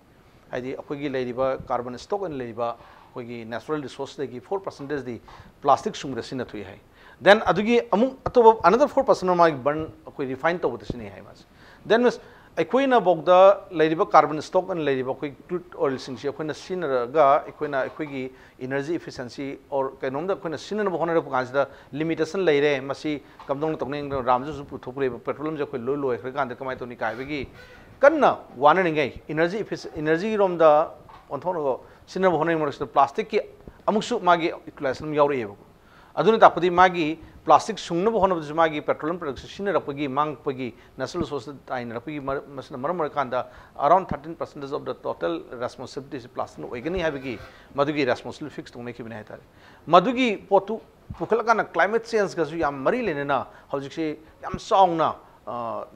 ꯍꯥꯏꯗꯤ ꯑꯩꯈꯣꯏꯒꯤ ꯂꯩꯔꯤꯕ carbon stock ꯑꯣꯏꯅ ꯂꯩꯔꯤꯕ ꯑꯩꯈꯣꯏꯒꯤ natural resourceꯗꯒꯤ four percentꯗꯤ plastic ꯁꯨꯡꯕꯗ ꯁꯤꯖꯤꯟꯅꯊꯣꯛꯏ ꯍꯥꯏ꯫ Then ꯑꯗꯨꯒꯤ ꯑꯃꯨꯛ ꯑꯇꯣꯞꯄ another four percent ꯃꯥꯒꯤ burn ꯑꯩꯈꯣꯏ refine ꯇꯧꯕꯗ ꯁꯤꯖꯤꯟꯅꯩ ꯍꯥꯏ ꯃꯥꯁꯦ꯫ Then means ꯑꯩꯈꯣꯏꯅ ꯐꯥꯎꯗ ꯂꯩꯔꯤꯕ carbon stock ꯑꯣꯏꯅ ꯂꯩꯔꯤꯕ ꯑꯩꯈꯣꯏ crude oilꯁꯤꯡꯁꯤ ꯑꯩꯈꯣꯏꯅ ꯁꯤꯖꯤꯟꯅꯔꯒ ꯑꯩꯈꯣꯏꯅ ꯑꯩꯈꯣꯏꯒꯤ energy efficiency or ꯀꯩꯅꯣꯝꯗ ꯑꯩꯈꯣꯏꯅ ꯁꯤꯖꯤꯟꯅꯅꯕ ꯍꯣꯠꯅꯔꯛꯄ ꯀꯥꯟꯁꯤꯗ limitation ꯂꯩꯔꯦ꯫ ꯃꯁꯤ ꯀꯝꯗꯧꯅ ꯇꯧꯅꯤ? ꯔꯥꯝꯁꯤꯁꯨ ꯄꯨꯊꯣꯛꯄꯤꯔꯛꯏꯕ petroleumꯁꯦ ꯑꯩꯈꯣꯏ ꯂꯣꯏ ꯂꯣꯏꯈ꯭ꯔꯀꯥꯟꯗ ꯀꯃꯥꯏꯅ ꯇꯧꯅꯤ ꯀꯥꯏꯕꯒꯤ ꯀꯟꯅ ꯋꯥꯅꯔꯤꯉꯩ energy effic- energyꯔꯣꯝꯗ ꯑꯣꯟꯊꯣꯛꯅꯕ ꯁꯤꯖꯤꯟꯅꯕ ꯍꯣꯠꯅꯔꯤꯉꯩ ꯃꯔꯛꯁꯤꯗ plasticꯀꯤ ꯑꯃꯨꯛꯁꯨ ꯃꯥꯒꯤ utilization ꯑꯃ ꯌꯥꯎꯔꯛꯑꯦꯕꯀꯣ꯫ ꯑꯗꯨꯅ ꯇꯥꯛꯄꯗꯤ ꯃꯥꯒꯤ plastic ꯁꯨꯡꯅꯕ ꯍꯣꯠꯅꯕꯗꯁꯨ ꯃꯥꯒꯤ petroleum productꯁꯦ ꯁꯤꯖꯤꯟꯅꯔꯛꯄꯒꯤ ꯃꯥꯡꯉꯛꯄꯒꯤ natural resource ꯇꯥꯏꯅꯔꯛꯄꯒꯤ ꯃꯔ- ꯃꯁꯤꯅ ꯃꯔꯝ ꯑꯣꯏꯔꯀꯥꯟꯗ around thirteen percentage of the total responsibilityꯁꯦ plasticꯅ ꯑꯣꯏꯒꯅꯤ ꯍꯥꯏꯕꯒꯤ ꯃꯗꯨꯒꯤ responsibility fix ꯇꯧꯅꯈꯤꯕꯅꯤ ꯍꯥꯏꯇꯥꯔꯦ꯫ ꯃꯗꯨꯒꯤ ꯄꯣꯠꯇꯨ ꯄꯨꯈꯠꯂꯀꯥꯟꯗ climate changeꯒꯁꯨ ꯌꯥꯝ ꯃꯔꯤ ꯂꯩꯅꯅ ꯍꯧꯖꯤꯛꯁꯤ ꯌꯥꯝ ꯆꯥꯎꯅ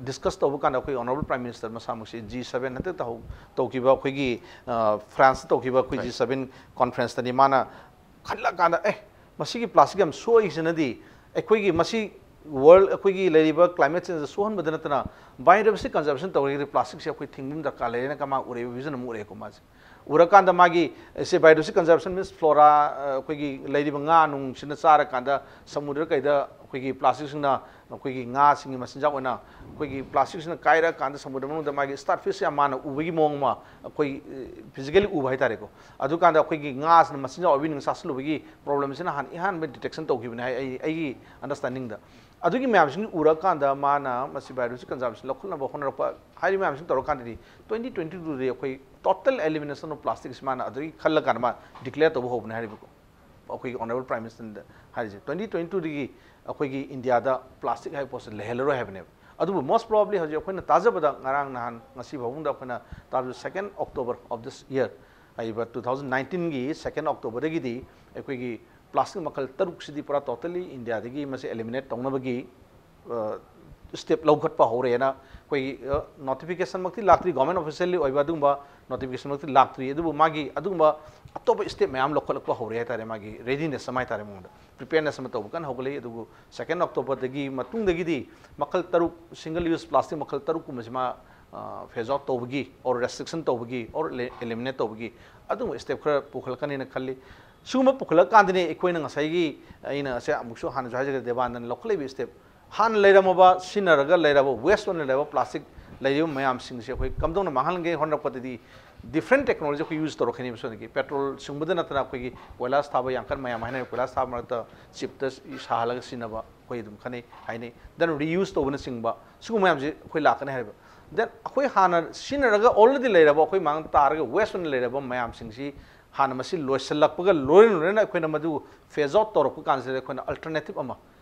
discuss ꯇꯧꯕ ꯀꯥꯟꯗ ꯑꯩꯈꯣꯏ honourable prime minister ꯃꯁꯥꯃꯛꯁꯤ G seven ꯍꯟꯗꯛꯇ ꯍꯧ- ꯇꯧꯈꯤꯕ ꯑꯩꯈꯣꯏꯒꯤ Franceꯇ ꯇꯧꯈꯤꯕ ꯑꯩꯈꯣꯏ G seven conferenceꯇꯅꯤ ꯃꯥꯅ ꯈꯜꯂꯀꯥꯟꯗ ꯑꯦ ꯃꯁꯤꯒꯤ plastic ꯌꯥꯝ ꯁꯣꯛꯏꯁꯤꯅꯗꯤ ꯑꯩꯈꯣꯏꯒꯤ ꯃꯁꯤ world ꯑꯩꯈꯣꯏꯒꯤ ꯂꯩꯔꯤꯕ climate changeꯇ ꯁꯣꯛꯍꯟꯕꯗ ꯅꯠꯇꯅ biodiversity conservation ꯇꯧꯔꯒꯗꯤ plasticꯁꯦ ꯑꯩꯈꯣꯏ ꯊꯤꯡꯕ ꯑꯃ ꯗꯔꯀꯥꯔ ꯂꯩꯔꯦꯅ ꯀꯃꯥꯏꯅ ꯎꯔꯛꯏꯕ vision ꯑꯃ ꯎꯔꯛꯑꯦꯀꯣ ꯃꯥꯁꯦ꯫ ꯎꯔꯀꯥꯟꯗ ꯃꯥꯒꯤ ꯁꯤ biodiversity conservation means flora ꯑꯩꯈꯣꯏꯒꯤ ꯂꯩꯔꯤꯕ ꯉꯥ ꯅꯨꯡꯁꯤꯅ ꯆꯥꯔꯀꯥꯟꯗ ꯁꯃꯨꯗ꯭ꯔ ꯀꯩꯗ ꯑꯩꯈꯣꯏꯒꯤ plasticꯁꯤꯡꯅ ꯑꯩꯈꯣꯏꯒꯤ ꯉꯥꯁꯤꯡꯒꯤ ꯃꯆꯤꯟꯖꯥꯛ ꯑꯣꯏꯅ ꯑꯩꯈꯣꯏꯒꯤ plasticꯁꯤꯅ ꯀꯥꯏꯔꯛꯑꯀꯥꯟꯗ ꯁꯃꯨꯗ꯭ꯔ ꯃꯅꯨꯡꯗ ꯃꯥꯒꯤ starfishꯁꯦ ꯌꯥꯝ ꯃꯥꯅ ꯎꯕꯒꯤ ꯃꯑꯣꯡ ꯑꯃ ꯑꯩꯈꯣꯏ physically ꯎꯕ ꯍꯥꯏꯇꯥꯔꯦꯀꯣ꯫ ꯑꯗꯨꯀꯥꯟꯗ ꯑꯩꯈꯣꯏꯒꯤ ꯉꯥꯁꯤꯅ ꯃꯆꯤꯟꯖꯥꯛ ꯑꯣꯏꯕꯤ ꯅꯨꯡ ꯆꯥꯁꯤꯜꯂꯨꯕꯒꯤ problemꯁꯤꯅ ꯍꯥꯟꯅ ꯏꯍꯥꯟꯕ detection ꯇꯧꯈꯤꯕꯅꯦ ꯍꯥꯏ ꯑꯩ ꯑꯩꯒꯤ understandingꯗ꯫ ꯑꯗꯨꯒꯤ ꯃꯌꯥꯝꯁꯤꯡ ꯎꯔꯀꯥꯟꯗ ꯃꯥꯅ ꯃꯁꯤ biodiversity conservation ꯂꯧꯈꯠꯅꯕ ꯍꯣꯠꯅꯔꯛꯄ ꯍꯥꯏꯔꯤꯕ ꯃꯌꯥꯝꯁꯤꯡ ꯇꯧꯔꯀꯥꯟꯗꯗꯤ twenty twenty twoꯗꯤ ꯑꯩꯈꯣꯏ total elimination of plastics ꯃꯥꯅ ꯑꯗꯨꯒꯤ ꯈꯜꯂꯀꯥꯟꯗ ꯃꯥ declare ꯇꯧꯕ ꯍꯧꯕꯅꯦ ꯍꯥꯏꯔꯤꯕꯀꯣ꯫ ꯑꯩꯈꯣꯏꯒꯤ honourable prime ministerꯅ ꯍꯥꯏꯔꯤꯁꯦ twenty twenty twoꯗꯒꯤ ꯑꯩꯈꯣꯏꯒꯤ ꯏꯟꯗꯤꯌꯥꯗ plastic ꯍꯥꯏꯕ ꯄꯣꯠꯁꯦ ꯂꯩꯍꯜꯂꯔꯣꯏ ꯍꯥꯏꯕꯅꯦꯕ꯫ ꯑꯗꯨꯕꯨ most probably ꯍꯧꯖꯤꯛ ꯑꯩꯈꯣꯏꯅ ꯇꯥꯖꯕꯗ ꯉꯔꯥꯡ ꯅꯍꯥꯟ ꯉꯁꯤ ꯐꯥꯎꯕꯗ ꯑꯩꯈꯣꯏꯅ ꯇꯥꯕꯗ second October of this year ꯍꯥꯏꯔꯤꯕ two thousand nineteenꯒꯤ second Octoberꯗꯒꯤꯗꯤ ꯑꯩꯈꯣꯏꯒꯤ plastic ꯃꯈꯜ ꯇꯔꯨꯛꯁꯤꯗꯤ ꯄꯨꯔꯥ totally ꯏꯟꯗꯤꯌꯥꯗꯒꯤ ꯃꯁꯤ eliminate ꯇꯧꯅꯕꯒꯤ step ꯂꯧꯈꯠꯄ ꯍꯧꯔꯦꯅ ꯑꯩꯈꯣꯏꯒꯤ notificationꯃꯛꯇꯤ ꯂꯥꯛꯇ꯭ꯔꯤ, government officially ꯑꯣꯏꯕ ꯑꯗꯨꯒꯨꯝꯕ notificationꯃꯛꯇꯤ ꯂꯥꯛꯇ꯭ꯔꯤ, ꯑꯗꯨꯕꯨ ꯃꯥꯒꯤ ꯑꯗꯨꯒꯨꯝꯕ ꯑꯇꯣꯞꯄ step ꯃꯌꯥꯝ ꯂꯧꯈꯠꯂꯛꯄ ꯍꯧꯔꯦ ꯍꯥꯏꯇꯥꯔꯦ꯫ ꯃꯥꯒꯤ readiness ꯑꯃ ꯍꯥꯏꯇꯥꯔꯦ, ꯃꯉꯣꯟꯗ preparedness ꯑꯃ ꯇꯧꯕ ꯀꯟꯅ ꯍꯧꯒꯠꯂꯛꯏ꯫ ꯑꯗꯨꯕꯨ second Octoberꯗꯒꯤ ꯃꯇꯨꯡꯗꯒꯤꯗꯤ ꯃꯈꯜ ꯇꯔꯨꯛ single use plastic ꯃꯈꯜ ꯇꯔꯨꯛꯀꯨꯝꯕꯁꯤ ꯃꯥ phase out ꯇꯧꯕꯒꯤ or restriction ꯇꯧꯕꯒꯤ or eliminate ꯇꯧꯕꯒꯤ ꯑꯗꯨꯒꯨꯝꯕ step ꯈꯔ ꯄꯨꯈꯠꯂꯛꯀꯅꯤꯅ ꯈꯜꯂꯤ꯫ ꯁꯤꯒꯨꯝꯕ ꯄꯨꯈꯠꯂꯛꯀꯥꯟꯗꯅꯦ ꯑꯩꯈꯣꯏꯅ ꯉꯁꯥꯏꯒꯤ ꯑꯩꯅ ꯉꯁꯥꯏ ꯑꯃꯨꯛꯁꯨ ꯍꯥꯟꯅꯁꯨ ꯍꯥꯏꯖꯈ꯭ꯔꯦ, ꯗꯦꯕꯥꯅꯟꯗꯅ ꯂꯧꯈꯠꯂꯛꯏꯕ step, ꯍꯥꯟꯅ ꯂꯩꯔꯝꯃꯕ, ꯁꯤꯖꯤꯟꯅꯔꯒ ꯂꯩꯔꯕ, waste ꯑꯣꯏꯅ ꯂꯩꯔꯕ plastic ꯂꯩꯔꯤꯕ ꯃꯌꯥꯝꯁꯤꯡꯁꯦ ꯑꯩꯈꯣꯏ ꯀꯝꯗꯧꯅ ꯃꯥꯡꯍꯟꯒꯦ ꯍꯣꯠꯅꯔꯛꯄꯗꯗꯤ different technology ꯑꯩꯈꯣꯏ use ꯇꯧꯔꯛꯀꯅꯤꯕ꯫ ꯁꯣꯝꯗꯒꯤ petrol ꯁꯨꯡꯕꯗ ꯅꯠꯇꯅ ꯑꯩꯈꯣꯏꯒꯤ ꯀꯣꯏꯂꯥꯁ ꯊꯥꯕ, ꯌꯥꯡꯀꯟ ꯃꯌꯥꯝ ꯍꯥꯏꯅꯔꯤꯕ ꯀꯣꯏꯂꯥꯁ ꯊꯥꯕ ꯃꯔꯛꯇ ꯆꯤꯞꯇ ꯁꯥꯍꯜꯂꯒ ꯁꯤꯖꯤꯟꯅꯕ ꯑꯩꯈꯣꯏ ꯑꯗꯨꯝ ꯈꯟꯅꯩ, ꯍꯥꯏꯅꯩ꯫ Then reuse ꯇꯧꯕꯅꯆꯤꯡꯕ ꯁꯤꯒꯨꯝꯕ ꯃꯌꯥꯝꯁꯦ ꯑꯩꯈꯣꯏ ꯂꯥꯛꯀꯅꯤ ꯍꯥꯏꯔꯤꯕ꯫ Then ꯑꯩꯈꯣꯏ ꯍꯥꯟꯅ ꯁꯤꯖꯤꯟꯅꯔꯒ already ꯂꯩꯔꯕ, ꯑꯩꯈꯣꯏ ꯃꯥꯡꯗ ꯇꯥꯔꯒ waste ꯑꯣꯏꯅ ꯂꯩꯔꯕ ꯃꯌꯥꯝꯁꯤꯡꯁꯤ ꯍꯥꯟꯅ ꯃꯁꯤ ꯂꯣꯏꯁꯤꯜꯂꯛꯄꯒ ꯂꯣꯏꯅ ꯂꯣꯏꯅꯅ ꯑꯩꯈꯣꯏꯅ ꯃꯗꯨ phase out ꯇꯧꯔꯛꯄ ꯀꯥꯟꯁꯤꯗ ꯑꯩꯈꯣꯏꯅ alternative ꯑꯃ,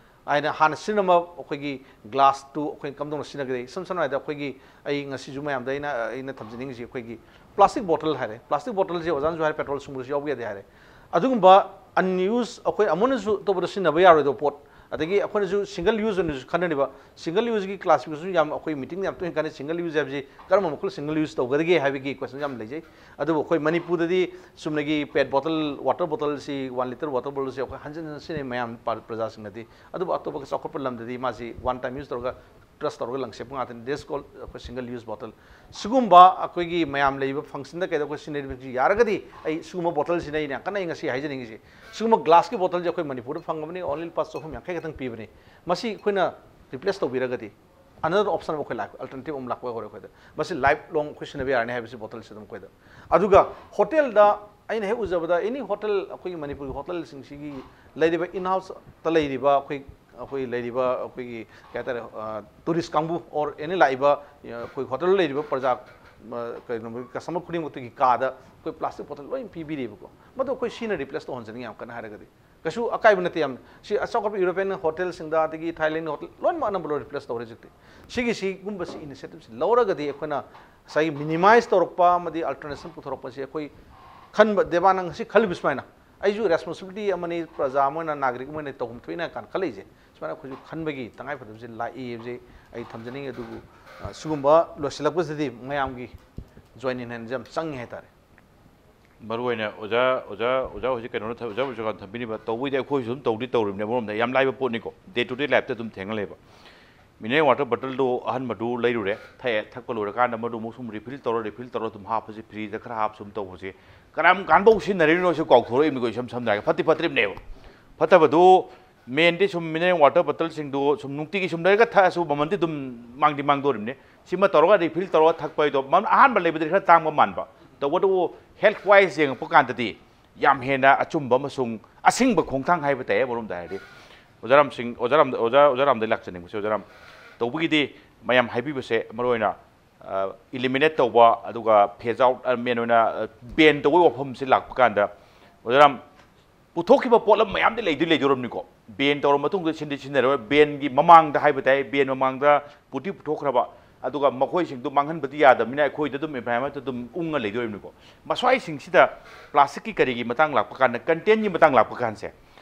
ꯍꯥꯏꯅ ꯍꯥꯟꯅ ꯁꯤꯖꯤꯟꯅꯔꯝꯕ ꯑꯩꯈꯣꯏꯒꯤ ꯒ꯭ꯂꯥꯁꯇꯨ ꯑꯩꯈꯣꯏꯅ ꯀꯝꯗꯧꯅ ꯁꯤꯖꯤꯟꯅꯒꯗꯒꯦ? ꯏꯁꯝ ꯁꯝꯅ ꯍꯥꯏꯔꯕꯗ ꯑꯩꯈꯣꯏꯒꯤ, ꯑꯩ ꯉꯁꯤꯁꯨ ꯃꯌꯥꯝꯗ ꯑꯩꯅ, ꯑꯩꯅ ꯊꯝꯖꯅꯤꯡꯉꯤꯁꯤ ꯑꯩꯈꯣꯏꯒꯤ plastic bottle ꯍꯥꯏꯔꯦ꯫ Plastic bottleꯁꯦ ꯑꯣꯖꯥꯅꯁꯨ ꯍꯥꯏꯔꯦ, petrol ꯁꯨꯡꯕꯗꯁꯨ ꯌꯥꯎꯕ ꯌꯥꯗꯦ ꯍꯥꯏꯔꯦ꯫ ꯑꯗꯨꯒꯨꯝꯕ unuse, ꯑꯩꯈꯣꯏ ꯑꯃꯨꯛ ꯍꯟꯅꯁꯨ ꯑꯇꯣꯞꯄꯗ ꯁꯤꯖꯤꯟꯅꯕ ꯌꯥꯔꯣꯏꯗꯕ ꯄꯣꯠ, ꯑꯗꯒꯤ ꯑꯩꯈꯣꯏꯅꯁꯨ single use ꯑꯣꯏꯅꯁꯨ ꯈꯟꯅꯔꯤꯕ꯫ Single useꯒꯤ classification ꯌꯥꯝ ꯑꯩꯈꯣꯏ meeting ꯌꯥꯝ ꯇꯣꯏꯅ ꯀꯥꯟꯅꯩ꯫ Single use ꯍꯥꯏꯕꯁꯤ ꯀꯔꯝꯕ ꯃꯈꯜ single use ꯇꯧꯒꯗꯒꯦ ꯍꯥꯏꯕꯒꯤ question ꯌꯥꯝ ꯂꯩꯖꯩ꯫ ꯑꯗꯨꯕꯨ ꯑꯩꯈꯣꯏ ꯃꯅꯤꯄꯨꯔꯗꯗꯤ ꯆꯨꯝꯅꯒꯤ PET bottle, water bottleꯁꯤ, one litre water bottleꯁꯤ ꯑꯩꯈꯣꯏ ꯍꯟꯖꯤꯟ ꯍꯟꯖꯤꯟ ꯁꯤꯖꯤꯟꯅꯩ ꯃꯌꯥꯝ ꯄ꯭ꯔꯖꯥꯁꯤꯡꯅꯗꯤ꯫ ꯑꯗꯨꯕꯨ ꯑꯇꯣꯞꯄ ꯆꯥꯎꯈꯠꯄ ꯂꯝꯗꯗꯤ ꯃꯥꯁꯤ one time use ꯇꯧꯔꯒ ꯇ꯭ꯔꯁ ꯇꯧꯔꯒ ꯂꯪꯁꯦꯞꯄ ꯉꯥꯛꯇꯅꯤ꯫ That's called ꯑꯩꯈꯣꯏ single use bottle꯫ ꯁꯤꯒꯨꯝꯕ ꯑꯩꯈꯣꯏꯒꯤ ꯃꯌꯥꯝ ꯂꯩꯔꯤꯕ functionꯗ ꯀꯩꯗ ꯑꯩꯈꯣꯏ ꯁꯤꯖꯤꯟꯅꯔꯤꯕꯁꯤ ꯌꯥꯔꯒꯗꯤ ꯑꯩ ꯁꯤꯒꯨꯝꯕ bottleꯁꯤꯅ ꯑꯩꯅ ꯌꯥꯝ ꯀꯟꯅ ꯑꯩ ꯉꯁꯤ ꯍꯥꯏꯖꯅꯤꯡꯉꯤꯁꯤ꯫ ꯁꯤꯒꯨꯝꯕ glassꯀꯤ bottleꯁꯦ ꯑꯩꯈꯣꯏ ꯃꯅꯤꯄꯨꯔꯗ ꯐꯪꯒꯕꯅꯤ, only ꯂꯨꯄꯥ ꯆꯍꯨꯝ ꯌꯥꯡꯈꯩ ꯈꯛꯇꯪ ꯄꯤꯕꯅꯤ꯫ ꯃꯁꯤ ꯑꯩꯈꯣꯏꯅ replace ꯇꯧꯕꯤꯔꯒꯗꯤ another option ꯑꯃ ꯑꯩꯈꯣꯏ ꯂꯥꯛ-, alternative ꯑꯃ ꯂꯥꯛꯄ ꯑꯣꯏꯔꯦ ꯑꯩꯈꯣꯏꯗ꯫ ꯃꯁꯤ life long ꯑꯩꯈꯣꯏ ꯁꯤꯖꯤꯟꯅꯕ ꯌꯥꯔꯅꯤ ꯍꯥꯏꯕꯁꯤ bottleꯁꯤ ꯑꯗꯨꯝ ꯑꯩꯈꯣꯏꯗ꯫ ꯑꯗꯨꯒ hotelꯗ ꯑꯩꯅ ꯍꯦꯛ ꯎꯖꯕꯗ, any hotel, ꯑꯩꯈꯣꯏꯒꯤ ꯃꯅꯤꯄꯨꯔꯒꯤ hotelꯁꯤꯡꯁꯤꯒꯤ ꯂꯩꯔꯤꯕ in houseꯇ ꯂꯩꯔꯤꯕ ꯑꯩꯈꯣꯏ, ꯑꯩꯈꯣꯏ ꯂꯩꯔꯤꯕ ꯑꯩꯈꯣꯏꯒꯤ ꯀꯩ ꯍꯥꯏꯇꯥꯔꯦ, tourist ꯀꯥꯡꯕꯨ or any ꯂꯥꯛꯏꯕ, ꯑꯩꯈꯣꯏ hotel ꯂꯩꯔꯤꯕ ꯄ꯭ꯔꯖꯥ, ꯀꯩꯅꯣ, customer ꯈꯨꯗꯤꯡꯃꯛꯇꯨꯒꯤ ꯀꯥꯗ ꯑꯩꯈꯣꯏ plastic bottle ꯂꯣꯏ ꯄꯤꯕꯤꯔꯤꯕꯀꯣ꯫ ꯃꯗꯨ ꯑꯩꯈꯣꯏ ꯁꯤꯅ replace ꯇꯧꯍꯟꯖꯅꯤꯡꯉꯤ ꯌꯥꯝ ꯀꯟꯅ ꯍꯥꯏꯔꯒꯗꯤ꯫ ꯀꯩꯁꯨ ꯑꯀꯥꯏꯕ ꯅꯠꯇꯦ ꯌꯥꯝ꯫ ꯁꯤ ꯑꯆꯥꯎꯈꯠꯄ European hotelꯁꯤꯡꯗ, ꯑꯗꯒꯤ Thailand hotel, ꯂꯣꯏꯅꯃꯛ ꯑꯅꯝꯕ ꯂꯣꯏ replace ꯇꯧꯔꯦ ꯍꯧꯖꯤꯛꯇꯤ꯫ ꯁꯤꯒꯤꯁꯤꯒꯨꯝꯕꯁꯤ initiativeꯁꯤ ꯂꯧꯔꯒꯗꯤ ꯑꯩꯈꯣꯏꯅ ꯉꯁꯥꯏꯒꯤ minimize ꯇꯧꯔꯛꯄ ꯑꯃꯗꯤ alternative ꯄꯨꯊꯣꯔꯛꯄꯁꯤ ꯑꯩꯈꯣꯏ ꯈꯟꯕ, ꯗꯦꯕꯥꯅꯟ ꯉꯁꯤ ꯈꯜꯂꯤꯕ ꯁꯨꯃꯥꯏꯅ, ꯑꯩꯁꯨ responsibility ꯑꯃꯅꯤ, ꯄ꯭ꯔꯖꯥ ꯑꯃ ꯑꯣꯏꯅ, ꯅꯥꯒꯔꯤꯛ ꯑꯃ ꯑꯣꯏꯅ ꯇꯧꯐꯝ ꯊꯣꯛꯏꯅ ꯀꯥꯏꯅ ꯈꯜꯂꯛꯏꯁꯦ, ꯁꯨꯃꯥꯏꯅ ꯑꯩꯈꯣꯏꯁꯨ ꯈꯟꯕꯒꯤ ꯇꯉꯥꯏꯐꯗꯕꯁꯦ ꯂꯥꯛꯏ ꯍꯥꯏꯕꯁꯦ ꯑꯩ ꯊꯝꯖꯅꯤꯡꯉꯤ꯫ ꯑꯗꯨꯕꯨ, ꯑ, ꯁꯤꯒꯨꯝꯕ ꯂꯣꯏꯁꯤꯜꯂꯛꯄꯁꯤꯗꯤ ꯃꯌꯥꯝꯒꯤ joint in hand ꯌꯥꯝ ꯆꯪꯉꯤ ꯍꯥꯏꯇꯥꯔꯦ꯫ ꯃꯔꯨꯑꯣꯏꯅ ꯑꯣꯖꯥ, ꯑꯣꯖꯥ, ꯑꯣꯖꯥ ꯍꯧꯖꯤꯛ ꯀꯩꯅꯣꯅ ꯊ-, ꯑꯣꯖꯥ ꯕꯤꯖꯣꯀꯥꯟ ꯊꯝꯕꯤꯔꯤꯕ ꯇꯧꯕꯩꯗꯤ ꯑꯩꯈꯣꯏꯁꯨ ꯑꯗꯨꯝ ꯇꯧꯗꯤ ꯇꯧꯔꯤꯕꯅꯦ꯫ ꯑꯃꯔꯣꯝꯗ ꯌꯥꯝ ꯂꯥꯏꯕ ꯄꯣꯠꯅꯤꯀꯣ, day to day lifeꯇ ꯑꯗꯨꯝ ꯊꯦꯡꯅ ꯂꯩꯕ꯫ ꯃꯤꯅꯔꯦꯜ ꯋꯥꯇꯔ ꯕꯣꯇꯜꯗꯨ ꯑꯍꯟꯕꯗꯨ ꯂꯩꯔꯨꯔꯦ, ꯊꯛꯑꯦ, ꯊꯛꯄ ꯂꯣꯏꯔꯀꯥꯟꯗ ꯃꯗꯨ ꯑꯃꯨꯛ ꯁꯨꯝ ꯔꯤꯐꯤꯜ ꯇꯧꯔ, ꯔꯤꯐꯤꯜ ꯇꯧꯔ ꯑꯗꯨꯝ ꯍꯥꯞꯄꯁꯤ, ꯐ꯭ꯔꯤꯖꯇ ꯈꯔ ꯍꯥꯞ ꯁꯨꯝ ꯇꯧꯕꯁꯤ ꯀꯔꯝ ꯀꯥꯟꯐꯧ ꯁꯤꯖꯤꯟꯅꯔꯤꯅꯣ ꯁꯤ ꯀꯥꯎꯊꯣꯔꯛꯏꯃꯤꯀꯣ, ꯏꯁꯝ ꯁꯝꯅ ꯍꯥꯏꯔꯒ꯫ ꯐꯠꯇꯤ ꯐꯠꯇ꯭ꯔꯤꯕꯅꯦꯕ꯫ ꯐꯠꯇꯕꯗꯨ ꯃꯦꯟꯗꯤ ꯁꯨꯝ ꯃꯤꯅꯔꯦꯜ ꯋꯥꯇꯔ ꯕꯣꯇꯜꯁꯤꯡꯗꯨ ꯁꯨꯝ ꯅꯨꯡꯇꯤꯒꯤ ꯁꯨꯝ ꯂꯩꯔꯒ ꯊꯛꯑꯁꯨ ꯃꯃꯜꯗꯤ ꯑꯗꯨꯝ ꯃꯥꯡꯗꯤ ꯃꯥꯡꯗꯣꯔꯤꯕꯅꯤ꯫ ꯁꯤꯃ ꯇꯧꯔꯒ ꯔꯤꯐꯤꯜ ꯇꯧꯔꯒ ꯊꯛꯄ ꯍꯥꯏꯗꯣ ꯃꯃꯜ ꯑꯍꯥꯟꯕ ꯂꯩꯕꯗꯤ ꯈꯔ ꯇꯥꯡꯕ ꯃꯥꯟꯕ, ꯇꯧꯕꯇꯕꯨ ꯍꯦꯜꯊ ꯋꯥꯏꯁ ꯌꯦꯡꯉꯛꯄ ꯀꯥꯟꯗꯗꯤ ꯌꯥꯝ ꯍꯦꯟꯅ ꯑꯆꯨꯝꯕ ꯑꯃꯁꯨꯡ ꯑꯁꯦꯡꯕ ꯈꯣꯡꯊꯥꯡ ꯍꯥꯏꯕ ꯇꯥꯏ꯫ ꯑꯃꯔꯣꯝꯗ ꯍꯥꯏꯔꯗꯤ ꯑꯣꯖꯥ ꯔꯥꯝꯁꯤꯡ, ꯑꯣꯖꯥ ꯔꯥꯝ-, ꯑꯣꯖꯥ, ꯑꯣꯖꯥ ꯔꯥꯝꯗꯩ ꯂꯥꯛꯆꯅꯤꯡꯕꯁꯦ, ꯑꯣꯖꯥ ꯔꯥꯝ, ꯇꯧꯕꯒꯤꯗꯤ ꯃꯌꯥꯝ ꯍꯥꯏꯕꯤꯕꯁꯦ ꯃꯔꯨ ꯑꯣꯏꯅ ꯏꯂꯤꯃꯤꯅꯦꯠ ꯇꯧꯕ, ꯑꯗꯨꯒ ꯐꯦꯖ ꯑꯥꯎꯠ, ꯃꯦꯟ ꯑꯣꯏꯅ ꯕꯦꯟ ꯇꯧꯕꯒꯤ ꯋꯥꯐꯝꯁꯤ ꯂꯥꯛꯄ ꯀꯥꯟꯗ, ꯑꯣꯖꯥ ꯔꯥꯝ, ꯄꯨꯊꯣꯛꯈꯤꯕ ꯄꯣꯠꯂꯝ ꯃꯌꯥꯝꯗꯤ ꯂꯩꯗꯤ ꯂꯩꯗꯣꯔꯝꯅꯤꯀꯣ, ꯕꯦꯟ ꯇꯧꯔ ꯃꯇꯨꯡꯗ ꯁꯤꯟꯗꯤ ꯁꯤꯖꯤꯟꯅꯔꯣꯏ꯫ ꯕꯦꯟꯒꯤ ꯃꯃꯥꯡꯗ ꯍꯥꯏꯕ ꯇꯥꯏ, ꯕꯦꯟ ꯃꯃꯥꯡꯗ ꯄꯨꯊꯤ ꯄꯨꯊꯣꯛꯈ꯭ꯔꯕ, ꯑꯗꯨꯒ ꯃꯈꯣꯏꯁꯤꯡꯗꯨ ꯃꯥꯡꯍꯟꯕꯗꯤ ꯌꯥꯗꯕꯅꯤꯅ ꯑꯩꯈꯣꯏꯗ ꯑꯗꯨꯝ ꯏꯟꯚꯥꯏꯔꯣꯟꯃꯦꯟꯇ ꯑꯗꯨꯝ ꯎꯪꯉ ꯂꯩꯗꯣꯔꯤꯕꯅꯤꯀꯣ꯫ ꯃꯁ꯭ꯋꯥꯏꯁꯤꯡꯁꯤꯗ ꯄ꯭ꯂꯥꯁꯇꯤꯛꯀꯤ ꯀꯔꯤꯒꯤ ꯃꯇꯥꯡ ꯂꯥꯛꯄ ꯀꯥꯟꯗ, ꯀꯟꯇꯦꯟꯒꯤ ꯃꯇꯥꯡ ꯂꯥꯛꯄ ꯀꯥꯟꯁꯦ,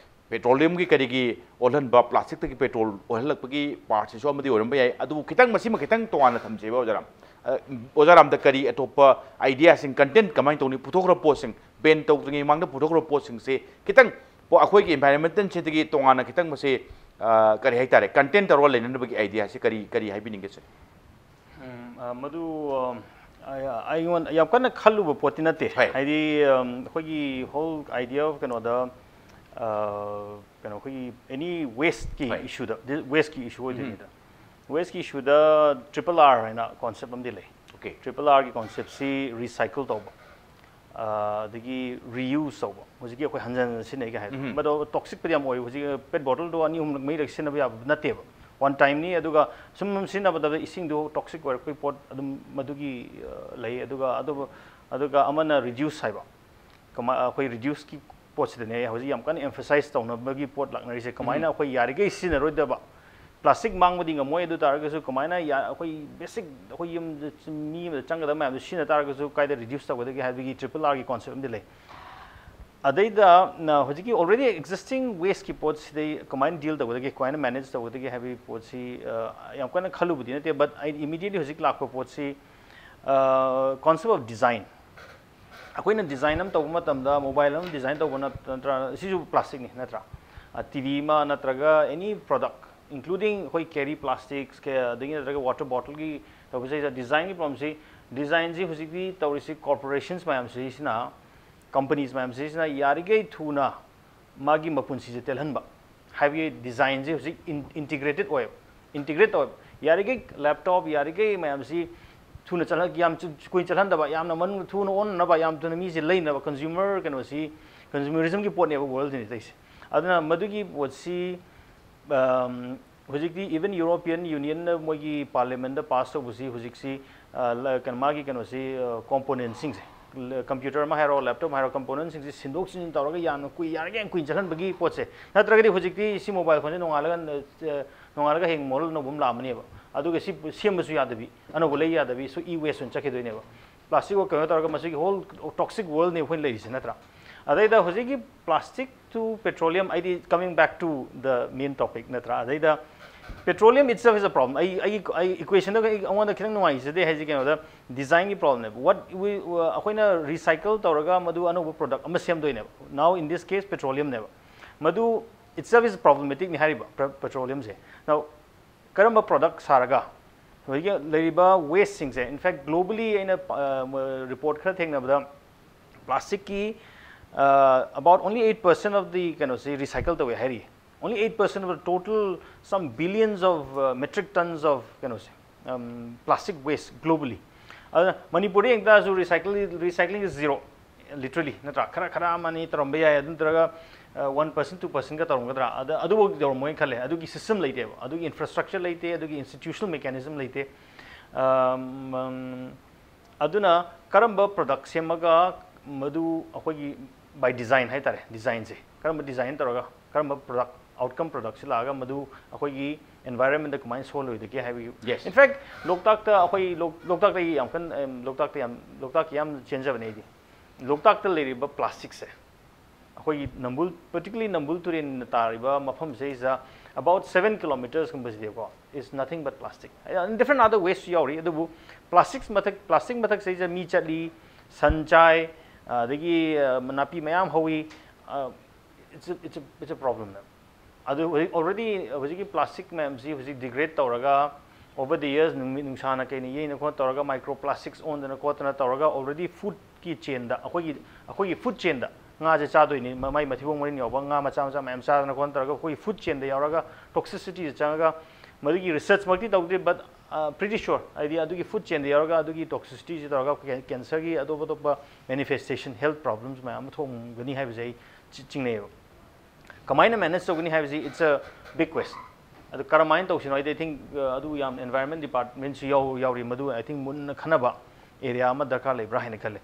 ꯄꯦꯇ꯭ꯔꯣꯂꯤꯌꯝꯒꯤ ꯀꯔꯤꯒꯤ ꯑꯣꯜꯍꯟꯕ, ꯄ꯭ꯂꯥꯁꯇꯤꯛꯇꯒꯤ ꯄꯦꯇ꯭ꯔꯣꯜ ꯑꯣꯜꯍꯜꯂꯛꯄꯒꯤ ꯄꯥꯔꯠꯁꯤꯁꯨ ꯑꯃꯗꯤ ꯑꯣꯏꯔꯝꯕ ꯌꯥꯏ꯫ ꯑꯗꯨꯕꯨ ꯈꯤꯇꯪ ꯃꯁꯤꯃ ꯈꯤꯇꯪ ꯇꯣꯉꯥꯟꯅ ꯊꯝꯁꯦꯕ ꯑꯣꯖꯥ ꯔꯥꯝ꯫ ꯑ, ꯑꯣꯖꯥ ꯔꯥꯝꯗ ꯀꯔꯤ ꯑꯇꯣꯞꯄ ꯑꯥꯏꯗꯤꯌꯥꯁꯤꯡ, ꯀꯟꯇꯦꯟ ꯀꯃꯥꯏꯅ ꯇꯧꯅꯤ, ꯄꯨꯊꯣꯛꯈ꯭ꯔꯕ ꯄꯣꯠꯁꯤꯡ, ꯕꯦꯟ ꯇꯧꯗ꯭ꯔꯤꯉꯩ ꯃꯃꯥꯡꯗ ꯄꯨꯊꯣꯛꯈ꯭ꯔꯕ ꯄꯣꯠꯁꯤꯡꯁꯦ ꯈꯤꯇꯪ ꯄꯣ-, ꯑꯩꯈꯣꯏꯒꯤ ꯏꯟꯚꯥꯏꯔꯣꯟꯃꯦꯟꯇꯦꯜꯁꯤꯗꯒꯤ ꯇꯣꯉꯥꯟꯅ ꯈꯤꯇꯪ ꯃꯁꯤ, ꯑ, ꯀꯔꯤ ꯍꯥꯏꯇꯥꯔꯦ, ꯀꯟꯇꯦꯟ ꯇꯧꯔꯒ ꯂꯩꯅꯅꯕꯒꯤ ꯑꯥꯏꯗꯤꯌꯥꯁꯤ ꯀꯔꯤ, ꯀꯔꯤ ꯍꯥꯏꯕꯤꯅꯤꯡꯒꯦ ꯁꯦ? ꯎꯝ, ꯑ, ꯃꯗꯨ, ꯑ, ꯑꯩ-, ꯑꯩꯉꯣꯟꯗ ꯌꯥꯝ ꯀꯟꯅ ꯈꯜꯂꯨꯕ ꯄꯣꯠꯇꯤ ꯅꯠꯇꯦ꯫ ꯍꯣꯏ꯫ ꯍꯥꯏꯗꯤ, ꯑꯝ, ꯑꯩꯈꯣꯏꯒꯤ ꯍꯣꯜ ꯑꯥꯏꯗꯤꯌꯥ ꯑꯣꯐ ꯀꯩꯅꯣꯗ, ꯑ, ꯀꯩꯅꯣ, ꯑꯩꯈꯣꯏꯒꯤ ꯑꯦꯅꯤ ꯋꯦꯁꯀꯤ ꯍꯣꯏ꯫ ꯏꯁꯨꯗ, ꯗꯤ-, ꯋꯦꯁꯀꯤ ꯏꯁꯨ ꯎꯝ꯫ ꯑꯣꯏꯗꯣꯏꯅꯤꯗ꯫ ꯋꯦꯁꯀꯤ ꯏꯁꯨꯗ ꯇ꯭ꯔꯤꯄꯜ ꯑꯥꯔ ꯍꯥꯏꯅ ꯀꯣꯟꯁꯦꯞ ꯑꯃꯗꯤ ꯂꯩ꯫ ꯑꯣꯀꯦ꯫ ꯇ꯭ꯔꯤꯄꯜ ꯑꯥꯔꯒꯤ ꯀꯣꯟꯁꯦꯞꯁꯤ ꯔꯤꯁꯥꯏꯀꯜ ꯇꯧꯕ, ꯑ, ꯑꯗꯒꯤ ꯔꯤꯌꯨꯁ ꯇꯧꯕ꯫ ꯍꯧꯖꯤꯛꯀꯤ ꯑꯩꯈꯣꯏ ꯍꯟꯖꯟ ꯍꯟꯖꯟ ꯁꯤꯖꯤꯟꯅꯩꯒ ꯍꯥꯏꯗꯣ꯫ ꯎꯝ꯫ ꯃꯗꯣ ꯇꯣꯛꯁꯤꯛꯄꯨꯗꯤ ꯌꯥꯝ ꯑꯣꯏ꯫ ꯍꯧꯖꯤꯛ ꯄꯦꯠ ꯕꯣꯇꯜꯗꯣ ꯑꯅꯤ ꯑꯍꯨꯝꯂꯛ ꯃꯔꯤꯔꯛ ꯁꯤꯖꯤꯟꯅꯕ ꯌꯥꯕ ꯅꯠꯇꯦꯕ꯫ ꯋꯥꯟ ꯇꯥꯏꯝꯅꯤ, ꯑꯗꯨꯒ ꯁꯨꯝ ꯁꯨꯝ ꯁꯤꯖꯤꯟꯅꯕꯗ ꯏꯁꯤꯡꯗꯣ ꯇꯣꯛꯁꯤꯛ ꯑꯣꯏꯔꯛꯄꯒꯤ ꯄꯣꯠ ꯑꯗꯨꯝ ꯃꯗꯨꯒꯤ, ꯑ, ꯂꯩ꯫ ꯑꯗꯨꯒ ꯑꯗꯨꯕꯨ, ꯑꯗꯨꯒ ꯑꯃꯅ ꯔꯤꯗ꯭ꯌꯨꯁ ꯍꯥꯏꯕ꯫ ꯀꯃꯥꯏ-, ꯑꯩꯈꯣꯏ ꯔꯤꯗ꯭ꯌꯨꯁꯀꯤ ꯄꯣꯠꯁꯤꯗꯅꯦ ꯍꯧꯖꯤꯛ ꯌꯥꯝ ꯀꯟꯅ ꯑꯦꯝꯐꯁꯥꯏꯁ ꯇꯧꯅꯕꯒꯤ ꯄꯣꯠ ꯂꯥꯛꯅꯔꯤꯁꯦ꯫ ꯀꯃꯥꯏꯅ ꯎꯝ꯫ ꯑꯩꯈꯣꯏ ꯌꯥꯔꯤꯈꯩ ꯁꯤꯖꯤꯟꯅꯔꯣꯏꯗꯕ, ꯄ꯭ꯂꯥꯁꯇꯤꯛ ꯃꯥꯡꯕꯗꯤ ꯉꯝꯃꯣꯏ, ꯑꯗꯨ ꯇꯥꯔꯒꯁꯨ ꯀꯃꯥꯏꯅ ꯌꯥ-, ꯑꯩꯈꯣꯏ ꯕꯦꯁꯤꯛ ꯑꯩꯈꯣꯏ ꯌꯨꯝꯗ ꯆ-, ꯃꯤ ꯑꯃꯗ ꯆꯪꯒꯗꯕ ꯃꯌꯥꯝꯗꯣ ꯁꯤꯖꯤꯟꯅ ꯇꯥꯔꯒꯁꯨ ꯀꯥꯏꯗ ꯔꯤꯗ꯭ꯌꯨꯁ ꯇꯧꯒꯗꯒꯦ ꯍꯥꯏꯕꯒꯤ ꯇ꯭ꯔꯤꯄꯜ ꯑꯥꯔꯒꯤ ꯀꯣꯟꯁꯦꯞ ꯑꯃꯗꯤ ꯂꯩ꯫ ꯑꯗꯩꯗ, ꯅ, ꯍꯧꯖꯤꯛꯀꯤ already existing wasteꯀꯤ ꯄꯣꯠꯁꯤꯗꯩ ꯀꯃꯥꯏꯅ ꯗꯤꯜ ꯇꯧꯒꯗꯒꯦ, ꯀꯃꯥꯏꯅ ꯃꯦꯅꯦꯖ ꯇꯧꯒꯗꯒꯦ ꯍꯥꯏꯕꯒꯤ ꯄꯣꯠꯁꯤ, ꯑ, ꯌꯥꯝ ꯀꯟꯅ ꯈꯜꯂꯨꯕꯗꯤ ꯅꯠꯇꯦ, but ꯑꯩ immediately ꯍꯧꯖꯤꯛ ꯂꯥꯛꯄ ꯄꯣꯠꯁꯤ, ꯑ, concept of design꯫ ꯑꯩꯈꯣꯏꯅ ꯗꯤꯖꯥꯏꯟ ꯑꯃ ꯇꯧꯕ ꯃꯇꯝꯗ, ꯃꯣꯕꯥꯏꯜ ꯑꯃ ꯗꯤꯖꯥꯏꯟ ꯇꯧꯕ ꯅꯠ-, ꯅꯠꯇ꯭ꯔꯥ, ꯁꯤꯁꯨ ꯄ꯭ꯂꯥꯁꯇꯤꯛꯅꯤ ꯅꯠꯇ꯭ꯔꯥ? ꯑ, ꯇꯤ ꯚꯤ ꯑꯃ ꯅꯠꯇ꯭ꯔꯒ ꯑꯦꯅꯤ ꯄ꯭ꯔꯗꯛ, including ꯑꯩꯈꯣꯏ carry plastics ꯑꯗꯒꯤ ꯅꯠꯇ꯭ꯔꯒ water bottleꯒꯤ ꯇꯧꯕꯁꯤꯗ designꯒꯤ problemꯁꯤ, designꯁꯤ ꯍꯧꯖꯤꯛꯇꯤ ꯇꯧꯔꯤꯁꯤ corporations ꯃꯌꯥꯝꯁꯤꯁꯤꯅ, companies ꯃꯌꯥꯝꯁꯤꯁꯤꯅ ꯌꯥꯔꯤꯈꯩ ꯊꯨꯅ ꯃꯥꯒꯤ ꯃꯄꯨꯟꯁꯤꯁꯦ ꯇꯦꯜꯍꯟꯕ ꯍꯥꯏꯕꯒꯤ designꯁꯤ ꯍꯧꯖꯤꯛ integrated ꯑꯣꯏꯌꯦꯕ, integrate ꯇꯧꯋꯦꯕ꯫ ꯌꯥꯔꯤꯈꯩ laptop, ꯌꯥꯔꯤꯈꯩ ꯃꯌꯥꯝꯁꯤ ꯊꯨꯅ ꯆꯠꯍꯟ ꯌꯥꯝ ꯀꯨꯏꯅ ꯆꯠꯍꯟꯗꯕ, ꯌꯥꯝꯅ ꯃꯅꯨꯡꯗ ꯊꯨꯅ ꯑꯣꯟꯅꯅꯕ, ꯌꯥꯝ ꯊꯨꯅ ꯃꯤꯁꯦ ꯂꯩꯅꯕ, consumer ꯀꯩꯅꯣꯁꯤ, consumerismꯒꯤ ꯄꯣꯠꯅꯦꯕ worldꯁꯤꯅ ꯇꯧꯔꯤꯁꯦ꯫ ꯑꯗꯨꯅ ꯃꯗꯨꯒꯤ ꯄꯣꯠꯁꯤ ꯍꯧꯖꯤꯛꯇꯤ even European Unionꯅ ꯃꯣꯏꯒꯤ parliamentꯇ pass ꯇꯧꯕꯁꯤ ꯍꯧꯖꯤꯛꯁꯤ ꯀꯩꯅꯣ ꯃꯥꯒꯤ ꯀꯩꯅꯣꯁꯤ componentꯁꯤꯡꯁꯦ, computer ꯑꯃ ꯍꯥꯏꯔꯣ, laptop ꯑꯃ ꯍꯥꯏꯔꯣ, componentꯁꯤꯡꯁꯤ ꯁꯤꯟꯗꯣꯛ ꯁꯤꯟꯖꯤꯟ ꯇꯧꯔꯒ ꯌꯥꯝꯅ ꯀꯨꯏ ꯌꯥꯔꯤꯒꯩ ꯌꯥꯝ ꯀꯨꯏꯅ ꯆꯠꯍꯟꯕꯒꯤ ꯄꯣꯠꯁꯦ꯫ ꯅꯠꯇ꯭ꯔꯒꯗꯤ ꯍꯧꯖꯤꯛꯇꯤ ꯁꯤ mobile phoneꯁꯦ ꯅꯣꯡꯉꯥꯜꯂꯒ ꯅꯣꯡꯉꯥꯜꯂꯒ ꯍꯌꯦꯡ model ꯑꯅꯧꯕ ꯑꯃ ꯂꯥꯛꯑꯃꯅꯦꯕ꯫ ꯑꯗꯨꯒ ꯁꯤ ꯁꯦꯝꯕꯁꯨ ꯌꯥꯗꯕꯤ, ꯑꯅꯧꯕ ꯂꯩ ꯌꯥꯗꯕꯤ, so e-waste ꯑꯣꯏꯅ ꯆꯠꯈꯤꯗꯣꯏꯅꯦꯕ꯫ Plastic ꯀꯩꯅꯣ ꯇꯧꯔꯒ ꯃꯁꯤꯒꯤ whole toxic worldꯅꯦ ꯑꯩꯈꯣꯏꯅ ꯂꯩꯔꯤꯁꯦ, ꯅꯠꯇ꯭ꯔꯥ? ꯑꯗꯩꯗ ꯍꯧꯖꯤꯛꯀꯤ plastic to petroleum, ꯑꯩꯗꯤ coming back to the main topic, ꯅꯠꯇ꯭ꯔꯥ? ꯑꯗꯩꯗ petroleum itself is a problem. ꯑꯩ ꯑꯩꯒꯤ ꯑꯩ equationꯗ ꯑꯩ ꯑꯩꯉꯣꯟꯗ ꯈꯤꯇꯪ ꯅꯨꯡꯉꯥꯏꯖꯗꯦ ꯍꯥꯏꯁꯦ ꯀꯩꯅꯣꯗ, designꯒꯤ problemꯅꯦꯕ꯫ What we ꯑꯩꯈꯣꯏꯅ recycle ꯇꯧꯔꯒ ꯃꯗꯨ ꯑꯅꯧꯕ product ꯑꯃ ꯁꯦꯝꯗꯣꯏꯅꯦꯕ꯫ Now in this case petroleumꯅꯦꯕ꯫ ꯃꯗꯨ itself is problematicꯅꯤ ꯍꯥꯏꯔꯤꯕ petroleumꯁꯦ꯫ Now ꯀꯔꯝꯕ product ꯁꯥꯔꯒ ꯍꯧꯖꯤꯛꯀꯤ ꯂꯩꯔꯤꯕ wasteꯁꯤꯡꯁꯦ, in fact globally ꯑꯩꯅ report ꯈꯔ ꯊꯦꯡꯅꯕꯗ plasticꯀꯤ about only eight percent of the ꯀꯩꯅꯣꯁꯤ recycle ꯇꯧꯋꯦ ꯍꯥꯏꯔꯤ꯫ Only eight percent of the total some billions of metric tons of ꯀꯩꯅꯣꯁꯦ, plastic waste globally꯫ ꯑꯗꯨꯅ ꯃꯅꯤꯄꯨꯔꯗ ꯌꯦꯡ ꯇꯥꯔꯁꯨ recycle recycling is zero, literally, ꯅꯠꯇ꯭ꯔꯥ? ꯈꯔ ꯈꯔ ꯑꯃꯅꯤ ꯇꯧꯔꯝꯕ ꯌꯥꯏ, ꯑꯗꯨ ꯅꯠꯇ꯭ꯔꯒ one percent two percentꯀ ꯇꯧꯔꯝꯒꯗ꯭ꯔꯥ? ꯑꯗ ꯑꯗꯨꯐꯥꯎꯗꯤ ꯇꯧꯔꯝꯃꯣꯏꯅ ꯈꯜꯂꯦ꯫ ꯑꯗꯨꯒꯤ system ꯂꯩꯇꯦꯕ, ꯑꯗꯨꯒꯤ infrastructure ꯂꯩꯇꯦ, ꯑꯗꯨꯒꯤ institutional mechanism ꯂꯩꯇꯦ꯫ ꯑꯗꯨꯅ ꯀꯔꯝꯕ product ꯁꯦꯝꯃꯒ ꯃꯗꯨ ꯑꯩꯈꯣꯏꯒꯤ by design ꯍꯥꯏꯇꯥꯔꯦ, designꯁꯦ ꯀꯔꯝꯕ design ꯇꯧꯔꯒ ꯀꯔꯝꯕ product, outcome productꯁꯤ ꯂꯥꯛꯑꯒ ꯃꯗꯨ ꯑꯩꯈꯣꯏꯒꯤ environmentꯗ ꯀꯃꯥꯏꯅ ꯁꯣꯛꯍꯜꯂꯣꯏꯗꯒꯦ ꯍꯥꯏꯕꯒꯤ꯫ Yes. In fact ꯂꯣꯛꯇꯥꯛꯇ ꯑꯩꯈꯣꯏ ꯂꯣꯛꯇꯥꯛꯇ ꯑꯩ ꯌꯥꯝ ꯀꯟꯅ ꯂꯣꯛꯇꯥꯛꯇ ꯌꯥꯝ ꯂꯣꯛꯇꯥꯛꯀꯤ ꯌꯥꯝ ꯆꯦꯟꯖꯕꯅꯦ ꯑꯩꯗꯤ꯫ ꯂꯣꯛꯇꯥꯛꯇ ꯂꯩꯔꯤꯕ plasticꯁꯦ ꯑꯩꯈꯣꯏꯒꯤ ꯅꯝꯕꯨꯜ, particularly ꯅꯝꯕꯨꯜ ꯇꯨꯔꯦꯜꯅ ꯇꯥꯔꯤꯕ ꯃꯐꯝꯁꯤꯗꯩꯁꯤꯗ about seven kilometersꯀꯨꯝꯕꯁꯤꯗꯤꯀꯣ is nothing but plastic꯫ And different other waste ꯌꯥꯎꯔꯤ, ꯑꯗꯨꯕꯨ plastics ꯃꯊꯛ plastic ꯃꯊꯛꯁꯤꯗꯩꯁꯤꯗ ꯃꯤ ꯆꯠꯂꯤ, ꯁꯟ ꯆꯥꯏ, ꯑꯗꯒꯤ ꯅꯥꯄꯤ ꯃꯌꯥꯝ ꯍꯧꯏ꯫ It's a, it's a, it's a problem. ꯑꯗꯨ ꯍꯧꯖꯤꯛ already ꯍꯧꯖꯤꯛꯀꯤ plastic ꯃꯌꯥꯝꯁꯤ ꯍꯧꯖꯤꯛ degrade ꯇꯧꯔꯒ over the years ꯅꯨꯃꯤꯠ ꯅꯨꯡꯁꯥꯅ ꯀꯩꯅ ꯌꯩꯅ ꯈꯣꯠ ꯇꯧꯔꯒ micro plastics ꯑꯣꯟꯗꯅ ꯈꯣꯠꯇꯅ ꯇꯧꯔꯒ already foodꯀꯤ chainꯗ ꯑꯩꯈꯣꯏꯒꯤ ꯑꯩꯈꯣꯏꯒꯤ food chainꯗ ꯉꯥꯁꯦ ꯆꯥꯗꯣꯏꯅꯤ, ꯃ- ꯃꯥꯏ ꯃꯊꯤꯕꯣꯡ ꯃꯔꯤꯟ ꯌꯥꯎꯕ ꯉꯥ ꯃꯆꯥ ꯃꯆꯥ ꯃꯌꯥꯝ ꯆꯥꯗꯅ ꯈꯣꯠꯇꯅ ꯇꯧꯔꯒ ꯑꯩꯈꯣꯏꯒꯤ food chainꯗ ꯌꯥꯎꯔꯒ toxicityꯗ ꯆꯪꯉꯒ, ꯃꯗꯨꯒꯤ researchꯃꯛꯇꯤ ꯇꯧꯗ꯭ꯔꯤ, but uh, pretty sure, ꯍꯥꯏꯗꯤ ꯑꯗꯨꯒꯤ food chainꯗ ꯌꯥꯎꯔꯒ ꯑꯗꯨꯒꯤ toxicityꯁꯤ ꯇꯧꯔꯒ cancerꯒꯤ ꯑꯇꯣꯞ ꯑꯇꯣꯞꯄ manifestation, health problems ꯃꯌꯥꯝ ꯑꯃ ꯊꯣꯛꯒꯅꯤ ꯍꯥꯏꯕꯁꯦ ꯑꯩ ꯆꯤ- ꯆꯤꯡꯅꯩꯌꯦꯕ꯫ ꯀꯃꯥꯏꯅ manage ꯇꯧꯒꯅꯤ ꯍꯥꯏꯕꯁꯤ it's a big question. ꯑꯗꯨ ꯀꯔꯝꯍꯥꯏꯅ ꯇꯧꯁꯤꯅꯣ ꯍꯥꯏꯗꯤ, I think, ꯑꯗꯨ ꯌꯥꯝ environment departmentꯁꯨ ꯌꯥꯎ ꯌꯥꯎꯔꯤ, ꯃꯗꯨ I think ꯃꯨꯟꯅ ꯈꯟꯅꯕ area ꯑꯃ ꯗꯔꯀꯥꯔ ꯂꯩꯕ꯭ꯔꯥ ꯍꯥꯏꯅ ꯈꯜꯂꯦ꯫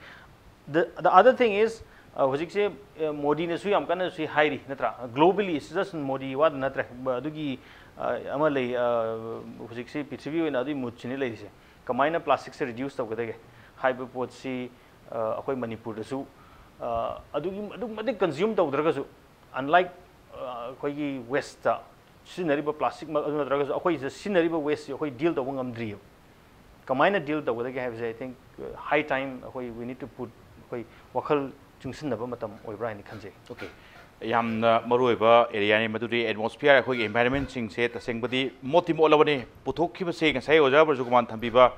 The, the other thing is, uh, ꯍꯧꯖꯤꯛꯁꯦ uh, ꯃꯣꯗꯤꯅꯁꯨ ꯌꯥꯝ ꯀꯟꯅꯁꯨ ꯍꯥꯏꯔꯤ, ꯅꯠꯇ꯭ꯔꯥ? Globally, it's just ꯃꯣꯗꯤ ꯋꯥꯗ ꯅꯠꯇ꯭ꯔꯦ꯫ ꯕ- ꯑꯗꯨꯒꯤ uh, ꯑꯃ ꯂꯩ, uh, ꯍꯧꯖꯤꯛꯁꯤ ꯄ꯭ꯔꯤꯊꯤꯕꯤ ꯑꯣꯏꯅ ꯑꯗꯨꯒꯤ moodꯁꯤꯅꯤ ꯂꯩꯔꯤꯁꯦ꯫ ꯀꯃꯥꯏꯅ plasticꯁꯦ reduce ꯇꯧꯒꯗꯒꯦ ꯍꯥꯏꯕ ꯄꯣꯠꯁꯤ uh, ꯑꯩꯈꯣꯏ ꯃꯅꯤꯄꯨꯔꯗꯁꯨ uh, ꯑꯗꯨꯒꯤ ꯑꯗꯨꯛ ꯃꯇꯤꯛ consume ꯇꯧꯗ꯭ꯔꯒꯁꯨ, unlike uh, ꯑꯩꯈꯣꯏꯒꯤ wastꯇ ꯁꯤꯖꯤꯟꯅꯔꯤꯕ plastic ꯑꯗꯨ ꯅꯠꯇ꯭ꯔꯒꯁꯨ ꯑꯩꯈꯣꯏꯁꯤꯗ ꯁꯤꯖꯤꯟꯅꯔꯤꯕ wasteꯁꯤ ꯑꯩꯈꯣꯏ deal ꯇꯧꯕ ꯉꯝꯗ꯭ꯔꯤꯑꯕ꯫ ꯀꯃꯥꯏꯅ deal ꯇꯧꯒꯗꯒꯦ ꯍꯥꯏꯕꯁꯦ I think uh, high time ꯑꯩꯈꯣꯏ we need to put ꯑꯩꯈꯣꯏ ꯋꯥꯈꯜ ꯆꯨꯡꯁꯤꯟꯅꯕ ꯃꯇꯝ ꯑꯣꯏꯕ꯭ꯔꯥ ꯍꯥꯏꯅ ꯈꯟꯖꯩ꯫ Okay, ꯌꯥꯝꯅ ꯃꯔꯨꯑꯣꯏꯕ areaꯅꯤ ꯃꯗꯨꯗꯤ꯫ Atmosphere, ꯑꯩꯈꯣꯏꯒꯤ environmentꯁꯤꯡꯁꯦ ꯇꯁꯦꯡꯕꯗꯤ ꯃꯣꯠꯇꯤ ꯃꯣꯠꯂꯕꯅꯤ꯫ ꯄꯨꯊꯣꯛꯈꯤꯕꯁꯦ ꯉꯁꯥꯏ ꯑꯣꯖꯥ ꯕ꯭ꯔꯖꯀꯨꯃꯥꯔꯅ ꯊꯝꯕꯤꯕ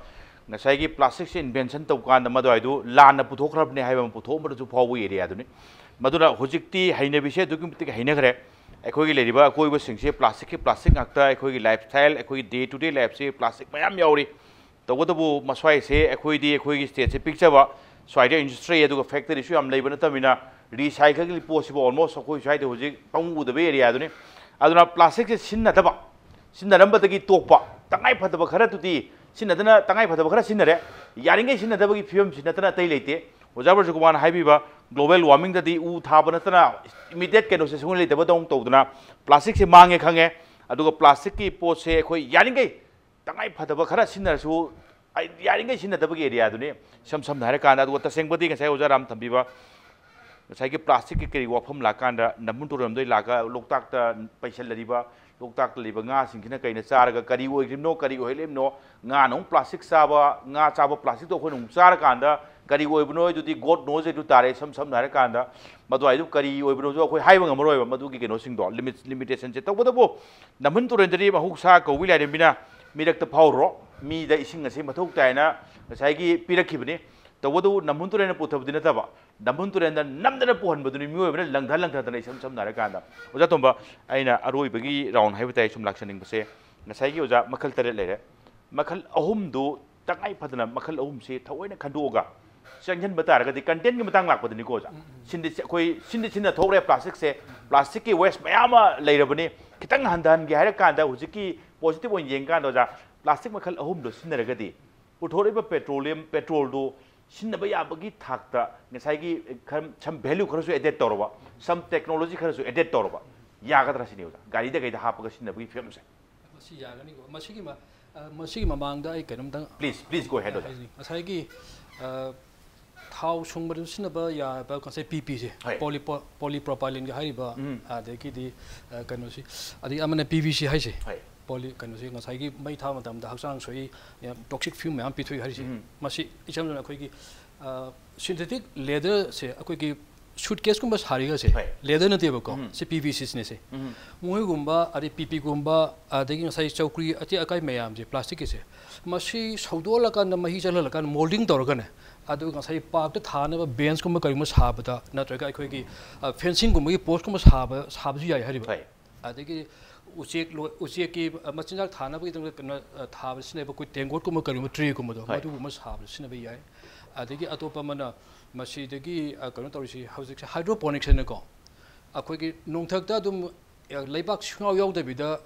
ꯉꯁꯥꯏꯒꯤ plasticꯁꯦ invention ꯇꯧꯕ ꯀꯥꯟꯗ ꯃꯗꯨꯋꯥꯏꯗꯨ ꯂꯥꯟꯅ ꯄꯨꯊꯣꯛꯈ꯭ꯔꯕꯅꯦ ꯍꯥꯏꯕ ꯑꯃ ꯄꯨꯊꯣꯛꯑꯝꯕꯗꯁꯨ ꯐꯥꯎꯕ areaꯗꯨꯅꯤ꯫ ꯃꯗꯨꯅ ꯍꯧꯖꯤꯛꯇꯤ ꯍꯩꯅꯕꯤꯁꯦ ꯑꯗꯨꯛꯀꯤ ꯃꯇꯤꯛ ꯍꯩꯅꯈ꯭ꯔꯦ꯫ ꯑꯩꯈꯣꯏꯒꯤ ꯂꯩꯔꯤꯕ ꯑꯀꯣꯏꯕꯁꯤꯡꯁꯦ plasticꯀꯤ plastic ꯉꯥꯛꯇ, ꯑꯩꯈꯣꯏꯒꯤ lifestyle, ꯑꯩꯈꯣꯏꯒꯤ day to day lifeꯁꯦ plastic ꯃꯌꯥꯝ ꯌꯥꯎꯔꯤ꯫ ꯇꯧꯕꯇꯕꯨ ꯃꯁ꯭ꯋꯥꯏꯁꯦ ꯑꯩꯈꯣꯏꯗꯤ ꯑꯩꯈꯣꯏꯒꯤ stateꯁꯦ ꯄꯤꯛꯆꯕ, ꯁ꯭ꯋꯥꯏꯗ industry ꯑꯗꯨꯒ factoryꯁꯨ ꯌꯥꯝ ꯂꯩꯕ ꯅꯠꯇꯕꯅꯤꯅ recycleꯒꯤ ꯄꯣꯠꯁꯤꯕꯨ almost ꯑꯩꯈꯣꯏ ꯁ꯭ꯋꯥꯏꯗ ꯍꯧꯖꯤꯛ ꯄꯪꯎ ꯎꯗꯕ areaꯗꯨꯅꯤ꯫ ꯑꯗꯨꯅ plasticꯁꯦ ꯁꯤꯖꯤꯟꯅꯗꯕ, ꯁꯤꯖꯤꯟꯅꯔꯝꯕꯗꯒꯤ ꯇꯣꯛꯄ, ꯇꯉꯥꯏ ꯐꯗꯕ ꯈꯔꯗꯨꯗꯤ ꯁꯤꯖꯤꯟꯅꯗꯅ, ꯇꯉꯥꯏ ꯐꯗꯕ ꯈꯔ ꯁꯤꯖꯤꯟꯅꯔꯦ, ꯌꯥꯔꯤꯉꯩ ꯁꯤꯖꯤꯟꯅꯗꯕꯒꯤ ꯐꯤꯕꯝꯁꯤ ꯅꯠꯇꯅ ꯑꯇꯩ ꯂꯩꯇꯦ꯫ ꯑꯣꯖꯥ ꯕ꯭ꯔꯖꯀꯨꯃꯥꯔꯅ ꯍꯥꯏꯕꯤꯕ global warmingꯗꯗꯤ ꯎ ꯊꯥꯕ ꯅꯠꯇꯅ immediate ꯀꯩꯅꯣꯁꯦ ꯁꯨꯡꯂꯩ ꯂꯩꯇꯕꯗꯧꯅ ꯇꯧꯗꯅ plasticꯁꯦ ꯃꯥꯡꯉꯦ ꯈꯪꯉꯦ꯫ ꯑꯗꯨꯒ plasticꯀꯤ ꯄꯣꯠꯁꯦ ꯑꯩꯈꯣꯏ ꯌꯥꯔꯤꯉꯩ ꯇꯉꯥꯏ ꯐꯗꯕ ꯈꯔ ꯁꯤꯖꯤꯟꯅꯔꯁꯨ, ꯑꯩ ꯌꯥꯔꯤꯉꯩ ꯁꯤꯖꯤꯟꯅꯗꯕꯒꯤ areaꯗꯨꯅꯤ꯫ ꯏꯁꯝ ꯁꯝꯅ ꯍꯥꯏꯔꯀꯥꯟꯗ, ꯑꯗꯨꯒ ꯇꯁꯦꯡꯕꯗꯤ ꯉꯁꯥꯏ ꯑꯣꯖꯥ ꯔꯥꯝ ꯊꯝꯕꯤꯕ ꯉꯁꯥꯏꯒꯤ plasticꯀꯤ ꯀꯔꯤ ꯋꯥꯐꯝ ꯂꯥꯛꯀꯥꯟꯗ ꯅꯝꯕꯨꯜ ꯇꯨꯔꯦꯜꯗꯩ ꯂꯥꯛꯑꯒ ꯂꯣꯛꯇꯥꯛꯇ ꯄꯩꯁꯜꯂꯔꯤꯕ, ꯂꯣꯛꯇꯥꯛꯇ ꯂꯩꯕ ꯉꯥꯁꯤꯡꯁꯤꯅ ꯀꯩꯅ ꯆꯥꯔꯒ ꯀꯔꯤ ꯑꯣꯏꯈ꯭ꯔꯤꯕꯅꯣ, ꯀꯔꯤ ꯑꯣꯏꯍꯜꯂꯤꯕꯅꯣ, ꯉꯥꯅ ꯑꯃꯨꯛ plastic ꯆꯥꯕ, ꯉꯥ ꯆꯥꯕ plasticꯇꯣ ꯑꯩꯈꯣꯏꯅ ꯑꯃꯨꯛ ꯆꯥꯔꯀꯥꯟꯗ ꯀꯔꯤ ꯑꯣꯏꯕꯅꯣ ꯍꯥꯏꯗꯨꯗꯤ God knows ꯑꯗꯨ ꯇꯥꯔꯦ꯫ ꯏꯁꯝ ꯁꯝꯅ ꯍꯥꯏꯔꯀꯥꯟꯗ ꯃꯗꯨꯋꯥꯏꯗꯨ ꯀꯔꯤ ꯑꯣꯏꯕꯅꯣꯁꯨ ꯑꯩꯈꯣꯏ ꯍꯥꯏꯕ ꯉꯝꯃꯔꯣꯏꯕ, ꯃꯗꯨꯒꯤ ꯀꯩꯅꯣꯁꯤꯡꯗꯣ, ꯂꯤꯃꯤꯠ, ꯂꯤꯃꯤꯇꯦꯁꯟꯁꯦ꯫ ꯇꯧꯕꯇꯕꯨ ꯅꯝꯕꯨꯜ ꯇꯨꯔꯦꯜꯗꯗꯤ ꯃꯍꯧꯁꯥ ꯀꯧꯕꯤ ꯂꯥꯏꯔꯦꯝꯕꯤꯅ ꯃꯤꯔꯛꯇ ꯐꯥꯎꯔꯣ, ꯃꯤꯗ ꯏꯁꯤꯡ ꯑꯁꯦ ꯃꯊꯧ ꯇꯥꯏꯅ ꯉꯁꯥꯏꯒꯤ ꯄꯤꯔꯛꯈꯤꯕꯅꯤ꯫ ꯇꯧꯕꯇꯕꯨ ꯅꯝꯕꯨꯜ ꯇꯨꯔꯦꯜꯅ ꯄꯨꯊꯕꯗꯤ ꯅꯠꯇꯕ, ꯅꯝꯕꯨꯜ ꯇꯨꯔꯦꯜꯗ ꯅꯝꯗꯅ ꯄꯨꯍꯟꯕꯗꯨꯅꯤ ꯃꯤꯑꯣꯏꯕꯅ ꯂꯪꯊ ꯂꯪꯊꯗꯅ, ꯏꯁꯝ ꯁꯝꯅ ꯍꯥꯏꯔꯀꯥꯟꯗ꯫ ꯑꯣꯖꯥ ꯇꯣꯝꯕ, ꯑꯩꯅ ꯑꯔꯣꯏꯕꯒꯤ ꯔꯥꯎꯟ ꯍꯥꯏꯕ ꯇꯥꯏ ꯁꯨꯝ ꯂꯥꯛꯆꯅꯤꯡꯕꯁꯦ, ꯉꯁꯥꯏꯒꯤ ꯑꯣꯖꯥ ꯃꯈꯜ ꯇꯔꯦꯠ ꯂꯩꯔꯦ, ꯃꯈꯜ ꯑꯍꯨꯝꯗꯨ ꯇꯉꯥꯏ ꯐꯗꯅ ꯃꯈꯜ ꯑꯍꯨꯝꯁꯤ ꯊꯑꯣꯏꯅ ꯈꯟꯗꯣꯛꯑꯒ ꯆꯪꯁꯤꯟꯕ ꯇꯥꯔꯒꯗꯤ, ꯀꯟꯇꯦꯟꯒꯤ ꯃꯇꯥꯡ ꯂꯥꯛꯄꯗꯅꯤꯀꯣ ꯑꯣꯖꯥ, ꯁꯤꯟꯗꯤ ꯁꯤ-, ꯑꯩꯈꯣꯏ ꯁꯤꯟꯗꯤ ꯁꯤꯟꯅ ꯊꯣꯛꯈ꯭ꯔꯦ ꯄ꯭ꯂꯥꯁꯇꯤꯛꯁꯦ, ꯄ꯭ꯂꯥꯁꯇꯤꯛꯀꯤ ꯋꯦꯁ ꯃꯌꯥꯝ ꯑꯃ ꯂꯩꯔꯕꯅꯤ꯫ ꯈꯤꯇꯪ ꯍꯟꯊꯍꯟꯒꯦ ꯍꯥꯏꯔ ꯀꯥꯟꯗ ꯍꯧꯖꯤꯛꯀꯤ ꯄꯣꯖꯤꯇꯤꯚ ꯑꯣꯏꯅ ꯌꯦꯡꯀꯥꯟꯗ ꯑꯣꯖꯥ, ꯄ꯭ꯂꯥꯁꯇꯤꯛ ꯃꯈꯜ ꯑꯍꯨꯝꯗꯣ ꯁꯤꯖꯤꯟꯅꯔꯒꯗꯤ ꯄꯨꯊꯣꯔꯛꯏꯕ ꯄꯦꯇ꯭ꯔꯣꯂꯤꯌꯝ, ꯄꯦꯇ꯭ꯔꯣꯜꯗꯨ ꯁꯤꯖꯤꯟꯅꯕ ꯌꯥꯕꯒꯤ ꯊꯥꯛꯇ ꯉꯁꯥꯏꯒꯤ ꯈꯔ, some value ꯈꯔꯁꯨ ꯑꯦꯗꯦꯠ ꯇꯧꯔꯕ, some technology ꯈꯔꯁꯨ ꯑꯦꯗꯦꯠ ꯇꯧꯔꯕ, ꯌꯥꯒꯗ꯭ꯔꯥ ꯁꯤꯅꯤ ꯑꯣꯖꯥ, ꯒꯥꯔꯤꯗ ꯀꯩꯗ ꯍꯥꯞꯄꯒ ꯁꯤꯖꯤꯟꯅꯕꯒꯤ ꯐꯤꯕꯝꯁꯦ? ꯃꯁꯤ ꯌꯥꯒꯅꯤꯀꯣ꯫ ꯃꯁꯤꯒꯤ ꯃ-, ꯑ, ꯃꯁꯤꯒꯤ ꯃꯃꯥꯡꯗ ꯑꯩ ꯀꯩꯅꯣꯝꯇꯪ Please, please go ahead, ꯑꯣꯖꯥ꯫ ꯍꯥꯏꯖꯅꯤꯡꯉꯤ꯫ ꯉꯁꯥꯏꯒꯤ, ꯑ, ꯊꯥꯎ ꯁꯨꯡꯕꯗ ꯁꯤꯖꯤꯟꯅꯕ ꯌꯥꯕ ꯉꯁꯥꯏ ꯄꯤ ꯄꯤꯁꯦ, ꯍꯣꯏ꯫ ꯄꯣꯂꯤ-, ꯄꯣꯂꯤꯄ꯭ꯔꯣꯄꯥꯏꯂꯤꯟꯒ ꯍꯥꯏꯔꯤꯕ, ꯎꯝ꯫ ꯑꯗꯒꯤꯗꯤ, ꯑ, ꯀꯩꯅꯣꯁꯤ, ꯑꯗꯒꯤ ꯑꯃꯅ ꯄꯤ ꯚꯤ ꯁꯤ ꯍꯥꯏꯁꯦ꯫ ꯍꯣꯏ꯫ ꯄꯣꯂꯤ-, ꯀꯩꯅꯣꯁꯤ ꯉꯁꯥꯏꯒꯤ ꯃꯩ ꯊꯥꯕ ꯃꯇꯝꯗ ꯍꯛꯆꯥꯡ ꯁꯣꯛꯏ, ꯌꯥꯝ ꯇꯣꯛꯁꯤꯛ ꯐ꯭ꯌꯨꯝ ꯃꯌꯥꯝ ꯄꯤꯊꯣꯛꯏ ꯍꯥꯏꯔꯤꯁꯦ꯫ ꯎꯝ꯫ ꯃꯁꯤ ꯏꯆꯝ ꯆꯝꯅ ꯑꯩꯈꯣꯏꯒꯤ, ꯑ, ꯁꯤꯟꯊꯦꯇꯤꯛ ꯂꯦꯗꯔꯁꯦ, ꯑꯩꯈꯣꯏꯒꯤ ꯁꯨꯠ ꯀꯦꯁꯀꯨꯝꯕ ꯁꯥꯔꯤꯒꯁꯦ, ꯍꯣꯏ꯫ ꯂꯦꯗꯔ ꯅꯠꯇꯦꯕꯀꯣ, ꯎꯝ꯫ ꯁꯤ ꯄꯤ ꯚꯤ ꯁꯤꯁꯤꯅꯦꯁꯦ꯫ ꯎꯝ꯫ ꯃꯣꯏꯒꯨꯝꯕ, ꯑꯗꯩ ꯄꯤ ꯄꯤꯒꯨꯝꯕ, ꯑꯗꯒꯤ ꯉꯁꯥꯏ ꯆꯧꯀ꯭ꯔꯤ ꯑꯇꯦꯛ ꯑꯀꯥꯏ ꯃꯌꯥꯝꯁꯦ ꯄ꯭ꯂꯥꯁꯇꯤꯛꯀꯤꯁꯦ, ꯃꯁꯤ ꯁꯧꯗꯣꯛꯍꯜꯂꯀꯥꯟꯗ, ꯃꯍꯤ ꯆꯠꯍꯜꯂꯀꯥꯟꯗ, ꯃꯣꯜꯗꯤꯡ ꯇꯧꯔꯒꯅꯦ, ꯑꯗꯨꯒ ꯉꯁꯥꯏ ꯄꯥꯔꯛꯇ ꯊꯥꯅꯕ ꯕꯦꯟꯁꯀꯨꯝꯕ ꯀꯔꯤꯒꯨꯝꯕ ꯁꯥꯕꯗ, ꯅꯠꯇ꯭ꯔꯒ ꯑꯩꯈꯣꯏꯒꯤ, ꯑ, ꯐꯦꯟꯁꯤꯡꯒꯨꯝꯕꯒꯤ ꯄꯣꯁꯀꯨꯝꯕ ꯁꯥꯕ, ꯁꯥꯕꯁꯨ ꯌꯥꯏ ꯍꯥꯏꯔꯤꯕ꯫ ꯍꯣꯏ꯫ ꯑꯗꯒꯤ ꯎꯆꯦꯛ ꯂꯣ-, ꯎꯆꯦꯛꯀꯤ, ꯑ, ꯃꯆꯤꯟꯖꯥꯛ ꯊꯥꯅꯕꯒꯤꯗꯃꯛꯇ ꯀꯩꯅꯣ, ꯑ, ꯊꯥꯕ ꯁꯤꯖꯤꯟꯅꯕ ꯑꯩꯈꯣꯏ ꯇꯦꯡꯒꯣꯠꯀꯨꯝꯕ ꯀꯔꯤꯒꯨꯝꯕ ꯇ꯭ꯔꯦꯒꯨꯝꯕꯗꯣ, ꯍꯣꯏ꯫ ꯃꯗꯨꯒꯨꯝꯕ ꯁꯥꯕꯗ ꯁꯤꯖꯤꯟꯅꯕ ꯌꯥꯏ꯫ ꯑꯗꯒꯤ ꯑꯇꯣꯞꯄ ꯑꯃꯅ ꯃꯁꯤꯗꯒꯤ, ꯑ, ꯀꯩꯅꯣ ꯇꯧꯔꯤꯁꯤ, ꯍꯧꯖꯤꯛꯁꯦ ꯍꯥꯏꯗ꯭ꯔꯣꯄꯣꯅꯤꯛꯁ ꯍꯥꯏꯅꯀꯣ, ꯑꯩꯈꯣꯏꯒꯤ ꯅꯣꯡꯊꯛꯇ ꯑꯗꯨꯝ, ꯑ, ꯂꯩꯕꯥꯛ ꯁꯨꯡꯌꯥꯎ ꯌꯥꯎꯗꯕꯤꯗ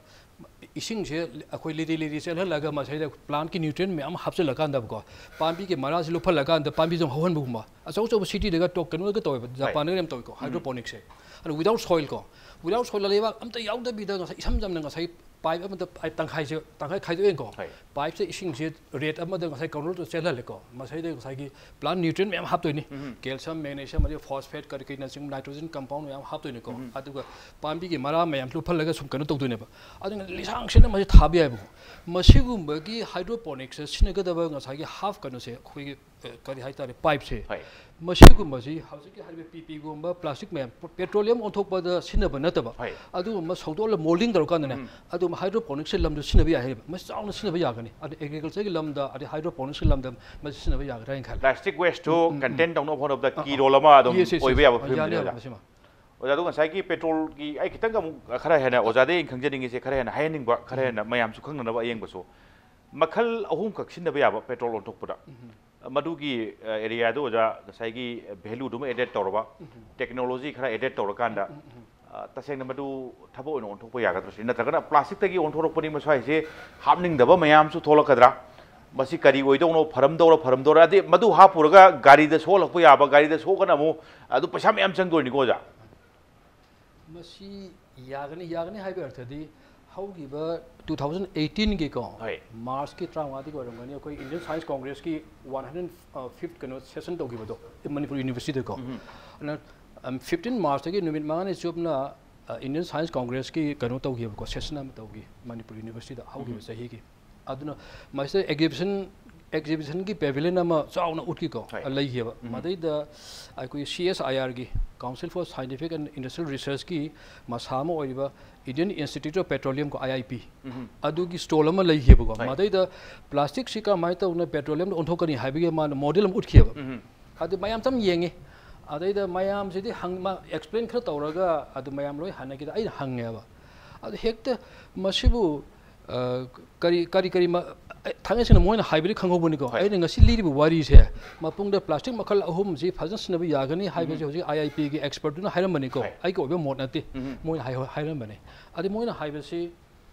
ꯏꯁꯤꯡꯁꯦ ꯑꯩꯈꯣꯏ ꯂꯤꯔꯤ ꯂꯤꯔꯤ ꯆꯦꯜꯍꯜꯂꯒ ꯃꯁꯤꯗ ꯄ꯭ꯂꯥꯟꯠꯀꯤ ꯅ꯭ꯌꯨꯇ꯭ꯔꯤꯌꯦꯟ ꯃꯌꯥꯝ ꯍꯥꯞꯆꯤꯜꯂꯀꯥꯟꯗꯀꯣ, ꯄꯥꯝꯕꯤꯒꯤ ꯃꯔꯥꯁꯦ ꯂꯨꯞꯍꯜꯂꯀꯥꯟꯗ ꯄꯥꯝꯕꯤꯁꯦ ꯑꯗꯨꯝ ꯍꯧꯍꯟꯕꯒꯨꯝꯕ꯫ ꯑꯆꯧ ꯑꯆꯧꯕ ꯁꯤꯇꯤꯗꯒ ꯇꯣꯛ-, ꯀꯩꯅꯣꯗꯒ ꯇꯧꯋꯦꯕ, ꯖꯄꯥꯟꯗꯒ ꯌꯥꯝ ꯇꯧꯋꯦꯀꯣ, ꯍꯥꯏꯗ꯭ꯔꯣꯄꯣꯅꯤꯛꯁꯦ꯫ ꯑꯗꯣ without soil ꯀꯣ, without soil, ꯂꯩꯕꯥꯛ ꯑꯝꯇ ꯌꯥꯎꯗꯕꯤꯗ ꯉꯁꯥꯏ ꯏꯁꯝ ꯁꯝꯅ ꯉꯁꯥꯏ ꯄꯥꯏꯞ ꯑꯃꯗ, ꯑꯩ ꯇꯪꯈꯥꯏꯁꯦ, ꯇꯪꯈꯥꯏ ꯈꯥꯏꯗꯣꯛꯑꯦꯀꯣ꯫ ꯍꯣꯏ꯫ ꯄꯥꯏꯞꯁꯦ ꯏꯁꯤꯡꯁꯦ ꯔꯦꯠ ꯑꯃꯗ ꯉꯁꯥꯏ ꯀꯟꯇ꯭ꯔꯣꯜꯗ ꯆꯦꯜꯍꯜꯂꯦꯀꯣ꯫ ꯃꯁꯤꯗ ꯉꯁꯥꯏꯒꯤ ꯄ꯭ꯂꯥꯟꯠ ꯅ꯭ꯌꯨꯇ꯭ꯔꯤꯌꯦꯟ ꯃꯌꯥꯝ ꯍꯥꯞꯇꯣꯏꯅꯤ꯫ ꯎꯝ꯫ ꯀꯦꯜꯁꯤꯌꯝ, ꯃꯦꯒꯅꯦꯁꯤꯌꯝ, ꯑꯗꯩ ꯐꯣꯁꯐꯦꯠ, ꯀꯔꯤ ꯀꯔꯤꯅꯆꯤꯡꯕ, ꯅꯥꯏꯇ꯭ꯔꯣꯖꯦꯟ ꯀꯝꯄꯥꯎꯟ ꯃꯌꯥꯝ ꯍꯥꯞꯇꯣꯏꯅꯤꯀꯣ꯫ ꯑꯗꯨꯒ ꯄꯥꯝꯕꯤꯒꯤ ꯃꯔꯥ ꯃꯌꯥꯝ ꯂꯨꯞꯍꯜꯂꯒ ꯁꯨꯝ ꯀꯩꯅꯣ ꯇꯧꯗꯣꯏꯅꯦꯕ꯫ ꯑꯗꯨꯅ ꯂꯤꯁꯥꯡ ꯁꯤꯠꯅ ꯃꯁꯤ ꯊꯥꯕ ꯌꯥꯏꯕꯀꯣ꯫ ꯃꯁꯤꯒꯨꯝꯕꯒꯤ ꯍꯥꯏꯗ꯭ꯔꯣꯄꯣꯅꯤꯛꯁꯇ ꯁꯤꯖꯤꯟꯅꯒꯗꯕ ꯉꯁꯥꯏꯒꯤ ꯍꯥꯐ ꯀꯩꯅꯣꯁꯦ, ꯑꯩꯈꯣꯏꯒꯤ ꯑ, ꯀꯔꯤ ꯍꯥꯏꯇꯥꯔꯦ, ꯄꯥꯏꯞꯁꯦ, ꯍꯣꯏ ꯃꯁꯤꯒꯨꯝꯕꯁꯤ ꯍꯧꯖꯤꯛꯀꯤ ꯍꯥꯏꯔꯤꯕ ꯄꯤ ꯄꯤꯒꯨꯝꯕ ꯄ꯭ꯂꯥꯁꯇꯤꯛ ꯃꯌꯥꯝ, ꯄꯦꯇ꯭ꯔꯣꯂꯤꯌꯝ ꯑꯣꯟꯊꯣꯛꯄꯗ ꯁꯤꯖꯤꯟꯅꯕ ꯅꯠꯇꯕ, ꯍꯣꯏ ꯑꯗꯨꯒꯨꯝꯕ ꯁꯧꯗꯣꯛꯂ ꯃꯣꯜꯗꯤꯡ ꯇꯧꯔꯀꯥꯟꯗꯅꯦ, ꯎꯝ. ꯑꯗꯨꯒꯨꯝꯕ ꯍꯥꯏꯗ꯭ꯔꯣꯄꯣꯅꯤꯛꯁꯀꯤ ꯂꯝꯗ ꯁꯤꯖꯤꯟꯅꯕ ꯌꯥꯏ ꯍꯥꯏꯕ, ꯃꯁꯤ ꯆꯥꯎꯅ ꯁꯤꯖꯤꯟꯅꯕ ꯌꯥꯒꯅꯤ꯫ ꯑꯗ ꯑꯦꯒ꯭ꯔꯤꯀꯜꯆꯔꯒꯤ ꯂꯝꯗ, ꯑꯗꯩ ꯍꯥꯏꯗ꯭ꯔꯣꯄꯣꯅꯤꯛꯁꯀꯤ ꯂꯝꯗ ꯃꯁꯤ ꯁꯤꯖꯤꯟꯅꯕ ꯌꯥꯒꯗ꯭ꯔꯥ ꯍꯥꯏꯅ ꯈꯜꯂꯦ꯫ ꯄ꯭ꯂꯥꯁꯇꯤꯛ ꯋꯦꯁꯇꯨ ꯎꯝ, ꯎꯝ, ꯀꯟꯇꯦꯟ ꯎꯝ. ꯇꯧꯅꯕ ꯍꯣꯠꯅꯕꯗ ꯑ, ꯀꯤ ꯑ, ꯔꯣꯜ ꯑꯃ ꯑꯗꯨꯝ ꯌꯦꯁ, ꯌꯦꯁ, ꯑꯣꯏꯕ ꯌꯦꯁ. ꯌꯥꯕ ꯑ, ꯐꯤꯕꯝꯗ ꯌꯥꯅꯤ ꯍꯥꯏꯕ ꯂꯩꯔꯦ꯫ ꯃꯁꯤꯃ. ꯑꯣꯖꯥ, ꯑꯗꯣ ꯉꯁꯥꯏꯒꯤ ꯄꯦꯇ꯭ꯔꯣꯜꯒꯤ ꯑꯩ ꯈꯤꯇꯪꯒ ꯑꯃꯨꯛ ꯈꯔ ꯍꯦꯟꯅ ꯑꯣꯖꯥꯗ ꯑꯩꯅ ꯈꯪꯖꯅꯤꯡꯉꯤꯁꯦ, ꯈꯔ ꯍꯦꯟꯅ ꯍꯥꯏꯍꯟꯅꯤꯡꯕ, ꯈꯔ ꯍꯦꯟꯅ ꯃꯌꯥꯝꯁꯨ ꯈꯪꯅꯅꯕ ꯑꯌꯦꯡꯕꯁꯨ, ꯃꯈꯜ ꯑꯍꯨꯝꯈꯛ ꯁꯤꯖꯤꯟꯅꯕ ꯌꯥꯕ ꯄꯦꯇ꯭ꯔꯣꯜ ꯑꯣꯟꯊꯣꯛꯄꯗ꯫ ꯃꯗꯨꯒꯤ ꯑꯦꯔꯤꯌꯥꯗꯨ ꯑꯣꯖꯥ ꯉꯁꯥꯏꯒꯤ ꯚꯦꯂꯨꯗꯨꯃ ꯑꯦꯗꯦꯠ ꯇꯧꯔꯕ, ꯇꯦꯛꯅꯣꯂꯣꯖꯤ ꯈꯔ ꯑꯦꯗꯦꯠ ꯇꯧꯔꯀꯥꯟꯗ, ꯑ, ꯇꯁꯦꯡꯅ ꯃꯗꯨ ꯊꯕꯛ ꯑꯣꯏꯅ ꯑꯣꯟꯊꯣꯛꯄ ꯌꯥꯒꯗ꯭ꯔꯥ ꯁꯤ? ꯅꯠꯇ꯭ꯔꯒꯅ ꯄ꯭ꯂꯥꯁꯇꯤꯛꯇꯒꯤ ꯑꯣꯟꯊꯣꯔꯛꯄꯅꯤ ꯃꯁ꯭ꯋꯥꯏꯁꯦ ꯍꯥꯞꯅꯤꯡꯗꯕ ꯃꯌꯥꯝꯁꯨ ꯊꯣꯛꯂꯛꯀꯗ꯭ꯔꯥ? ꯃꯁꯤ ꯀꯔꯤ ꯑꯣꯏꯗꯧꯅꯣ? ꯐꯔꯝꯗꯧꯔ ꯐꯔꯝꯗꯧꯔ? ꯑꯗꯩ ꯃꯗꯨ ꯍꯥꯞꯄꯨꯔꯒ ꯒꯥꯔꯤꯗ ꯁꯣꯛꯍꯜꯂꯛꯄ ꯌꯥꯕ, ꯒꯥꯔꯤꯗ ꯁꯣꯛꯑꯒꯅ ꯑꯃꯨꯛ ꯑꯗꯨ ꯄꯩꯁꯥ ꯃꯌꯥꯝ ꯆꯪꯗꯣꯏꯅꯤꯀꯣ ꯑꯣꯖꯥ? ꯃꯁꯤ ꯌꯥꯒꯅꯤ, ꯌꯥꯒꯅꯤ ꯍꯥꯏꯕꯒꯤ ꯑꯔꯊꯗꯤ, ꯍꯧꯈꯤꯕ ꯇꯨ ꯊꯥꯎꯖꯟ ꯑꯩꯠꯇꯤꯟꯒꯤꯀꯣ, ꯍꯣꯏ. ꯃꯥꯔꯆꯀꯤ ꯇꯔꯥꯃꯉꯥꯗꯒꯤ ꯑꯣꯏꯔꯝꯒꯅꯤ, ꯑꯩꯈꯣꯏ ꯏꯟꯗꯤꯌꯟ ꯁꯥꯏꯟꯁ ꯀꯣꯡꯒ꯭ꯔꯦꯁꯀꯤ ꯋꯥꯟ ꯍꯟꯗ꯭ꯔꯦꯠ ꯐꯤꯐ ꯀꯩꯅꯣ ꯁꯦꯁꯟ ꯇꯧꯈꯤꯕꯗꯣ ꯃꯅꯤꯄꯨꯔ ꯌꯨꯅꯤꯚꯔꯁꯤꯇꯤꯗꯀꯣ. ꯑꯗꯨꯅ, ꯑꯝ, ꯐꯤꯐꯇꯤꯟ ꯃꯥꯔꯆꯇꯒꯤ ꯅꯨꯃꯤꯠ ꯃꯉꯥꯅꯤ ꯆꯨꯞꯅ, ꯑ, ꯏꯟꯗꯤꯌꯟ ꯁꯥꯏꯟꯁ ꯀꯣꯡꯒ꯭ꯔꯦꯁꯀꯤ ꯀꯩꯅꯣ ꯇꯧꯈꯤꯕꯀꯣ, ꯁꯦꯁꯟ ꯑꯃ ꯇꯧꯈꯤ ꯃꯅꯤꯄꯨꯔ ꯌꯨꯅꯤꯚꯔꯁꯤꯇꯤꯗ ꯍꯧꯈꯤꯕ ꯆꯍꯤꯒꯤ. ꯑꯗꯨꯅ ꯃꯁꯤꯗ ꯑꯦꯛꯖꯤꯕꯤꯁꯟ, ꯑꯦꯛꯖꯤꯕꯤꯁꯟꯒꯤ ꯄꯦꯚꯤꯂꯤꯌꯟ ꯑꯃ ꯆꯥꯎꯅ ꯎꯠꯈꯤꯀꯣ, ꯍꯣꯏ. ꯂꯩꯈꯤꯕ꯫ ꯃꯗꯩꯗ ꯑꯩꯈꯣꯏ C S I ꯑꯥꯔꯒꯤ, Council for Scientific and Industrial Researchꯀꯤ ꯃꯁꯥ ꯑꯃ ꯑꯣꯏꯔꯤꯕ Indian Institute of Petroleum ꯀꯣ, ꯑꯥꯏ ꯑꯥꯏ ꯄꯤ, ꯑꯗꯨꯒꯤ ꯁ꯭ꯇꯣꯜ ꯑꯃ ꯂꯩꯈꯤꯕꯀꯣ꯫ ꯍꯣꯏ. ꯃꯗꯩꯗ ꯄ꯭ꯂꯥꯁꯇꯤꯛꯁꯤ ꯀꯃꯥꯏꯅ ꯇꯧꯅ ꯄꯦꯇ꯭ꯔꯣꯂꯤꯌꯝꯗ ꯑꯣꯟꯊꯣꯛꯀꯅꯤ ꯍꯥꯏꯕꯒꯤ ꯃꯥꯅ ꯃꯣꯗꯦꯜ ꯑꯃ ꯎꯠꯈꯤꯕ꯫ ꯑꯗꯨ ꯃꯌꯥꯝ ꯆꯝ ꯌꯦꯡꯉꯤ꯫ ꯑꯗꯩꯗ ꯃꯌꯥꯝꯁꯤꯗꯤ ꯍꯪ-, ꯃꯥ ꯑꯦꯛꯁꯄ꯭ꯂꯦꯟ ꯈꯔ ꯇꯧꯔꯒ ꯑꯗꯨ ꯃꯌꯥꯝ ꯂꯣꯏ ꯍꯥꯟꯅꯈꯤꯗ ꯑꯩꯅ ꯍꯪꯉꯦꯕ꯫ ꯑꯗꯨ ꯍꯦꯛꯇ ꯃꯁꯤꯕꯨ, ꯑ, ꯀꯔꯤ, ꯀꯔꯤ, ꯀꯔꯤ ꯃ-, ꯑꯦ, ꯊꯥꯡꯉꯩ ꯁꯦꯡꯅ ꯃꯣꯏꯅ ꯍꯥꯏꯕꯗꯤ ꯈꯪꯍꯧꯕꯅꯤꯀꯣ꯫ ꯍꯣꯏ. ꯑꯩꯅ ꯉꯁꯤ ꯂꯤꯔꯤꯕ ꯋꯥꯔꯤꯁꯦ, ꯃꯄꯨꯡꯗ ꯄ꯭ꯂꯥꯁꯇꯤꯛ ꯃꯈꯜ ꯑꯍꯨꯝꯁꯤ ꯐꯖꯅ ꯁꯤꯖꯤꯟꯅꯕ ꯌꯥꯒꯅꯤ ꯍꯥꯏꯕꯁꯤ ꯍꯧꯖꯤꯛ ꯑꯥꯏ ꯑꯥꯏ ꯄꯤꯒꯤ ꯑꯦꯛꯁꯄꯔꯠꯇꯨꯅ ꯍꯥꯏꯔꯝꯕꯅꯤꯀꯣ꯫ ꯍꯣꯏ. ꯑꯩꯒꯤ ꯑꯣꯏꯕ ꯃꯣꯠ ꯅꯠꯇꯦ꯫ ꯎꯝ. ꯃꯣꯏꯅ ꯍꯥꯏ-, ꯍꯥꯏꯔꯝꯕꯅꯤ꯫ ꯑꯗꯩ ꯃꯣꯏꯅ ꯍꯥꯏꯕꯁꯤ,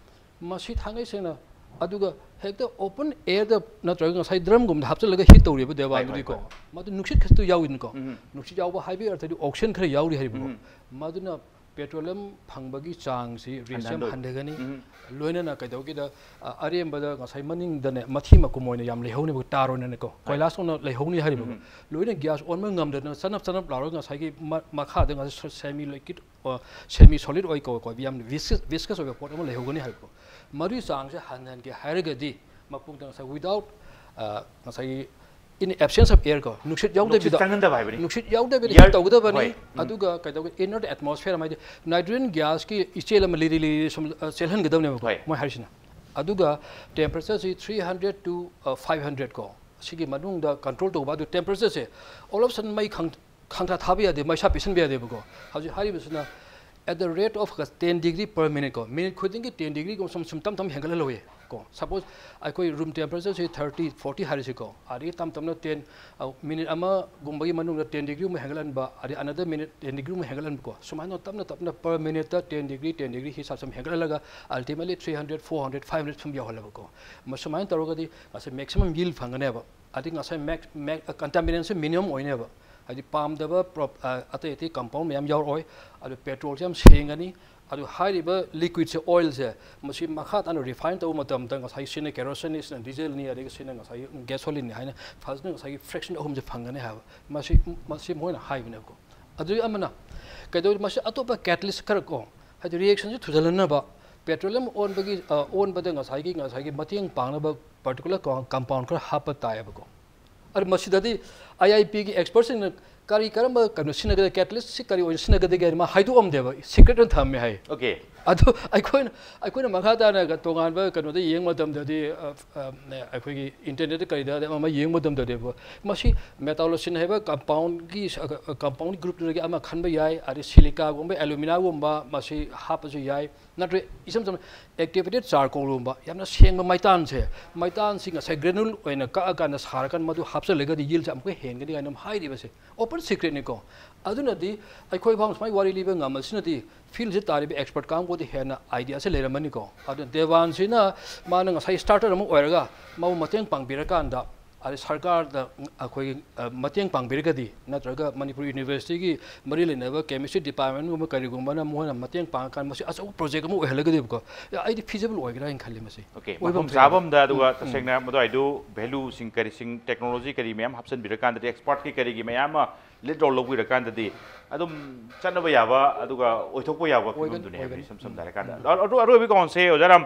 ꯃꯁꯤ ꯊꯥꯡꯉꯩ ꯁꯦꯡꯅ, ꯑꯗꯨꯒ ꯍꯦꯛꯇ ꯑꯣꯄꯟ ꯑꯦꯌꯔꯗ ꯅꯠꯇ꯭ꯔꯒ ꯉꯁꯥꯏ ꯗ꯭ꯔꯝꯒꯨꯝꯕꯗ ꯍꯥꯞꯆꯤꯜꯂꯒ ꯍꯤꯠ ꯇꯧꯔꯤꯕ ꯗꯦꯕꯥꯗꯨꯗꯤꯀꯣ, ꯍꯣꯏ, ꯃꯗꯨ ꯅꯨꯡꯁꯤꯠ ꯈꯛꯇ ꯌꯥꯎꯏꯅꯤꯀꯣ꯫ ꯎꯝ. ꯅꯨꯡꯁꯤꯠ ꯌꯥꯎꯕ ꯍꯥꯏꯕꯒꯤ ꯑꯔꯊꯗꯤ ꯑꯣꯛꯁꯤꯖꯟ ꯈꯔ ꯌꯥꯎꯔꯤ ꯍꯥꯏꯔꯤꯕꯀꯣ꯫ ꯎꯝ. ꯃꯗꯨꯅ ꯄꯦꯇ꯭ꯔꯣꯂꯤꯌꯝ ꯐꯪꯕꯒꯤ ꯆꯥꯡꯁꯤ ꯔꯦꯠꯁꯤ ꯌꯥꯝ ꯍꯟꯊꯍꯟꯗꯣꯏꯕ. ꯍꯟꯊꯒꯅꯤ꯫ ꯎꯝ. ꯂꯣꯏꯅꯅ ꯀꯩꯗꯧꯒꯦꯗ, ꯑ, ꯑꯔꯦꯝꯕꯗ ꯉꯁꯥꯏ ꯃꯅꯤꯡꯗꯅꯦ ꯃꯊꯤ ꯃꯀꯨꯝ ꯑꯣꯏꯅ ꯌꯥꯝ ꯂꯩꯍꯧꯅꯦꯕ, ꯇꯥꯔ ꯑꯣꯏꯅꯅꯦꯀꯣ, ꯀꯣꯏꯂꯥꯁ ꯑꯣꯏꯅ ꯂꯩꯍꯧꯅꯤ ꯍꯥꯏꯔꯤꯕꯀꯣ꯫ ꯎꯝ. ꯂꯣꯏꯅ ꯒ꯭ꯌꯥꯁ ꯑꯣꯟꯕ ꯉꯝꯗꯗꯅ ꯆꯅꯞ ꯆꯅꯞ ꯂꯥꯎꯔꯒ ꯉꯁꯥꯏꯒꯤ ꯃ-, ꯃꯈꯥꯗ ꯉꯁꯥꯏ ꯁꯦꯃꯤ ꯂꯤꯀ꯭ꯋꯤꯠ, ꯑ, ꯁꯦꯃꯤ ꯁꯣꯂꯤꯠ ꯑꯣꯏ ꯀꯧ-, ꯀꯧ-, ꯌꯥꯝꯅ ꯚꯤꯁꯀꯁ, ꯚꯤꯁꯀꯁ ꯑꯣꯏꯕ ꯄꯣꯠ ꯑꯃ ꯂꯩꯍꯧꯒꯅꯤ ꯍꯥꯏꯕꯀꯣ꯫ ꯃꯗꯨꯒꯤ ꯆꯥꯡꯁꯦ ꯍꯟꯍꯟꯒꯦ ꯍꯥꯏꯔꯒꯗꯤ ꯃꯄꯨꯡꯗ ꯉꯁꯥꯏ without, ꯑ, ꯉꯁꯥꯏꯒꯤ in absence of air ꯀꯣ, ꯅꯨꯡꯁꯤꯠ ꯌꯥꯎꯗꯕꯤꯗ, ꯆꯪꯍꯟꯗꯕ ꯍꯥꯏꯕꯅꯤ꯫ ꯅꯨꯡꯁꯤꯠ ꯌꯥꯎꯗꯕꯤꯗ Air, ꯍꯤꯠ ꯇꯧꯒꯗꯕꯅꯤ꯫ ꯍꯣꯏ, ꯎꯝ꯫ ꯑꯗꯨꯒ ꯀꯩꯗꯧꯒꯦ, inner atmosphere ꯍꯥꯏꯗꯤ nitrogen gasꯀꯤ ꯏꯆꯦꯜ ꯑꯃ ꯂꯤꯔꯤ ꯂꯤꯔꯤ ꯁꯨꯝ ꯑ, ꯆꯦꯜꯍꯟꯒꯗꯕꯅꯦꯕꯀꯣ, ꯍꯣꯏ꯫ ꯃꯣꯏ ꯍꯥꯏꯔꯤꯁꯤꯅ꯫ ꯑꯗꯨꯒ temperatureꯁꯤ three hundred to five hundred ꯀꯣ, ꯁꯤꯒꯤ ꯃꯅꯨꯡꯗ control ꯇꯧꯕ꯫ ꯑꯗꯨ temperatureꯁꯦ all of a sudden ꯃꯩ ꯈꯪ ꯈꯪꯊꯥ ꯊꯥꯕ ꯌꯥꯗꯦ, ꯃꯩꯁꯥ ꯄꯤꯁꯟꯕ ꯌꯥꯗꯦꯕꯀꯣ꯫ ꯍꯧꯖꯤꯛ ꯍꯥꯏꯔꯤꯕꯁꯤꯅ at the rate of ten degree per minute ꯀꯣ, ꯃꯤꯅꯤꯠ ꯈꯨꯗꯤꯡꯒꯤ ten degreeꯒꯨꯝꯕ ꯁꯨꯝ ꯁꯨꯝ ꯇꯞ ꯇꯞꯅ ꯍꯦꯟꯒꯠꯍꯜꯂꯣꯌꯦ ꯀꯣ꯫ Suppose ꯑꯩꯈꯣꯏ room temperatureꯁꯤ thirty, forty ꯍꯥꯏꯔꯁꯤꯀꯣ, ꯑꯗꯒꯤ ꯇꯞ ꯇꯞꯅ ten, ꯃꯤꯅꯤꯠ ꯑꯃꯒꯨꯝꯕꯒꯤ ꯃꯅꯨꯡꯗ ten degreeꯒꯨꯝꯕ ꯍꯦꯟꯒꯠꯍꯟꯕ, ꯑꯗꯩ another minute ten degreeꯒꯨꯝꯕ ꯍꯦꯟꯒꯠꯍꯟꯕꯀꯣ꯫ ꯁꯨꯃꯥꯏꯅ ꯇꯞꯅ ꯇꯞꯅ per minuteꯇ ten degree, ten degree ꯍꯤꯠ ꯁꯨꯝ ꯍꯦꯟꯒꯠꯍꯜꯂꯒ ultimately three hundred, four hundred, five hundred ꯁꯨꯝ ꯌꯧꯍꯜꯂꯕꯀꯣ꯫ ꯃꯁꯨꯃꯥꯏꯅ ꯇꯧꯔꯒꯗꯤ ꯉꯁꯥꯏ maximum yield ꯐꯪꯒꯅꯦꯕ꯫ ꯑꯗꯩ ꯉꯁꯥꯏ ꯃꯦꯛ ꯃꯦꯛ contaminationꯁꯨ minimum ꯑꯣꯏꯅꯦꯕ꯫ ꯍꯥꯏꯗꯤ ꯄꯥꯝꯗꯕ ꯄ꯭ꯔꯣꯞ ꯑꯇꯩ ꯑꯇꯩ compound ꯃꯌꯥꯝ ꯌꯥꯎꯔꯛꯑꯣꯏ꯫ ꯑꯗꯨ petrolꯁꯦ ꯌꯥꯝ ꯁꯦꯡꯒꯅꯤ꯫ ꯑꯗꯨ ꯍꯥꯏꯔꯤꯕ liquidꯁꯦ, oilꯁꯦ, ꯃꯁꯤ ꯃꯈꯥ ꯇꯥꯅ refine ꯇꯧꯕ ꯃꯇꯝꯗ ꯉꯁꯥꯏ ꯁꯤꯅ keroseneꯅꯤ, ꯁꯤꯅ dieselꯅꯤ, ꯑꯗꯒꯤ ꯁꯤꯅ ꯉꯁꯥꯏ gasolineꯅꯤ ꯍꯥꯏꯅ ꯐꯖꯅ ꯉꯁꯥꯏꯒꯤ fraction ꯑꯍꯨꯝꯁꯦ ꯐꯪꯒꯅꯤ ꯍꯥꯏꯕ꯫ ꯃꯁꯤ ꯃꯁꯤ ꯃꯣꯏꯅ ꯍꯥꯏꯕꯅꯦꯕꯀꯣ꯫ ꯑꯗꯨꯒꯤ ꯑꯃꯅ ꯀꯩꯗꯧꯔꯤ, ꯃꯁꯤ ꯑꯇꯣꯞꯄ catalyst ꯈꯔ ꯀꯣ, ꯍꯥꯏꯗꯤ reactionꯁꯦ ꯊꯨꯖꯜꯍꯟꯅꯕ petroleum ꯑꯣꯟꯕꯒꯤ ꯑ, ꯑꯣꯟꯕꯗ ꯉꯁꯥꯏꯒꯤ ꯉꯁꯥꯏꯒꯤ ꯃꯇꯦꯡ ꯄꯥꯡꯅꯕ particular compound ꯈꯔ ꯍꯥꯞꯄ ꯇꯥꯏꯌꯦꯕꯀꯣ꯫ ꯑꯗꯨ ꯃꯁꯤꯗꯗꯤ IIPꯒꯤ expertꯁꯤꯡꯅ ꯀꯔꯤ ꯀꯔꯝꯕ ꯀꯩꯅꯣ ꯁꯤꯖꯤꯟꯅꯒꯗꯒꯦ, catalystꯁꯤ ꯀꯔꯤ ꯑꯣꯏꯅ ꯁꯤꯖꯤꯟꯅꯒꯗꯒꯦ ꯍꯥꯏꯅ ꯃꯥ ꯍꯥꯏꯗꯣꯛꯑꯝꯗꯦꯕ, secret ꯑꯣꯏꯅ ꯊꯝꯃꯦ ꯍꯥꯏ꯫ Okay꯫ ꯑꯗꯣ ꯑꯩꯈꯣꯏꯅ ꯑꯩꯈꯣꯏꯅ ꯃꯈꯥ ꯇꯥꯅ ꯇꯣꯉꯥꯟꯕ ꯀꯩꯅꯣꯗ ꯌꯦꯡꯕ ꯃꯇꯝꯗꯗꯤ ꯑ, ꯑ, ꯑꯩꯈꯣꯏꯒꯤ internetꯇ ꯀꯔꯤꯗ ꯑꯃ ꯌꯦꯡꯕ ꯃꯇꯝꯗꯗꯤ ꯃꯁꯤ metallocene ꯍꯥꯏꯕ compoundꯒꯤ compound groupꯇꯨꯗꯒꯤ ꯑꯃ ꯈꯟꯕ ꯌꯥꯏ, ꯑꯗꯩ silicaꯒꯨꯝꯕ, aluminaꯒꯨꯝꯕ ꯃꯁꯤ ꯍꯥꯞꯄꯁꯨ ꯌꯥꯏ꯫ ꯅꯠꯇ꯭ꯔꯒ ꯏꯆꯝ ꯆꯝꯅ activated charcoalꯒꯨꯝꯕ ꯌꯥꯝꯅ ꯁꯦꯡꯕ ꯃꯩꯇꯥꯟꯁꯦ, ꯃꯩꯇꯥꯟꯁꯤ ꯉꯁꯥꯏ granule ꯑꯣꯏꯅ ꯀꯛꯑꯀꯥꯟꯗ ꯁꯥꯔꯀꯥꯟꯗ ꯃꯗꯨ ꯍꯥꯞꯆꯜꯂꯒꯗꯤ yieldꯁꯦ ꯑꯃꯨꯛꯀ ꯍꯦꯟꯒꯅꯤ ꯀꯥꯏꯅ ꯑꯃ ꯍꯥꯏꯔꯤꯕꯁꯦ open secretꯅꯤꯀꯣ꯫ ꯑꯗꯨꯅꯗꯤ ꯑꯩꯈꯣꯏ ꯐꯥꯎ ꯁꯨꯃꯥꯏꯅ ꯋꯥꯔꯤ ꯂꯤꯕ ꯉꯝꯕꯁꯤꯅꯗꯤ fieldꯁꯤ ꯇꯥꯔꯤꯕ expert ꯀꯥꯡꯕꯨꯗꯤ ꯍꯦꯟꯅ ideaꯁꯦ ꯂꯩꯔꯝꯃꯅꯤꯀꯣ꯫ ꯑꯗꯨꯅ ꯗꯦꯕꯥꯟꯁꯤꯅ ꯃꯥꯅ ꯉꯁꯥꯏ starter ꯑꯃ ꯑꯣꯏꯔꯒ ꯃꯥꯕꯨ ꯃꯇꯦꯡ ꯄꯥꯡꯕꯤꯔꯀꯥꯟꯗ ꯑꯗꯩ ꯁꯔꯀꯥꯔꯗ ꯑꯩꯈꯣꯏꯒꯤ ꯑ, ꯃꯇꯦꯡ ꯄꯥꯡꯕꯤꯔꯒꯗꯤ, ꯅꯠꯇ꯭ꯔꯒ ꯃꯅꯤꯄꯨꯔ universityꯒꯤ ꯃꯔꯤ ꯂꯩꯅꯕ chemistry departmentꯒꯨꯝꯕ ꯀꯔꯤꯒꯨꯝꯕꯅ ꯃꯣꯏꯅ ꯃꯇꯦꯡ ꯄꯥꯡꯉꯀꯥꯟꯗ ꯃꯁꯤ ꯑꯆꯧꯕ project ꯑꯃ ꯑꯣꯏꯍꯜꯂꯒꯗꯤꯕꯀꯣ, ꯑꯩꯗꯤ feasible ꯑꯣꯏꯒꯗ꯭ꯔꯥ ꯍꯥꯏꯅ ꯈꯜꯂꯤ ꯃꯁꯤ꯫ Okay, ꯃꯐꯝ ꯆꯥꯕ ꯑꯃꯗ, ꯑꯗꯨꯒ ꯇꯁꯦꯡꯅ ꯃꯗꯨꯋꯥꯏꯗꯨ valueꯁꯤꯡ ꯀꯔꯤꯁꯤꯡ, technology ꯀꯔꯤ ꯃꯌꯥꯝ ꯍꯥꯞꯆꯤꯟꯕꯤꯔꯀꯥꯟꯗꯗꯤ, expertꯀꯤ ꯀꯔꯤꯒꯤ ꯃꯌꯥꯝ ꯑꯃ lead role ꯂꯧꯕꯤꯔꯀꯥꯟꯗꯗꯤ ꯑꯗꯨꯝ ꯆꯠꯅꯕ ꯌꯥꯕ, ꯑꯗꯨꯒ ꯑꯣꯏꯊꯣꯛꯄ ꯌꯥꯕ ꯑꯣꯏꯒꯅꯤ, ꯐꯤꯕꯝꯗꯨꯅꯤ ꯍꯥꯏꯕꯗꯤ ꯑꯣꯏꯒꯅꯤ꯫ ꯏꯁꯝ ꯁꯝꯅ ꯍꯥꯏꯔꯀꯥꯟꯗ꯫ ꯑꯗꯨ ꯑꯔꯣꯏꯕꯒꯤ ꯀꯥꯎꯟꯁꯦ ꯑꯣꯖꯥ ꯔꯥꯝ,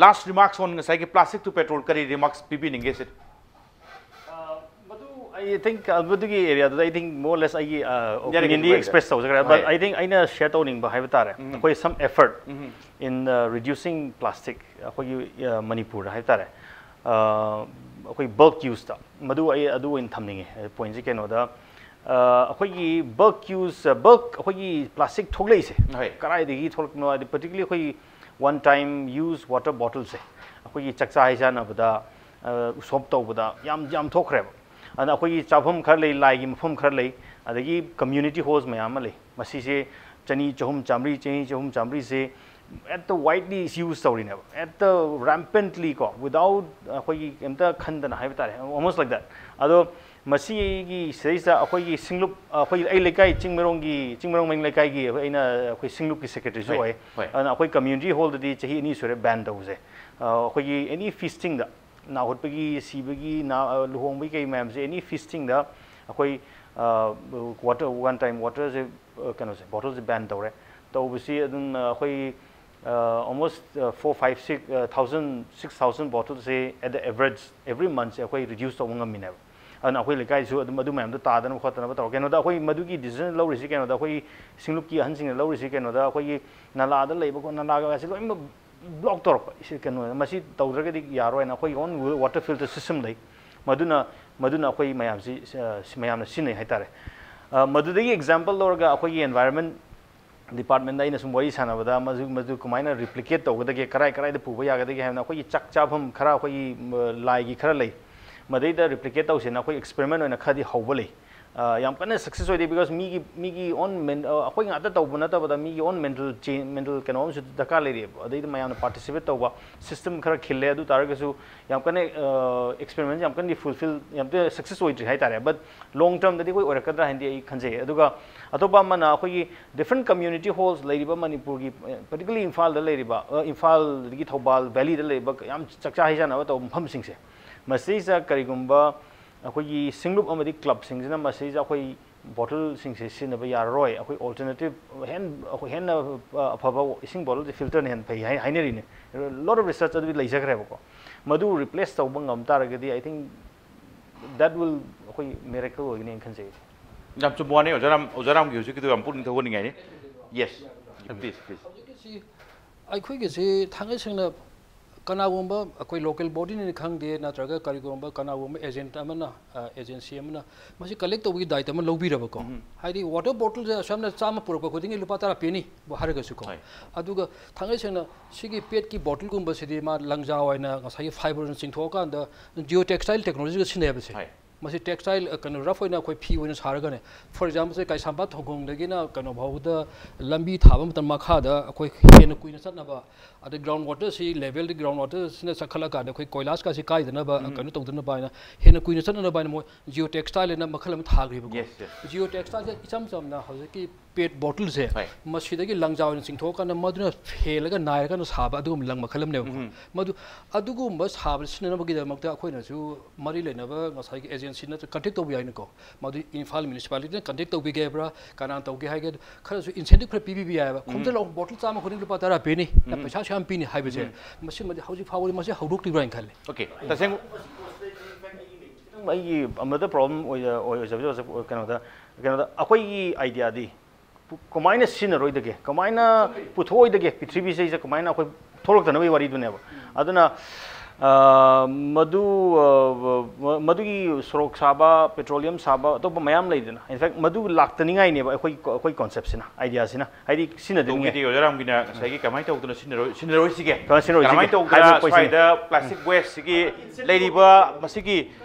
last remarks on ꯉꯁꯥꯏꯒꯤ plastic to petrol ꯀꯔꯤ remarks ꯄꯤꯕꯤꯅꯤꯡꯒꯦ ꯁꯤꯗ? ꯑ, I think ꯃꯗꯨꯒꯤ ꯑꯦꯔꯤꯌꯥꯗꯨꯗ I think more or less ꯑꯩꯒꯤ ꯌꯥꯔꯦ, ꯑꯣꯄꯤꯅꯤꯌꯟꯗꯤ ꯀꯩꯁꯨ ꯑꯦꯛꯁꯄ꯭ꯔꯦꯁ ꯇꯧꯖꯈ꯭ꯔꯦ, but ꯍꯣꯏ꯫ I think ꯑꯩꯅ ꯁꯤꯌꯔ ꯇꯧꯅꯤꯡꯕ ꯍꯥꯏꯕ ꯇꯥꯔꯦ, ꯑꯩꯈꯣꯏ some effort in reducing plastic, ꯑꯩꯈꯣꯏꯒꯤ ꯃꯅꯤꯄꯨꯔꯗ ꯍꯥꯏꯕ ꯇꯥꯔꯦ, ꯑꯩꯈꯣꯏ ꯕꯜꯛ ꯌꯨꯁꯇ ꯃꯗꯨ ꯑꯩ ꯑꯗꯨ ꯑꯣꯏꯅ ꯊꯝꯅꯤꯡꯉꯦ꯫ ꯄꯣꯏꯟꯁꯦ ꯀꯩꯅꯣꯗ, ꯑꯩꯈꯣꯏꯒꯤ ꯕꯜꯛ ꯌꯨꯁ ꯕꯜꯛ ꯑꯩꯈꯣꯏꯒꯤ ꯄ꯭ꯂꯥꯁꯇꯤꯛ ꯊꯣꯛꯂꯛꯏꯁꯦ ꯍꯣꯏ꯫ ꯀꯗꯥꯏꯗꯒꯤ ꯊꯣꯛꯂꯛꯄꯅꯣ ꯍꯥꯏꯗꯤ, particularly ꯑꯩꯈꯣꯏꯒꯤ one time use water bottleꯁꯦ, ꯑꯩꯈꯣꯏꯒꯤ ꯆꯥꯛꯆꯥ ꯍꯩꯖꯥꯟꯅꯕꯗ, ꯎꯁꯣꯞ ꯇꯧꯕꯗ ꯌꯥꯝ ꯌꯥꯝ ꯊꯣꯛꯈ꯭ꯔꯦꯕ꯫ ꯑꯗꯨꯅ ꯑꯩꯈꯣꯏꯒꯤ ꯆꯥꯐꯝ ꯈꯔ ꯂꯩ, ꯂꯥꯏꯒꯤ ꯃꯐꯝ ꯈꯔ ꯂꯩ, ꯑꯗꯒꯤ community halls ꯃꯌꯥꯝ ꯑꯃ ꯂꯩ, ꯃꯁꯤꯁꯦ ꯆꯅꯤ, ꯆꯍꯨꯝ, ꯆꯥꯝꯃꯔꯤ, ꯆꯅꯤ, ꯆꯍꯨꯝ, ꯆꯥꯝꯃꯔꯤꯁꯦ ꯍꯦꯛꯇ widely use ꯇꯧꯔꯤꯅꯦꯕ, ꯍꯦꯛꯇ rampantly ꯀꯣ, without ꯑꯩꯈꯣꯏꯒꯤ ꯀꯩꯝꯇ ꯈꯟꯗꯅ ꯍꯥꯏꯕ ꯇꯥꯔꯦ, almost like that꯫ ꯑꯗꯣ ꯃꯁꯤꯒꯤ ꯁꯤꯗꯩꯁꯤꯗ ꯑꯩꯈꯣꯏꯒꯤ ꯁꯤꯡꯂꯨꯞ, ꯑꯩꯈꯣꯏ ꯑꯩ ꯂꯩꯀꯥꯏ, ꯆꯤꯡꯃꯩꯔꯣꯡꯒꯤ, ꯆꯤꯡꯃꯩꯔꯣꯡ ꯃꯅꯤꯡ ꯂꯩꯀꯥꯏꯒꯤ ꯑꯩꯈꯣꯏ, ꯑꯩꯅ ꯑꯩꯈꯣꯏ ꯁꯤꯡꯂꯨꯞꯀꯤ ꯁꯦꯀ꯭ꯔꯦꯇꯔꯤꯁꯨ ꯍꯣꯏ, ꯑꯣꯏ꯫ ꯍꯣꯏ꯫ ꯑꯗꯨꯅ ꯑꯩꯈꯣꯏ community hallꯗꯗꯤ ꯆꯍꯤ ꯑꯅꯤ ꯁꯨꯔꯦ ꯕꯦꯟ ꯇꯧꯕꯁꯦ꯫ ꯑꯩꯈꯣꯏꯒꯤ any feastingꯗ, ꯅꯥꯍꯨꯠꯄꯒꯤ, ꯁꯤꯕꯒꯤ, ꯅꯥ ꯂꯨꯍꯣꯡꯕꯒꯤ ꯀꯩ ꯃꯌꯥꯝꯁꯦ, any feastingꯗ ꯑꯩꯈꯣꯏ water, one time waterꯁꯦ, ꯀꯩꯅꯣꯁꯦ, bottleꯁꯦ ꯕꯦꯟ ꯇꯧꯔꯦ꯫ ꯇꯧꯕꯁꯤ ꯑꯗꯨꯝ ꯑꯩꯈꯣꯏ almost four five six thousand, six thousand bottleꯁꯦ at the average every monthꯁꯦ ꯑꯩꯈꯣꯏ reduce ꯇꯧꯕ ꯉꯝꯃꯤꯅꯦꯕ꯫ ꯑꯗꯨꯅ ꯑꯩꯈꯣꯏ ꯂꯩꯀꯥꯏꯁꯨ ꯑꯗꯨꯝ ꯑꯗꯨ ꯃꯌꯥꯝꯗꯣ ꯇꯥꯗꯅꯕ ꯈꯣꯠꯇꯅꯕ ꯇꯧꯔ, ꯀꯩꯅꯣꯗ ꯑꯩꯈꯣꯏ ꯃꯗꯨꯒꯤ decision ꯂꯧꯔꯤꯁꯤ ꯀꯩꯅꯣꯗ, ꯑꯩꯈꯣꯏ ꯁꯤꯡꯂꯨꯞꯀꯤ ꯑꯍꯟꯁꯤꯡꯅ ꯂꯧꯔꯤꯁꯤ ꯀꯩꯅꯣꯗ, ꯑꯩꯈꯣꯏꯒꯤ ꯅꯂꯥꯗ ꯂꯩꯕ ꯈꯣꯠ ꯅꯂꯥꯒ ꯑꯁꯤ ꯂꯣꯏꯅꯃꯛ block ꯇꯧꯔꯛꯄ꯫ ꯁꯤ ꯀꯩꯅꯣ, ꯃꯁꯤ ꯇꯧꯗ꯭ꯔꯒꯗꯤ ꯌꯥꯔꯣꯏꯅ ꯑꯩꯈꯣꯏꯒꯤ own water filter system ꯂꯩ꯫ ꯃꯗꯨꯅ, ꯃꯗꯨꯅ ꯑꯩꯈꯣꯏ ꯃꯌꯥꯝꯁꯤ, ꯁꯤ ꯃꯌꯥꯝꯅ ꯁꯤꯖꯤꯟꯅꯩ ꯍꯥꯏꯇꯥꯔꯦ꯫ ꯃꯗꯨꯗꯒꯤ example ꯂꯧꯔꯒ ꯑꯩꯈꯣꯏꯒꯤ environment departmentꯗ ꯑꯩꯅ ꯁꯨꯝ ꯋꯥꯔꯤ ꯁꯥꯟꯅꯕꯗ, ꯃꯗꯨ, ꯃꯗꯨ ꯀꯃꯥꯏꯅ replicate ꯇꯧꯒꯗꯒꯦ, ꯀꯔꯥꯏ ꯀꯔꯥꯏꯗ ꯄꯨꯕ ꯌꯥꯒꯗꯒꯦ ꯍꯥꯏꯕꯅ, ꯑꯩꯈꯣꯏꯒꯤ ꯆꯥꯛ ꯆꯥꯐꯝ ꯈꯔ, ꯑꯩꯈꯣꯏꯒꯤ ꯂꯥꯏꯒꯤ ꯈꯔ ꯂꯩ, ꯃꯗꯩꯗ replicate ꯇꯧꯁꯦꯅ ꯑꯩꯈꯣꯏ experiment ꯑꯣꯏꯅ ꯈꯔꯗꯤ ꯍꯧꯕ ꯂꯩ꯫ ꯌꯥꯝ ꯀꯟꯅ success ꯑꯣꯏꯗꯦ, because ꯃꯤꯒꯤ, ꯃꯤꯒꯤ own ꯑꯩꯈꯣꯏ ꯉꯥꯛꯇ ꯇꯧꯕ ꯅꯠꯇꯕꯗ ꯃꯤꯒꯤ own mental change, mental ꯀꯩꯅꯣ ꯑꯃꯁꯨ ꯗꯔꯀꯥꯔ ꯂꯩꯔꯤꯑꯕ꯫ ꯑꯗꯩꯗ ꯃꯌꯥꯝꯅ participate ꯇꯧꯕ system ꯈꯔ ꯈꯤꯜꯂꯦ꯫ ꯑꯗꯨ ꯇꯥꯔꯒꯁꯨ ꯌꯥꯝ ꯀꯟꯅ experiment ꯌꯥꯝ ꯀꯟꯅꯗꯤ fulfill, ꯌꯥꯝ ꯀꯟꯅ success ꯑꯣꯏꯗ꯭ꯔꯤ ꯍꯥꯏꯇꯥꯔꯦ꯫ But long termꯗꯗꯤ ꯑꯩꯈꯣꯏ ꯑꯣꯏꯔꯛꯀꯗ꯭ꯔꯥ ꯍꯥꯏꯅꯗꯤ ꯑꯩ ꯈꯟꯖꯩ꯫ ꯑꯗꯨꯒ ꯑꯇꯣꯞꯄ ꯑꯃꯅ ꯑꯩꯈꯣꯏꯒꯤ different community halls ꯂꯩꯔꯤꯕ ꯃꯅꯤꯄꯨꯔꯒꯤ, particularly ꯏꯝꯐꯥꯜꯗ ꯂꯩꯔꯤꯕ, ꯏꯝꯐꯥꯜꯗꯒꯤ ꯊꯧꯕꯥꯜ valleyꯗ ꯂꯩꯕ ꯌꯥꯝ ꯆꯥꯛꯆꯥ ꯍꯩꯖꯥꯟꯅꯕ ꯇꯧꯕ ꯃꯐꯝꯁꯤꯡꯁꯦ, ꯃꯁꯤꯗꯩꯁꯤꯗ ꯀꯔꯤꯒꯨꯝꯕ ꯑꯩꯈꯣꯏꯒꯤ ꯁꯤꯡꯂꯨꯞ ꯑꯃꯗꯤ clubꯁꯤꯡꯁꯤꯅ ꯃꯁꯤꯗꯩꯁꯤꯗ ꯑꯩꯈꯣꯏ bottleꯁꯤꯡꯁꯦ ꯁꯤꯖꯤꯟꯅꯕ ꯌꯥꯔꯔꯣꯏ, ꯑꯩꯈꯣꯏ alternative ꯍꯦꯟ-, ꯑꯩꯈꯣꯏ ꯍꯦꯟꯅ ꯑꯐꯕ ꯏꯁꯤꯡ bottleꯁꯦ filterꯅ ꯍꯦꯟꯅ ꯐꯩ ꯍꯥꯏ-, ꯍꯥꯏꯅꯔꯤꯅꯦ꯫ Lot of research ꯑꯗꯨꯗꯤ ꯂꯩꯖꯈ꯭ꯔꯦꯕꯀꯣ꯫ ꯃꯗꯨ replace ꯇꯧꯕ ꯉꯝ ꯇꯥꯔꯒꯗꯤ, I think That will, ꯑꯩꯈꯣꯏ miracle ꯑꯣꯏꯒꯅꯤ ꯈꯟꯖꯩ꯫ ꯌꯥꯝ ꯆꯨꯝꯕ ꯋꯥꯅꯤ ꯑꯣꯖꯥ ꯔꯥꯝ ꯑꯣꯖꯥ ꯔꯥꯝꯒꯤ ꯍꯧꯖꯤꯛꯀꯤꯗꯣ ꯌꯥꯝ ꯄꯨꯛꯅꯤꯡ ꯊꯧꯒꯠꯅꯤꯡꯉꯥꯏꯅꯤ꯫ Yes, please, please. ꯍꯧꯖꯤꯛꯀꯤꯁꯤ ꯑꯩꯈꯣꯏꯒꯤꯁꯤ ꯊꯥꯡꯒꯩ ꯁꯦꯡꯅ ꯀꯅꯥꯒꯨꯝꯕ ꯑꯩꯈꯣꯏ local bodyꯅꯅꯤ ꯈꯪꯗꯦ, ꯅꯠꯇ꯭ꯔꯒ ꯀꯔꯤꯒꯨꯝꯕ ꯀꯅꯥꯒꯨꯝꯕ agent ꯑꯃꯅ, ꯑꯦꯖꯦꯟꯁꯤ ꯑꯃꯅ ꯃꯁꯤ collect ꯇꯧꯕꯒꯤ ꯗꯥꯏꯇ ꯑꯃ ꯂꯧꯕꯤꯔꯕꯀꯣ꯫ ꯍꯥꯏꯗꯤ water bottleꯁꯦ ꯑꯁꯨꯝꯅ ꯆꯥꯝꯃ ꯄꯨꯔꯛꯄ ꯈꯨꯗꯤꯡꯒꯤ ꯂꯨꯄꯥ ꯇꯔꯥ ꯄꯤꯅꯤ ꯍꯥꯏꯔꯒꯁꯨꯀꯣ꯫ ꯍꯣꯏ. ꯑꯗꯨꯒ ꯊꯥꯡꯒꯩ ꯁꯦꯡꯅ ꯁꯤꯒꯤ ꯄꯦꯠꯀꯤ ꯕꯣꯇꯜꯒꯨꯝꯕꯁꯤꯗꯤ ꯃꯥ ꯂꯪꯖꯥ ꯑꯣꯏꯅ ꯉꯁꯥꯏꯒꯤ fiberꯅ ꯆꯤꯡꯊꯣꯛꯑꯀꯥꯟꯗ geotextile technologyꯒ ꯁꯤꯖꯤꯟꯅꯩꯕꯁꯦ꯫ ꯍꯣꯏ. ꯃꯁꯤ textile, ꯑ, ꯀꯩꯅꯣ, rough ꯑꯣꯏꯅ ꯑꯩꯈꯣꯏ ꯐꯤ ꯑꯣꯏꯅ ꯁꯥꯔꯒꯅꯦ, for example ꯁꯦ ꯀꯩꯁꯥꯝꯄꯥꯠ ꯊꯣꯡꯈꯣꯡꯗꯒꯤꯅ ꯀꯩꯅꯣ ꯐꯥꯎꯕꯗ ꯂꯝꯕꯤ ꯊꯥꯕ ꯃꯇꯝ ꯃꯈꯥꯗ ꯑꯩꯈꯣꯏ ꯍꯦꯟꯅ ꯀꯨꯏꯅ ꯆꯠꯅꯕ, ꯑꯗꯩ ground waterꯁꯤ levelꯗꯤ ground waterꯁꯤꯅ ꯆꯠꯈꯠꯂꯀꯥꯟꯗ ꯑꯩꯈꯣꯏ ꯀꯣꯏꯂꯥꯁꯀꯁꯤ ꯀꯥꯏꯗꯅꯕ, ꯀꯩꯅꯣ ꯇꯧꯗꯅꯕ ꯍꯥꯏꯅ ꯍꯦꯟꯅ ꯀꯨꯏꯅ ꯆꯠꯅꯅꯕ ꯍꯥꯏꯅ ꯃꯣꯏ geotextile ꯍꯥꯏꯅ ꯃꯈꯜ ꯑꯃ ꯊꯥꯈ꯭ꯔꯤꯕꯀꯣ꯫ Yes, yes. Geotextileꯁꯦ ꯏꯆꯝ ꯆꯝꯅ ꯍꯧꯖꯤꯛꯀꯤ ꯄꯦꯠ ꯕꯣꯇꯜꯁꯦ ꯍꯣꯏ. ꯃꯁꯤꯗꯒꯤ ꯂꯪꯖꯥ ꯑꯣꯏꯅ ꯆꯤꯡꯊꯣꯛꯑꯀꯥꯟꯗ ꯃꯗꯨꯅ ꯐꯦꯜꯂꯒ ꯅꯥꯏꯔꯀꯥꯟꯗ ꯁꯥꯕ ꯑꯗꯨꯒꯨꯝꯕ ꯂꯪ ꯃꯈꯜ ꯑꯃꯅꯦꯕꯀꯣ꯫ ꯃꯗꯨ ꯑꯗꯨꯒꯨꯝꯕ ꯁꯥꯕ ꯁꯤꯖꯤꯟꯅꯅꯕꯒꯤꯗꯃꯛꯇ ꯑꯩꯈꯣꯏꯅꯁꯨ ꯃꯔꯤ ꯂꯩꯅꯕ ꯉꯁꯥꯏꯒꯤ agency ꯅꯠꯇ꯭ꯔꯒ contact ꯇꯧꯕ ꯌꯥꯏꯅꯀꯣ꯫ ꯃꯗꯨ ꯏꯝꯐꯥꯜ municipalityꯅ contact ꯇꯧꯕꯤꯒꯦ ꯍꯥꯏꯕ꯭ꯔꯥ, ꯀꯅꯥꯅ ꯇꯧꯒꯦ ꯍꯥꯏꯒꯦ, ꯈꯔꯁꯨ incentive ꯈꯔ ꯄꯤꯕꯤꯕ ꯌꯥꯏꯑꯕ꯫ ꯈꯣꯝꯖꯤꯜꯂꯛꯑꯣ, ꯕꯣꯇꯜ ꯆꯥꯝꯃ ꯈꯨꯗꯤꯡ ꯂꯨꯄꯥ ꯇꯔꯥ ꯄꯤꯅꯤ, ꯅꯪ ꯄꯩꯁꯥꯁꯨ ꯌꯥꯝ ꯄꯤꯅꯤ ꯍꯥꯏꯕꯁꯦ꯫ ꯃꯁꯤꯃꯗꯤ ꯍꯧꯖꯤꯛ ꯐꯥꯎꯕꯗꯤ ꯃꯁꯤ ꯍꯧꯗꯣꯛꯇ꯭ꯔꯤꯕ꯭ꯔꯥ ꯍꯥꯏꯅ ꯈꯜꯂꯤ꯫ Okay, ꯇꯁꯦꯡ ꯑꯩꯒꯤ ꯑꯃꯗ problem ꯑꯣꯏꯖ ꯑꯣꯏꯖꯕꯁꯦ ꯀꯩꯅꯣꯗ ꯀꯩꯅꯣꯗ ꯑꯩꯈꯣꯏꯒꯤ ideaꯗꯤ ꯀꯃꯥꯏꯅ ꯁꯤꯖꯤꯟꯅꯔꯣꯏꯗꯒꯦ, ꯀꯃꯥꯏꯅ ꯄꯨꯊꯣꯛꯑꯣꯏꯗꯒꯦ, ꯄ꯭ꯔꯤꯊꯤꯕꯤꯁꯤꯗꯩꯁꯤꯗ ꯀꯃꯥꯏꯅ ꯑꯩꯈꯣꯏ ꯊꯣꯛꯂꯛꯇꯅꯕꯒꯤ ꯋꯥꯔꯤꯗꯨꯅꯦꯕ꯫ ꯑꯗꯨꯅ ꯑ, ꯃꯗꯨ ꯑ, ꯃ- ꯃꯗꯨꯒꯤ ꯁꯣꯔꯣꯛ ꯁꯥꯕ, petroleum ꯁꯥꯕ, ꯑꯇꯣꯞꯄ ꯃꯌꯥꯝ ꯂꯩꯗꯅ, in fact ꯃꯗꯨ ꯂꯥꯛꯇꯅꯤꯡꯉꯥꯏꯅꯦꯕ ꯑꯩꯈꯣꯏ ꯑꯩꯈꯣꯏ conceptꯁꯤꯅ, ideaꯁꯤꯅ, ꯍꯥꯏꯗꯤ ꯁꯤꯖꯤꯟꯅꯗꯅꯤꯡꯉꯥꯏ꯫ ꯇꯧꯒꯦꯗꯤ ꯑꯣꯖꯥ ꯔꯥꯝꯒꯤꯅ ꯉꯁꯥꯏꯒꯤ ꯀꯃꯥꯏꯅ ꯇꯧꯗꯅ ꯁꯤꯟꯅꯔꯣꯏ ꯁꯤꯟꯅꯔꯣꯏꯁꯤꯒꯦ? ꯀꯃꯥꯏꯅ ꯁꯤꯟꯅꯔꯣꯏꯁꯤꯒꯦ? ꯀꯃꯥꯏꯅ ꯇꯧꯗꯅ ꯍꯥꯏꯕ pointꯁꯤꯅ꯫ ꯁ꯭ꯋꯥꯏꯗ plastic wasteꯁꯤꯒꯤ ꯂꯩꯔꯤꯕ ꯃꯁꯤꯒꯤ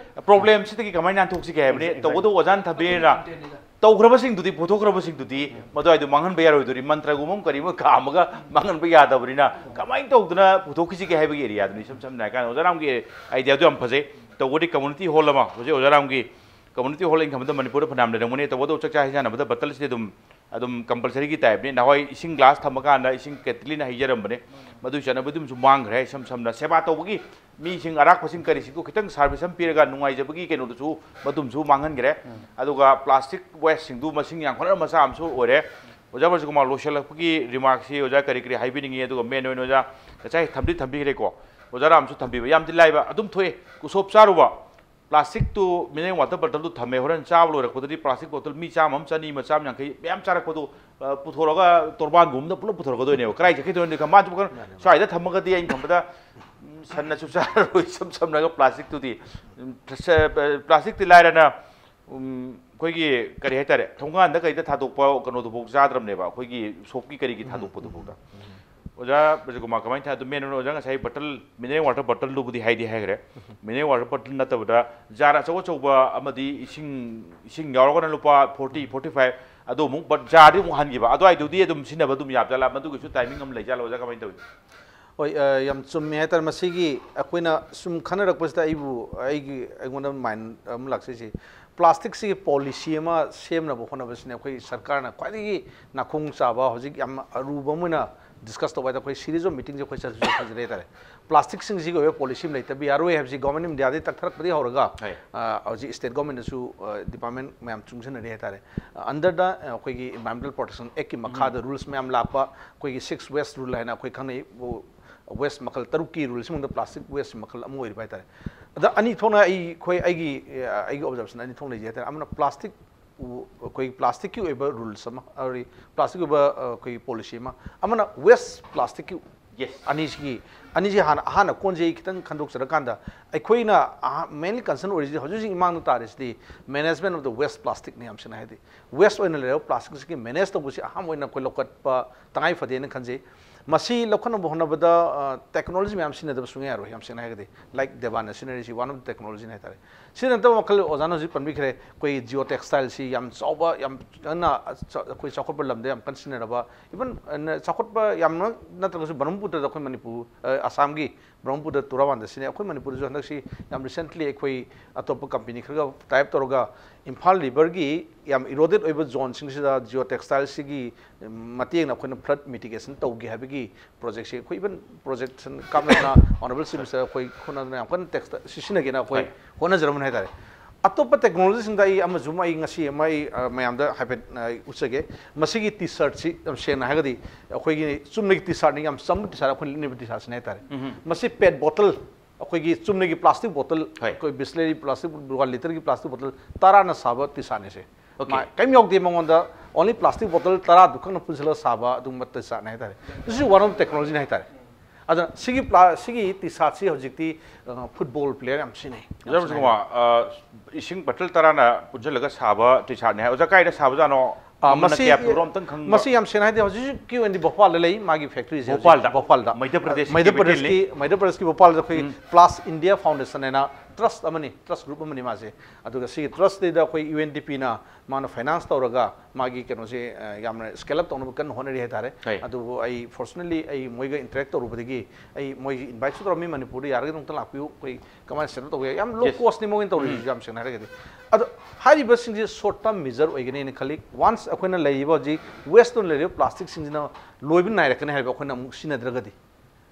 problemꯁꯤꯗꯒꯤ ꯀꯃꯥꯏꯅ ꯅꯥꯟꯊꯣꯛꯁꯤꯒꯦ ꯍꯥꯏꯕꯅꯤ꯫ ꯇꯧꯕꯇꯕꯨ ꯑꯣꯖꯥꯅ ꯊꯝꯕꯤꯔꯤꯅ ꯇꯧꯈ꯭ꯔꯕꯁꯤꯡꯗꯨꯗꯤ, ꯄꯨꯊꯣꯛꯈ꯭ꯔꯕꯁꯤꯡꯗꯨꯗꯤ ꯃꯗꯨꯋꯥꯏꯗꯣ ꯃꯥꯡꯍꯟꯕ ꯌꯥꯔꯣꯏꯗꯧꯔꯤ꯫ ꯃꯟꯇ꯭ꯔꯒꯨꯝꯕ ꯑꯃ ꯀꯔꯤ ꯑꯃ ꯀꯥꯝꯃꯒ ꯃꯥꯡꯍꯟꯕ ꯌꯥꯗꯕꯅꯤꯅ ꯀꯃꯥꯏꯅ ꯇꯧꯗꯅ ꯄꯨꯊꯣꯛꯈꯤꯁꯤꯒꯦ ꯍꯥꯏꯕꯒꯤ areaꯗꯨꯅꯤ꯫ ꯏꯁꯝ ꯁꯝꯅ ꯍꯥꯏꯔꯀꯥꯟꯗ ꯑꯣꯖꯥ ꯔꯥꯝꯒꯤ ideaꯗꯨ ꯌꯥꯝ ꯐꯖꯩ꯫ ꯇꯧꯕꯗꯤ community hall ꯑꯃ ꯍꯧꯖꯤꯛ ꯑꯣꯖꯥ ꯔꯥꯝꯒꯤ community hall ꯑꯩꯅ ꯈꯟꯕꯗ ꯃꯅꯤꯄꯨꯔꯗ ꯐꯅꯌꯥꯝ ꯂꯩꯔꯝꯒꯅꯤ꯫ ꯇꯧꯕꯇꯕꯨ ꯆꯥꯛꯆꯥ ꯍꯩꯖꯥꯟꯅꯕꯗ bottleꯁꯤꯗꯤ ꯑꯗꯨꯝ ꯑꯗꯨꯝ compulsoryꯒꯤ typeꯅꯤ꯫ ꯅꯍꯥꯟꯋꯥꯏ ꯏꯁꯤꯡ glass ꯊꯝꯃꯀꯥꯟꯗ ꯏꯁꯤꯡ ꯀꯦꯇꯂꯤꯅ ꯍꯩꯖꯔꯝꯕꯅꯦ꯫ ꯃꯗꯨꯒꯤ ꯆꯠꯅꯕꯤꯗꯨꯝꯁꯨ ꯃꯥꯡꯈ꯭ꯔꯦ꯫ ꯏꯁꯝ ꯁꯝꯅ ꯁꯦꯕꯥ ꯇꯧꯕꯒꯤ ꯃꯤꯁꯤꯡ ꯑꯔꯥꯛꯄꯁꯤꯡ ꯀꯔꯤꯁꯤꯡꯗꯨ ꯈꯤꯇꯪ service ꯑꯃ ꯄꯤꯔꯒ ꯅꯨꯡꯉꯥꯏꯖꯕꯒꯤ ꯀꯩꯅꯣꯗꯨꯁꯨ ꯃꯗꯨꯝꯁꯨ ꯃꯥꯡꯍꯟꯈ꯭ꯔꯦ꯫ ꯑꯗꯨꯒ plastic wasteꯁꯤꯡꯗꯨ ꯃꯁꯤꯡ ꯌꯥꯝꯈꯠꯂꯛ ꯃꯆꯥ ꯑꯃꯁꯨ ꯑꯣꯏꯔꯦ꯫ ꯑꯣꯖꯥ ꯕ꯭ꯔꯖꯀꯨꯃꯥꯔ, ꯂꯣꯏꯁꯤꯜꯂꯛꯄꯒꯤ remarkꯁꯤ ꯑꯣꯖꯥ ꯀꯔꯤ ꯀꯔꯤ ꯍꯥꯏꯕꯤꯅꯤꯡꯉꯤ? ꯑꯗꯨꯒ main ꯑꯣꯏꯅ ꯑꯣꯖꯥ ꯉꯁꯥꯏ ꯊꯝꯗꯤ ꯊꯝꯕꯤꯈ꯭ꯔꯦꯀꯣ꯫ ꯑꯣꯖꯥ ꯔꯥꯝꯁꯨ ꯊꯝꯕꯤꯕ ꯌꯥꯝꯗꯤ ꯂꯥꯏꯕ ꯑꯗꯨꯝ ꯊꯣꯛꯑꯦ꯫ ꯎꯁꯣꯞ ꯆꯥꯔꯨꯕ, ꯄ꯭ꯂꯥꯁꯇꯤꯛꯇꯨ, ꯃꯤꯅꯔꯦꯜ ꯋꯥꯇꯔ ꯕꯣꯇꯜꯗꯨ ꯊꯝꯃꯦ, ꯍꯣꯔꯦꯟ ꯆꯥꯕ ꯂꯣꯏꯔꯛꯄꯗꯗꯤ ꯄ꯭ꯂꯥꯁꯇꯤꯛ ꯕꯣꯇꯜ ꯃꯤ ꯆꯥꯝꯃ ꯑꯃ, ꯆꯅꯤ ꯑꯃ, ꯆꯥꯝꯃ ꯌꯥꯡꯈꯩ ꯃꯌꯥꯝ ꯆꯥꯔꯛꯄꯗꯨ, ꯑ, ꯄꯨꯊꯣꯔꯛꯑꯒ ꯇꯣꯔꯕꯥꯟꯒꯨꯝꯕꯗ ꯄꯨꯂꯞ ꯄꯨꯊꯣꯔꯛꯀꯗꯣꯏꯅꯦꯕ꯫ ꯀꯗꯥꯏ ꯆꯠꯈꯤꯗꯣꯏꯅꯣ ꯈꯪ-, ꯃꯥꯁꯨ ꯈꯪ-, ꯃꯥꯅꯦ, ꯃꯥꯅꯦ꯫ ꯁ꯭ꯋꯥꯏꯗ ꯊꯝꯃꯒꯗꯤ ꯑꯩꯅ ꯈꯟꯕꯗ, ꯎꯝ, ꯁꯟꯅꯁꯨ ꯆꯥꯔꯔꯣꯏ, ꯏꯁꯝ ꯁꯝꯅꯒ ꯄ꯭ꯂꯥꯁꯇꯤꯛꯇꯨꯗꯤ꯫ ꯎꯝ, ꯄ꯭ꯂꯥꯁ-, ꯑ, ꯄ꯭ꯂꯥꯁꯇꯤꯛꯇꯤ ꯂꯥꯏꯔꯅ, ꯎꯝ, ꯑꯩꯈꯣꯏꯒꯤ ꯀꯔꯤ ꯍꯥꯏꯇꯥꯔꯦ, ꯊꯣꯡꯒꯥꯟꯗ ꯀꯩꯗ ꯊꯥꯗꯣꯛꯄ ꯀꯩꯅꯣꯗꯨꯐꯥꯎ ꯆꯥꯗ꯭ꯔꯕꯅꯦꯕ, ꯑꯩꯈꯣꯏꯒꯤ ꯁꯣꯞꯀꯤ ꯀꯔꯤꯒꯤ ꯎꯝ, ꯊꯥꯗꯣꯛꯄꯗꯨꯐꯥꯎꯗ꯫ ꯎꯝ, ꯎꯝ꯫ ꯑꯣꯖꯥ ꯕ꯭ꯔꯖꯀꯨꯃꯥꯔ, ꯀꯃꯥꯏꯅ ꯊꯥꯏ? ꯑꯗꯨ ꯃꯦꯟ ꯑꯣꯏꯅ ꯑꯣꯖꯥ ꯉꯁꯥꯏ ꯕꯣꯇꯜ, ꯃꯤꯅꯔꯦꯜ ꯋꯥꯇꯔ ꯕꯣꯇꯜꯗꯨꯕꯨꯗꯤ ꯍꯥꯏꯗꯤ ꯍꯥꯏꯈ꯭ꯔꯦ꯫ ꯃꯤꯅꯔꯦꯜ ꯋꯥꯇꯔ ꯕꯣꯇꯜ ꯅꯠꯇꯕꯗ ꯖꯥꯔ ꯑꯆꯧ ꯑꯆꯧꯕ ꯑꯃꯗꯤ ꯏꯁꯤꯡ, ꯏꯁꯤꯡ ꯌꯥꯎꯔꯒꯅ ꯂꯨꯄꯥ ꯐꯣꯔꯇꯤ, ꯐꯣꯔꯇꯤ ꯐꯥꯏꯚ, ꯑꯗꯨ ꯑꯃꯨꯛ ꯕꯠ-, ꯖꯥꯔꯗꯤ ꯑꯃꯨꯛ ꯍꯟꯈꯤꯕ꯫ ꯑꯗꯨꯋꯥꯏꯗꯨꯗꯤ ꯑꯗꯨꯝ ꯁꯤꯖꯤꯟꯅꯕ ꯑꯗꯨꯝ ꯌꯥꯕꯖꯥꯠꯂꯥ? ꯃꯗꯨꯒꯤꯁꯨ ꯇꯥꯏꯃꯤꯡ ꯑꯃ ꯂꯩꯖꯥꯠꯂꯥ ꯑꯣꯖꯥ? ꯀꯃꯥꯏꯅ ꯇꯧꯏ? ꯍꯣꯏ, ꯑ, ꯌꯥꯝ ꯆꯨꯝꯃꯦ ꯍꯥꯏꯇꯥꯔꯦ꯫ ꯃꯁꯤꯒꯤ ꯑꯩꯈꯣꯏꯅ ꯁꯨꯝ ꯈꯟꯅꯔꯛꯄꯁꯤꯗ ꯑꯩꯕꯨ, ꯑꯩꯒꯤ, ꯑꯩꯉꯣꯟꯗ ꯃꯥꯏꯟ ꯑꯃ ꯂꯥꯛꯆꯩꯁꯦ, ꯄ꯭ꯂꯥꯁꯇꯤꯛꯁꯤꯒꯤ ꯄꯣꯂꯤꯁꯤ ꯑꯃ ꯁꯦꯝꯅꯕ ꯍꯣꯠꯅꯕꯁꯤꯅ ꯑꯩꯈꯣꯏ ꯁꯔꯀꯥꯔꯅ ꯈ꯭ꯋꯥꯏꯗꯒꯤ ꯅꯥꯈꯣꯡ ꯆꯥꯕ, ꯍꯧꯖꯤꯛ ꯌꯥꯝ ꯑꯔꯨꯕ ꯑꯃ ꯑꯣꯏꯅ ꯗꯤꯁꯀꯁ ꯇꯧꯕ ꯍꯥꯏꯗ ꯑꯩꯈꯣꯏ ꯁꯤꯔꯤꯁ ꯑꯣꯐ ꯃꯤꯇꯤꯡꯁꯦ ꯑꯩꯈꯣꯏ ꯆꯠꯁꯨ ꯆꯠ ꯐꯖꯔꯦ ꯍꯥꯏꯇꯥꯔꯦ꯫ ꯄ꯭ꯂꯥꯁꯇꯤꯛꯁꯤꯡꯁꯤꯒꯤ ꯑꯣꯏꯕ ꯄꯣꯂꯤꯁꯤ ꯑꯃ ꯂꯩꯇꯕ ꯌꯥꯔꯣꯏ ꯍꯥꯏꯕꯁꯤ ꯒꯣꯔꯃꯦꯟ ꯏꯟꯗꯤꯌꯥꯗꯒꯤ ꯇꯛꯊꯔꯛꯄꯗꯒꯤ ꯍꯧꯔꯒ, ꯍꯣꯏ꯫ ꯑ, ꯍꯧꯖꯤꯛ ꯁ꯭ꯇꯦꯠ ꯒꯣꯔꯃꯦꯟꯗꯁꯨ, ꯑ, ꯗꯤꯄꯥꯔꯠꯃꯦꯟ ꯃꯌꯥꯝ ꯆꯨꯡꯁꯤꯟꯅꯔꯤ ꯍꯥꯏꯇꯥꯔꯦ꯫ ꯑ, under the, ꯑ, ꯑꯩꯈꯣꯏꯒꯤ ꯏꯟꯚꯥꯏꯔꯣꯟꯃꯦꯟꯇꯦꯜ ꯄ꯭ꯔꯣꯇꯦꯛꯁꯟ ꯑꯦꯛꯀꯤ ꯃꯈꯥꯗ ꯎꯝ꯫ ꯔꯨꯜꯁ ꯃꯌꯥꯝ ꯂꯥꯛꯄ, ꯑꯩꯈꯣꯏꯒꯤ ꯁꯤꯛꯁ ꯋꯦꯁ ꯔꯨꯜ ꯍꯥꯏꯅ ꯑꯩꯈꯣꯏ ꯈꯪꯅꯩ, ꯋꯦꯁ ꯃꯈꯜ ꯇꯔꯨꯛꯀꯤ ꯔꯨꯜꯁꯤꯡ ꯃꯅꯨꯡꯗ ꯄ꯭ꯂꯥꯁꯇꯤꯛ ꯋꯦꯁ ꯃꯈꯜ ꯑꯃ ꯑꯣꯏꯔꯤꯕ ꯍꯥꯏꯇꯥꯔꯦ꯫ ꯑꯗ ꯑꯅꯤ ꯊꯣꯛꯅ ꯑꯩ, ꯑꯩꯈꯣꯏ, ꯑꯩꯒꯤ, ꯑ, ꯑꯩꯒꯤ ꯑꯣꯕꯖꯥꯔꯕꯦꯁꯟ ꯑꯅꯤ ꯊꯣꯛꯅ ꯂꯩꯖꯩ ꯍꯥꯏꯇꯥꯔꯦ꯫ ꯑꯃꯅ ꯄ꯭ꯂꯥꯁꯇꯤꯛ ꯎ-, ꯑꯩꯈꯣꯏ ꯄ꯭ꯂꯥꯁꯇꯤꯛꯀꯤ ꯑꯣꯏꯕ ꯔꯨꯜꯁ ꯑꯃ, ꯑꯗꯨꯗꯤ ꯄ꯭ꯂꯥꯁꯇꯤꯛꯀꯤ ꯑꯣꯏꯕ, ꯑ, ꯑꯩꯈꯣꯏꯒꯤ ꯄꯣꯂꯤꯁꯤ ꯑꯃ, ꯑꯃꯅ ꯋꯦꯁ ꯄ꯭ꯂꯥꯁꯇꯤꯛꯀꯤ Yes. ꯑꯅꯤꯁꯤꯒꯤ, ꯑꯅꯤꯁꯤ ꯍꯥꯟꯅ, ꯑꯍꯥꯟꯅ ꯀꯣꯟꯁꯦ ꯑꯩ ꯈꯤꯇꯪ ꯈꯟꯗꯣꯛꯆꯔꯀꯥꯟꯗ, ꯑꯩꯈꯣꯏꯅ ꯑꯍꯥ-, mainly concern ꯑꯣꯏꯔꯤꯁꯤꯗꯤ ꯍꯧꯖꯤꯛ ꯍꯧꯖꯤꯛ ꯏꯃꯥꯡꯗ ꯇꯥꯔꯤꯁꯤꯗꯤ management of the waste plasticꯅꯤ꯫ ꯌꯥꯝ ꯁꯦꯡꯅ ꯍꯥꯏꯗꯤ, ꯋꯦꯁ ꯑꯣꯏꯅ ꯂꯩꯔꯕ ꯄ꯭ꯂꯥꯁꯇꯤꯛꯁꯤꯒꯤ ꯃꯦꯅꯦꯖ ꯇꯧꯕꯁꯤ ꯑꯍꯥꯟꯕ ꯑꯣꯏꯅ ꯑꯩꯈꯣꯏ ꯂꯧꯈꯠꯄ ꯇꯉꯥꯏ ꯐꯗꯦꯅ ꯈꯟꯖꯩ꯫ ꯃꯁꯤ ꯂꯧꯈꯠꯅꯕ ꯍꯣꯠꯅꯕꯗ, ꯑ, ꯇꯦꯛꯅꯣꯂꯣꯖꯤ ꯃꯌꯥꯝ ꯁꯤꯖꯤꯟꯅꯗꯕ ꯁꯨꯡꯌꯥ ꯌꯥꯔꯣꯏ, ꯌꯥꯝ ꯁꯦꯡꯅ ꯍꯥꯏꯔꯒꯗꯤ꯫ Like ꯗꯦꯕꯥꯟꯅ ꯁꯤꯖꯤꯟꯅꯔꯤꯁꯤ one of the technologyꯅꯤ ꯍꯥꯏꯇꯥꯔꯦ꯫ ꯁꯤ ꯅꯠꯇꯕ ꯃꯈꯜ ꯑꯣꯖꯥꯅ ꯍꯧꯖꯤꯛ ꯄꯟꯕꯤꯈ꯭ꯔꯦ, ꯑꯩꯈꯣꯏ ꯖꯤꯑꯣ ꯇꯦꯛꯁꯇꯥꯏꯜꯁꯤ ꯌꯥꯝ ꯆꯥꯎꯕ, ꯌꯥꯝ ꯀꯟꯅ, ꯑ, ꯆ-, ꯑꯩꯈꯣꯏ ꯆꯥꯎꯈꯠꯄ ꯂꯝꯗ ꯌꯥꯝ ꯀꯟꯅ ꯁꯤꯖꯤꯟꯅꯔꯕ, even, ꯑ, ꯅ-, ꯆꯥꯎꯈꯠꯄ ꯌꯥꯝꯅ ꯅꯠꯇ꯭ꯔꯒꯁꯨ ꯕ꯭ꯔꯍꯃꯄꯨꯇ꯭ꯔꯗ ꯑꯩꯈꯣꯏ ꯃꯅꯤꯄꯨꯔ, ꯑ, ꯑꯁꯥꯝꯒꯤ ꯕ꯭ꯔꯍꯃꯄꯨꯇ꯭ꯔ ꯇꯨꯔꯥꯕꯥꯟꯗ ꯁꯤꯖꯤꯟꯅꯩ꯫ ꯑꯩꯈꯣꯏ ꯃꯅꯤꯄꯨꯔꯗꯁꯨ ꯍꯟꯗꯛꯁꯤ ꯌꯥꯝ recently ꯑꯩꯈꯣꯏ ꯑꯇꯣꯞꯄ ꯀꯝꯄꯦꯅꯤ ꯈꯔꯒ tie up ꯇꯧꯔꯒ ꯏꯝꯐꯥꯜ ꯔꯤꯚꯔꯒꯤ ꯌꯥꯝ eroded ꯑꯣꯏꯕ ꯖꯣꯟꯁꯤꯡꯁꯤꯗ ꯖꯤꯑꯣ ꯇꯦꯛꯁꯇꯥꯏꯜꯁꯤꯒꯤ ꯃꯇꯦꯡꯅ ꯑꯩꯈꯣꯏꯅ flood mitigation ꯇꯧꯒꯦ ꯍꯥꯏꯕꯒꯤ ꯄ꯭ꯔꯣꯖꯦꯛꯁꯦ ꯑꯩꯈꯣꯏ even projection ꯀꯥꯞꯅꯗꯅ honourable chief minister ꯑꯩꯈꯣꯏ ꯈꯨꯠꯅꯗꯅ ꯌꯥꯝ ꯀꯟꯅ ꯇꯦꯛꯁ-, ꯁꯤ ꯁꯤꯖꯤꯟꯅꯒꯦꯅ ꯑꯩꯈꯣꯏ ꯍꯣꯏ꯫ ꯍꯣꯠꯅꯖꯔꯝꯕꯅꯤ ꯍꯥꯏꯇꯥꯔꯦ꯫ ꯑꯇꯣꯞꯄ ꯇꯦꯛꯅꯣꯂꯣꯖꯤꯁꯤꯡꯗ ꯑꯩ ꯑꯃꯁꯨ ꯑꯃ ꯑꯩ ꯉꯁꯤ ꯑꯃ ꯑꯩ, ꯑ, ꯃꯌꯥꯝꯗ ꯍꯥꯏꯐꯦꯠ, ꯑ, ꯑꯩ ꯎꯠꯆꯒꯦ꯫ ꯃꯁꯤꯒꯤ ꯇꯤ ꯁꯥꯔꯠꯁꯤ ꯌꯥꯝ ꯁꯦꯡꯅ ꯍꯥꯏꯔꯒꯗꯤ ꯑꯩꯈꯣꯏꯒꯤ ꯆꯨꯝꯅꯒꯤ ꯇꯤ ꯁꯥꯔꯠꯅꯤ, ꯌꯥꯝ ꯆꯝꯕ ꯇꯤ ꯁꯥꯔꯠ, ꯑꯩꯈꯣꯏꯅ ꯂꯤꯠꯅꯔꯤꯕ ꯇꯤ ꯁꯥꯔꯠꯁꯤꯅꯤ ꯍꯥꯏꯇꯥꯔꯦ꯫ ꯎꯝꯍꯨꯝ꯫ ꯃꯁꯤ ꯄꯦꯠ ꯕꯣꯇꯜ ꯑꯩꯈꯣꯏꯒꯤ ꯆꯨꯝꯅꯒꯤ plastic bottle, ꯍꯣꯏ꯫ ꯑꯩꯈꯣꯏ Bisleri plastic, one liter ꯒꯤ plastic bottle ꯇꯔꯥꯅ ꯁꯥꯕ ꯇꯤ ꯁꯥꯔꯠꯅꯦ ꯁꯦ꯫ Okay. ꯃꯥ ꯀꯔꯤꯝ ꯌꯥꯎꯗꯦ ꯃꯉꯣꯟꯗ, only plastic bottle ꯇꯔꯥꯗꯨ ꯈꯛꯅ ꯄꯨꯟꯁꯤꯜꯂꯒ ꯁꯥꯕ ꯑꯗꯨꯒꯨꯝꯕ ꯇꯤ ꯁꯥꯔꯠꯅꯦ ꯍꯥꯏꯇꯥꯔꯦ꯫ This is one of the technology ꯅꯦ ꯍꯥꯏꯇꯥꯔꯦ꯫ ꯑꯗꯨꯅ ꯁꯤꯒꯤ pla-, ꯁꯤꯒꯤ ꯇꯤ ꯁꯥꯔꯠꯁꯤ ꯍꯧꯖꯤꯛꯇꯤ, ꯑ, football player ꯌꯥꯝ ꯁꯤꯖꯤꯟꯅꯩ꯫ ꯌꯥꯝ ꯑꯣꯖꯥ ꯁꯤꯖꯤꯟꯅꯩ꯫ ꯔꯥꯖꯀꯨꯃꯥꯔ, ꯑ, ꯏꯁꯤꯡ bottle ꯇꯔꯥꯅ ꯄꯨꯟꯁꯤꯜꯂꯒ ꯁꯥꯕ ꯇꯤ ꯁꯥꯔꯠꯅꯦ ꯍꯥꯏ꯫ ꯑꯣꯖꯥ, ꯀꯥꯏꯗ ꯁꯥꯕꯖꯥꯠꯅꯣ? ꯑ, ꯃꯃꯜꯅ ꯃꯁꯤ, ꯀꯌꯥ ꯄꯤꯕ꯭ꯔꯣ ꯑꯝꯇꯪ ꯈꯪꯕ? ꯃꯁꯤ ꯌꯥꯝ ꯁꯦꯡꯅ ꯍꯥꯏꯗꯤ ꯍꯧꯖꯤꯛ ꯍꯧꯖꯤꯛ ꯀ꯭ꯌꯨ ꯑꯦꯟ ꯗꯤ ꯚꯣꯄꯥꯜꯗ ꯂꯩ, ꯃꯥꯒꯤ factory ꯁꯦ ꯍꯧꯖꯤꯛ ꯚꯣꯄꯥꯜꯗ? ꯚꯣꯄꯥꯜꯗ꯫ ꯃꯙ꯭ꯌ ꯄ꯭ꯔꯗꯦꯁꯀꯤ ꯃꯙ꯭ꯌ capital ꯅꯤ? ꯄ꯭ꯔꯗꯦꯁꯀꯤ, ꯃꯙ꯭ꯌ ꯄ꯭ꯔꯗꯦꯁꯀꯤ ꯚꯣꯄꯥꯜꯗ ꯑꯩꯈꯣꯏ ꯎꯝ꯫ Plus India Foundation ꯍꯥꯏꯅ trust ꯑꯃꯅꯤ, trust group ꯑꯃꯅꯤ ꯃꯥꯁꯦ꯫ ꯑꯗꯨꯒ ꯁꯤꯒꯤ trust ꯁꯤꯗ ꯑꯩꯈꯣꯏ ꯌꯨ ꯑꯦꯟ ꯗꯤ ꯄꯤꯅ ꯃꯥꯅ finance ꯇꯧꯔꯒ ꯃꯥꯒꯤ ꯀꯩꯅꯣꯁꯦ, ꯑ, ꯌꯥꯝꯅ scale up ꯇꯧꯅꯕ ꯀꯟꯅ ꯍꯣꯠꯅꯔꯤ ꯍꯥꯏꯇꯥꯔꯦ꯫ ꯍꯣꯏ꯫ ꯑꯗꯨꯕꯨ ꯑꯩ fortunately ꯑꯩ ꯃꯣꯏꯒ interact ꯇꯧꯔꯨꯕꯗꯒꯤ ꯑꯩ ꯃꯣꯏꯒꯤ invite ꯁꯨ ꯇꯧꯔꯝꯃꯤ, ꯃꯅꯤꯄꯨꯔꯗ ꯌꯥꯔꯒꯗꯤ ꯑꯃꯨꯛꯇ ꯂꯥꯛꯄꯤꯌꯨ, ꯑꯩꯈꯣꯏ ꯀꯃꯥꯏꯅ set up ꯇꯧꯕ ꯌꯥꯏ, ꯌꯥꯝ low Yes. cost ꯅꯤ ꯃꯣꯏꯅ ꯇꯧꯔꯤꯁꯤꯁꯨ, ꯌꯥꯝ ꯁꯦꯡꯅ ꯍꯥꯏꯔꯒꯗꯤ꯫ ꯑꯗꯣ ꯍꯥꯏꯔꯤꯕꯁꯤꯡꯁꯦ short term measure ꯑꯣꯏꯒꯅꯤꯅ ꯈꯜꯂꯤ꯫ Once ꯑꯩꯈꯣꯏꯅ ꯂꯩꯔꯤꯕ ꯍꯧꯖꯤꯛ waste ꯇ ꯂꯩꯔꯤꯕ plastic ꯁꯤꯡꯁꯤꯅ ꯂꯣꯏꯕ ꯅꯥꯏꯔꯛꯀꯅꯤ ꯍꯥꯏꯕ ꯑꯩꯈꯣꯏꯅ ꯑꯃꯨꯛ ꯁꯤꯖꯤꯟꯅꯗ꯭ꯔꯒꯗꯤ꯫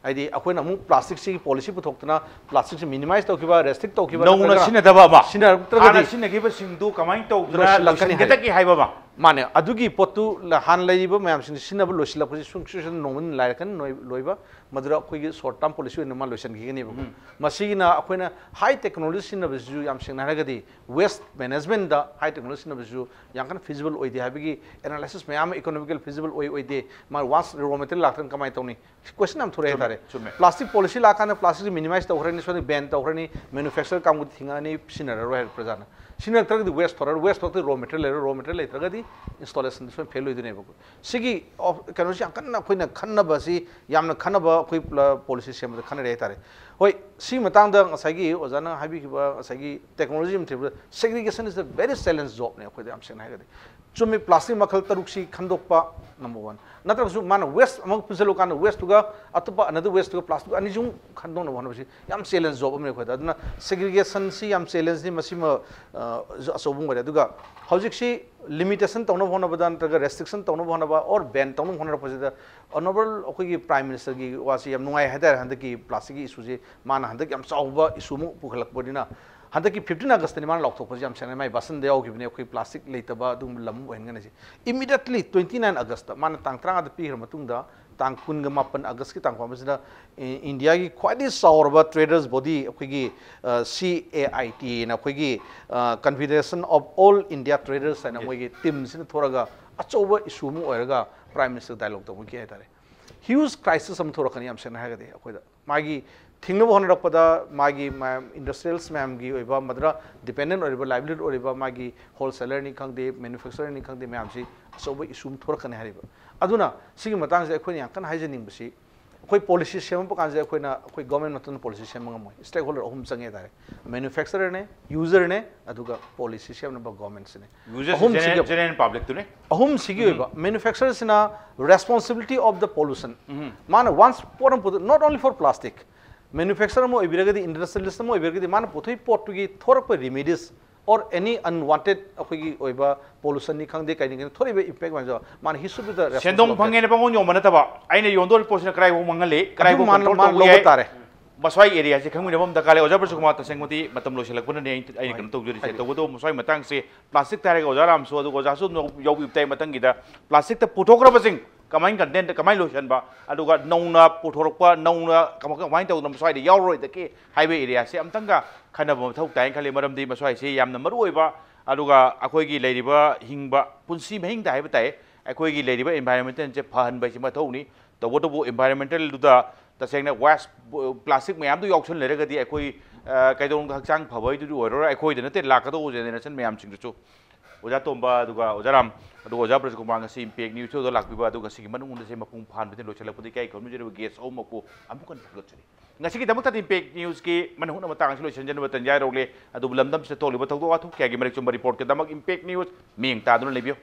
ꯍꯥꯏꯗꯤ ꯑꯩꯈꯣꯏꯅ ꯑꯃꯨꯛ plastic ꯁꯤꯒꯤ policy ꯄꯨꯊꯣꯛꯇꯅ plastic ꯁꯤ minimize ꯇꯧꯈꯤꯕ, restrict ꯇꯧꯈꯤꯕ ꯅꯧꯅ ꯅꯠꯇ꯭ꯔꯒ ꯁꯤꯖꯤꯟꯅꯗꯕ ꯑꯃ, ꯁꯤꯖꯤꯟꯅꯔꯛꯇ꯭ꯔꯒꯗꯤ ꯍꯥꯟꯅ ꯁꯤꯖꯤꯟꯅꯈꯤꯕꯁꯤꯡꯗꯨ ꯀꯃꯥꯏꯅ ꯇꯧꯗꯅ ꯂꯣꯏꯁꯤꯜꯂꯛꯀꯅꯤ ꯍꯥꯏꯕ꯫ ꯂꯣꯏꯁꯤꯟꯒꯗꯒꯦ ꯍꯥꯏꯕ ꯑꯃ꯫ ꯃꯥꯅꯦ, ꯑꯗꯨꯒꯤ ꯄꯣꯠꯇꯨ ꯍꯥꯟꯅ ꯂꯩꯔꯤꯕ ꯃꯌꯥꯝꯁꯤꯡꯁꯤ ꯁꯤꯖꯤꯟꯅꯕ ꯂꯣꯏꯁꯤꯜꯂꯛꯄꯁꯤ ꯁꯨꯡꯁꯣꯏ ꯁꯣꯏꯗꯅ ꯅꯣꯡꯃ ꯂꯥꯏꯔꯛꯀꯅꯤ, ꯂꯣꯏ-, ꯂꯣꯏꯕ꯫ ꯃꯗꯨꯗ ꯑꯩꯈꯣꯏꯒꯤ short term policy ꯑꯣꯏꯅ ꯃꯥ ꯂꯣꯏꯁꯤꯟꯈꯤꯒꯅꯦꯕꯀꯣ꯫ ꯃꯁꯤꯒꯤꯅ ꯑꯩꯈꯣꯏꯅ high technology ꯁꯤꯖꯤꯟꯅꯕꯁꯤꯁꯨ ꯌꯥꯝ ꯁꯦꯡꯅ ꯍꯥꯏꯔꯒꯗꯤ waste management ꯇ high technology ꯁꯤꯖꯤꯟꯅꯕꯁꯤꯁꯨ ꯌꯥꯝ ꯀꯟꯅ feasible ꯑꯣꯏꯗꯦ ꯍꯥꯏꯕꯒꯤ analysis ꯃꯌꯥꯝ ꯑꯃ, economical feasible ꯑꯣꯏ ꯑꯣꯏꯗꯦ, ꯃꯥ once raw material ꯂꯥꯛꯇ꯭ꯔꯒ ꯀꯃꯥꯏꯅ ꯇꯧꯅꯤ? Question ꯌꯥꯝ ꯊꯣꯛꯂꯛꯑꯦ ꯍꯥꯏꯇꯥꯔꯦ꯫ ꯆꯨꯝꯃꯦ꯫ Plastic policy ꯂꯥꯛꯀꯥꯟꯗ plastic ꯁꯤ minimize ꯇꯧꯈ꯭ꯔꯅꯤ, ꯁꯣꯏꯗꯅ ban ꯇꯧꯈ꯭ꯔꯅꯤ, manufacturer ꯀꯥꯡꯕꯨꯗꯤ ꯊꯤꯡꯉꯛꯑꯅꯤ, ꯁꯤꯖꯤꯟꯅꯔꯔꯣꯏ ꯍꯥꯏꯕ ꯄ꯭ꯔꯖꯥꯅ꯫ ꯁꯤꯖꯤꯟꯅꯔꯛꯇ꯭ꯔꯒꯗꯤ waste ꯊꯣꯔꯛꯑꯔꯣꯏ, waste ꯊꯣꯔꯛꯇ꯭ꯔꯒꯗꯤ raw material ꯂꯩꯔꯔꯣꯏ, raw material ꯂꯩꯇ꯭ꯔꯒꯗꯤ installation ꯁꯣꯏꯗꯅ fail ꯑꯣꯏꯗꯣꯏꯅꯦꯕꯀꯣ꯫ ꯁꯤꯒꯤ of-, ꯀꯩꯅꯣꯁꯤ ꯌꯥꯝ ꯀꯟꯅ ꯑꯩꯈꯣꯏꯅ ꯈꯟꯅꯕꯁꯤ, ꯌꯥꯝꯅ ꯈꯟꯅꯕ ꯑꯩꯈꯣꯏ ꯄ꯭ꯂ-, policy ꯁꯦꯝꯕꯗ ꯈꯟꯅꯔꯦ ꯍꯥꯏꯇꯥꯔꯦ꯫ ꯍꯣꯏ, ꯁꯤꯒꯤ ꯃꯇꯥꯡꯗ ꯉꯁꯥꯏꯒꯤ ꯑꯣꯖꯥꯅ ꯍꯥꯏꯕꯤꯈꯤꯕ ꯉꯁꯥꯏꯒꯤ technology ꯑꯃ ꯊꯤꯕꯗ segregation is a very challenge job ꯅꯦ ꯑꯩꯈꯣꯏꯗ, ꯌꯥꯝ ꯁꯦꯡꯅ ꯍꯥꯏꯔꯒꯗꯤ꯫ ꯆꯨꯝꯃꯤ, plastic ꯃꯈꯜ ꯇꯔꯨꯛꯁꯤ ꯈꯟꯗꯣꯛꯄ number one꯫ ꯅꯠꯇ꯭ꯔꯒꯁꯨ ꯃꯥꯅ waste ꯑꯃ ꯄꯨꯟꯁꯤꯜꯂꯨꯀꯥꯟꯗ waste ꯇꯨꯒ ꯑꯇꯣꯞꯄ another waste ꯇꯨꯒ plastic ꯇꯨ ꯑꯅꯤꯁꯤ ꯑꯃꯨꯛ ꯈꯟꯗꯣꯛꯅꯕ ꯍꯣꯠꯅꯕꯁꯤ ꯌꯥꯝ challenge job ꯑꯃꯅꯤ ꯑꯩꯈꯣꯏꯗ꯫ ꯑꯗꯨꯅ segregation ꯁꯤ ꯌꯥꯝ challenge ꯅꯤ, ꯃꯁꯤꯃ, ꯑ, ꯑꯆꯧꯕ ꯑꯃ ꯑꯣꯏꯔꯦ꯫ ꯑꯗꯨꯒ ꯍꯧꯖꯤꯛꯁꯤ limitation ꯇꯧꯅꯕ ꯍꯣꯠꯅꯕꯗ ꯅꯠꯇ꯭ꯔꯒ restriction ꯇꯧꯅꯕ ꯍꯣꯠꯅꯕ or ban ꯇꯧꯅꯕ ꯍꯣꯠꯅꯔꯛꯄꯁꯤꯗ honourable ꯑꯩꯈꯣꯏꯒꯤ Prime Minister ꯒꯤ ꯋꯥꯁꯤ ꯌꯥꯝ ꯅꯨꯡꯉꯥꯏ ꯍꯥꯏꯇꯥꯔꯦ꯫ ꯍꯟꯗꯛꯀꯤ plastic ꯀꯤ issue ꯁꯤ ꯃꯥꯅ ꯍꯟꯗꯛ ꯌꯥꯝ ꯆꯥꯎꯕ issue ꯑꯃ ꯄꯨꯈꯠꯂꯛꯄꯅꯤꯅ ꯍꯟꯗꯛꯀꯤ fifteen Augustꯇꯅꯤ ꯃꯥꯅ ꯂꯥꯎꯊꯣꯛꯄꯁꯤ ꯌꯥꯝ ꯁꯦꯡꯅ ꯃꯥꯏ ꯚꯥꯁꯟꯗ ꯌꯥꯎꯈꯤꯕꯅꯤ, ꯑꯩꯈꯣꯏ plastic ꯂꯩꯇꯕ ꯑꯗꯨꯒꯨꯝꯕ ꯂꯝ ꯑꯣꯏꯍꯟꯒꯅꯤ ꯁꯤ꯫ Immediately twenty nine Augustꯇ ꯃꯥꯅ ꯇꯥꯡ ꯇꯔꯥꯃꯉꯥꯗ ꯄꯤꯈ꯭ꯔ ꯃꯇꯨꯡꯗ, ꯇꯥꯡ ꯀꯨꯟꯒ ꯃꯥꯄꯟ Augustꯀꯤ ꯇꯥꯡ ꯀꯨꯟꯃꯥꯄꯟꯁꯤꯗ ꯏ-, ꯏꯟꯗꯤꯌꯥꯒꯤ ꯈ꯭ꯋꯥꯏꯗꯒꯤ ꯆꯥꯎꯔꯕ traders body ꯑꯩꯈꯣꯏꯒꯤ, ꯑ, C A I T ꯍꯥꯏꯅ ꯑꯩꯈꯣꯏꯒꯤ, ꯑ, Confederation of All India Traders ꯍꯥꯏꯅ ꯃꯣꯏꯒꯤ teamꯁꯤꯅ ꯊꯣꯔꯒ ꯑꯆꯧꯕ issue ꯑꯃ ꯑꯣꯏꯔꯒ Prime Minister dialogue ꯇꯧꯕꯒꯤ ꯍꯥꯏꯇꯥꯔꯦ꯫ Huge crisis ꯑꯃ ꯊꯣꯔꯛꯀꯅꯤ ꯌꯥꯝ ꯁꯦꯡꯅ ꯍꯥꯏꯔꯒꯗꯤ ꯑꯩꯈꯣꯏꯗ꯫ ꯃꯥꯒꯤ ꯊꯤꯡꯅꯕ ꯍꯣꯠꯅꯔꯛꯄꯗ ꯃꯥꯒꯤ ꯃꯌꯥꯝ industrials ꯃꯌꯥꯝꯒꯤ ꯑꯣꯏꯕ ꯃꯗꯨꯗ dependent ꯑꯣꯏꯔꯤꯕ, livelihood ꯑꯣꯏꯔꯤꯕ ꯃꯥꯒꯤ wholesalerꯅꯤ ꯈꯪꯗꯦ, manufacturerꯅꯤ ꯈꯪꯗꯦ, ꯃꯌꯥꯝꯁꯤ ꯑꯆꯧꯕ issue ꯑꯃ ꯊꯣꯔꯛꯀꯅꯤ ꯍꯥꯏꯔꯤꯕ꯫ ꯑꯗꯨꯅ ꯁꯤꯒꯤ ꯃꯇꯥꯡꯁꯤꯗ ꯑꯩꯈꯣꯏꯅ ꯌꯥꯝ ꯀꯟꯅ ꯍꯥꯏꯖꯅꯤꯡꯕꯁꯤ ꯑꯩꯈꯣꯏ policy ꯁꯦꯝꯃꯛꯄ ꯀꯥꯟꯁꯤꯗ ꯑꯩꯈꯣꯏꯅ, ꯑꯩꯈꯣꯏ government ꯃꯇꯝꯗ policy ꯁꯦꯝꯕ ꯉꯝꯃꯣꯏ꯫ Stakeholder ꯑꯍꯨꯝ ꯆꯪꯉꯦ ꯍꯥꯏꯇꯥꯔꯦ, manufacturerꯅꯦ, userꯅꯦ, ꯑꯗꯨꯒ policy ꯁꯦꯝꯅꯕ governmentꯁꯤꯅꯦ꯫ Userꯁꯤ ꯑꯍꯨꯝꯁꯤꯒꯤ general, general publicꯇꯨꯅꯦ꯫ ꯑꯍꯨꯝꯁꯤꯒꯤ ꯑꯣꯏꯕ manufacturerꯁꯤꯅ responsibility of the pollution, ꯃꯥꯅ once ꯄꯣꯠ ꯑꯃ ꯄꯨꯊꯣꯛ, not only for plastic, manufacturer ꯑꯃ ꯑꯣꯏꯕꯤꯔꯒꯗꯤ, industrialist ꯑꯃ ꯑꯣꯏꯕꯤꯔꯒꯗꯤ, ꯃꯥꯅ ꯄꯨꯊꯣꯛꯏ ꯄꯣꯠꯇꯨꯒꯤ ꯊꯣꯔꯛꯄ remedies or any unwanted ꯑꯩꯈꯣꯏꯒꯤ ꯑꯣꯏꯕ pollutionꯅꯤ ꯈꯪꯗꯦ, ꯀꯩꯅꯤ ꯈꯪꯗꯦ, ꯊꯣꯛꯏꯕ impact ꯃꯌꯥꯝꯁꯦ ꯃꯥꯅ he should be the responsible of that. ꯁꯦꯟꯗꯣꯡ ꯐꯪꯉꯦꯅ ꯄꯪꯌꯣꯟ ꯌꯣꯟꯕ ꯅꯠꯇꯕ, ꯑꯩꯅ ꯌꯣꯟꯗꯧꯔꯤꯕ ꯄꯣꯠꯁꯤꯅ ꯀꯗꯥꯏꯐꯥꯎ ꯃꯥꯡꯍꯜꯂꯤ, ꯑꯗꯨ ꯀꯗꯥꯏꯐꯥꯎ ꯃꯥꯅ, control ꯃꯥꯅ ꯇꯧꯕ ꯂꯧꯕ ꯌꯥꯏ꯫ ꯇꯥꯔꯦ꯫ ꯃꯁ꯭ꯋꯥꯏ areaꯁꯦ ꯈꯪꯃꯤꯟꯅꯕ ꯑꯃ ꯗꯔꯀꯥꯔ ꯂꯩ꯫ ꯑꯣꯖꯥ ꯄ꯭ꯔꯁꯀꯨꯃꯥꯔ, ꯇꯁꯦꯡꯕꯗꯤ ꯃꯇꯝ ꯂꯣꯏꯁꯤꯜꯂꯛꯄꯅꯅꯦ ꯑꯩꯅ, ꯑꯩꯅ ꯍꯣꯏ꯫ ꯀꯩꯅꯣ ꯇꯧꯖꯔꯤꯁꯦ꯫ ꯍꯥꯏꯕꯤꯌꯨ꯫ ꯇꯧꯕꯇꯕꯨ ꯃꯁ꯭ꯋꯥꯏ ꯃꯇꯥꯡꯁꯦ plastic ꯍꯥꯏꯔꯒ ꯑꯣꯖꯥ ꯔꯥꯝꯁꯨ, ꯑꯗꯨꯒ ꯑꯣꯖꯥꯁꯨ ꯑꯗꯨꯝ ꯌꯥꯎꯕꯤꯕ ꯇꯥꯏ ꯃꯊꯪꯒꯤꯗ꯫ Plasticꯇ ꯄꯨꯊꯣꯛꯈ꯭ꯔꯕꯁꯤꯡ ꯀꯃꯥꯏꯅ containꯗ ꯀꯃꯥꯏꯅ ꯂꯣꯏꯁꯤꯟꯕ, ꯑꯗꯨꯒ ꯅꯧꯅ ꯄꯨꯊꯣꯔꯛꯄ, ꯅꯧꯅ ꯀꯃ-, ꯀꯃꯥꯏꯅ ꯇꯧꯗꯅ ꯃꯁ꯭ꯋꯥꯏꯗ ꯌꯥꯎꯔꯔꯣꯏꯗꯒꯦ ꯍꯥꯏꯕ areaꯁꯦ ꯑꯝꯇꯪꯒ ꯈꯟꯅꯕ ꯃꯊꯧ ꯇꯥꯏꯅ ꯈꯜꯂꯤ꯫ ꯃꯔꯝꯗꯤ ꯃꯁ꯭ꯋꯥꯏꯁꯦ ꯌꯥꯝꯅ ꯃꯔꯨ ꯑꯣꯏꯕ, ꯑꯗꯨꯒ ꯑꯩꯈꯣꯏꯒꯤ ꯂꯩꯔꯤꯕ ꯍꯤꯡꯕ ꯄꯨꯟꯁꯤ ꯃꯍꯤꯡꯗ ꯍꯥꯏꯕ ꯇꯥꯏ, ꯑꯩꯈꯣꯏꯒꯤ ꯂꯩꯔꯤꯕ environmentꯁꯦ ꯐꯍꯟꯕ ꯍꯥꯏꯁꯤ ꯃꯊꯧꯅꯤ꯫ ꯇꯧꯕꯇꯕꯨ environmentalꯗꯨꯗ ꯇꯁꯦꯡꯅ waste, plastic ꯃꯌꯥꯝꯗꯨ ꯌꯥꯎꯁꯟ ꯂꯩꯔꯒꯗꯤ ꯑꯩꯈꯣꯏ, ꯑ, ꯀꯩꯗꯧꯅꯨꯡꯗ ꯍꯛꯆꯥꯡ ꯐꯕ ꯍꯥꯏꯗꯨꯗꯤ ꯑꯣꯏꯔꯔꯣꯏ, ꯑꯩꯈꯣꯏꯗ ꯅꯠꯇꯦ, ꯂꯥꯛꯀꯗꯧꯕ generation ꯃꯌꯥꯝꯁꯤꯡꯗꯨꯁꯨ꯫ ꯑꯣꯖꯥ ꯇꯣꯝꯕ, ꯑꯗꯨꯒ ꯑꯣꯖꯥ ꯔꯥꯝ, ꯑꯗꯨꯒ ꯑꯣꯖꯥ ꯕ꯭ꯔꯖꯀꯨꯃꯥꯔ, ꯉꯁꯤ Impact News Showꯗ ꯂꯥꯛꯄꯤꯕ, ꯑꯗꯨꯒ ꯁꯤꯒꯤ ꯃꯅꯨꯡꯗ ꯁꯦ ꯃꯄꯨꯡ ꯐꯥꯍꯟꯕꯗ ꯂꯣꯏꯁꯤꯜꯂꯛꯄꯗ ꯏꯀꯥꯏ ꯈꯨꯝꯅꯖꯔꯤꯕ guest ꯑꯍꯨꯝꯃꯛꯄꯨ ꯑꯃꯨꯛ ꯍꯟꯅ ꯊꯥꯒꯠꯆꯔꯤ꯫ ꯉꯁꯤꯒꯤꯗꯃꯛꯇꯗꯤ Impact Newsꯀꯤ ꯃꯅꯨꯡ ꯍꯨꯠꯅ ꯃꯇꯥꯡ ꯑꯁꯤ ꯂꯣꯏꯁꯤꯟꯖꯅꯕ ꯇꯟꯖꯥ ꯌꯧꯔꯛꯂꯦ꯫ ꯑꯗꯨꯕꯨ ꯂꯝꯗꯝꯁꯤꯗ ꯊꯣꯛꯂꯤꯕ ꯊꯧꯗꯣꯛ ꯋꯥꯊꯣꯛ ꯀꯌꯥꯒꯤ ꯃꯔꯤꯛ ꯆꯨꯝꯕ reportꯀꯤꯗꯃꯛ Impact News ꯃꯤꯠꯌꯦꯡ ꯇꯥꯗꯨꯅ ꯂꯩꯕꯤꯌꯨ꯫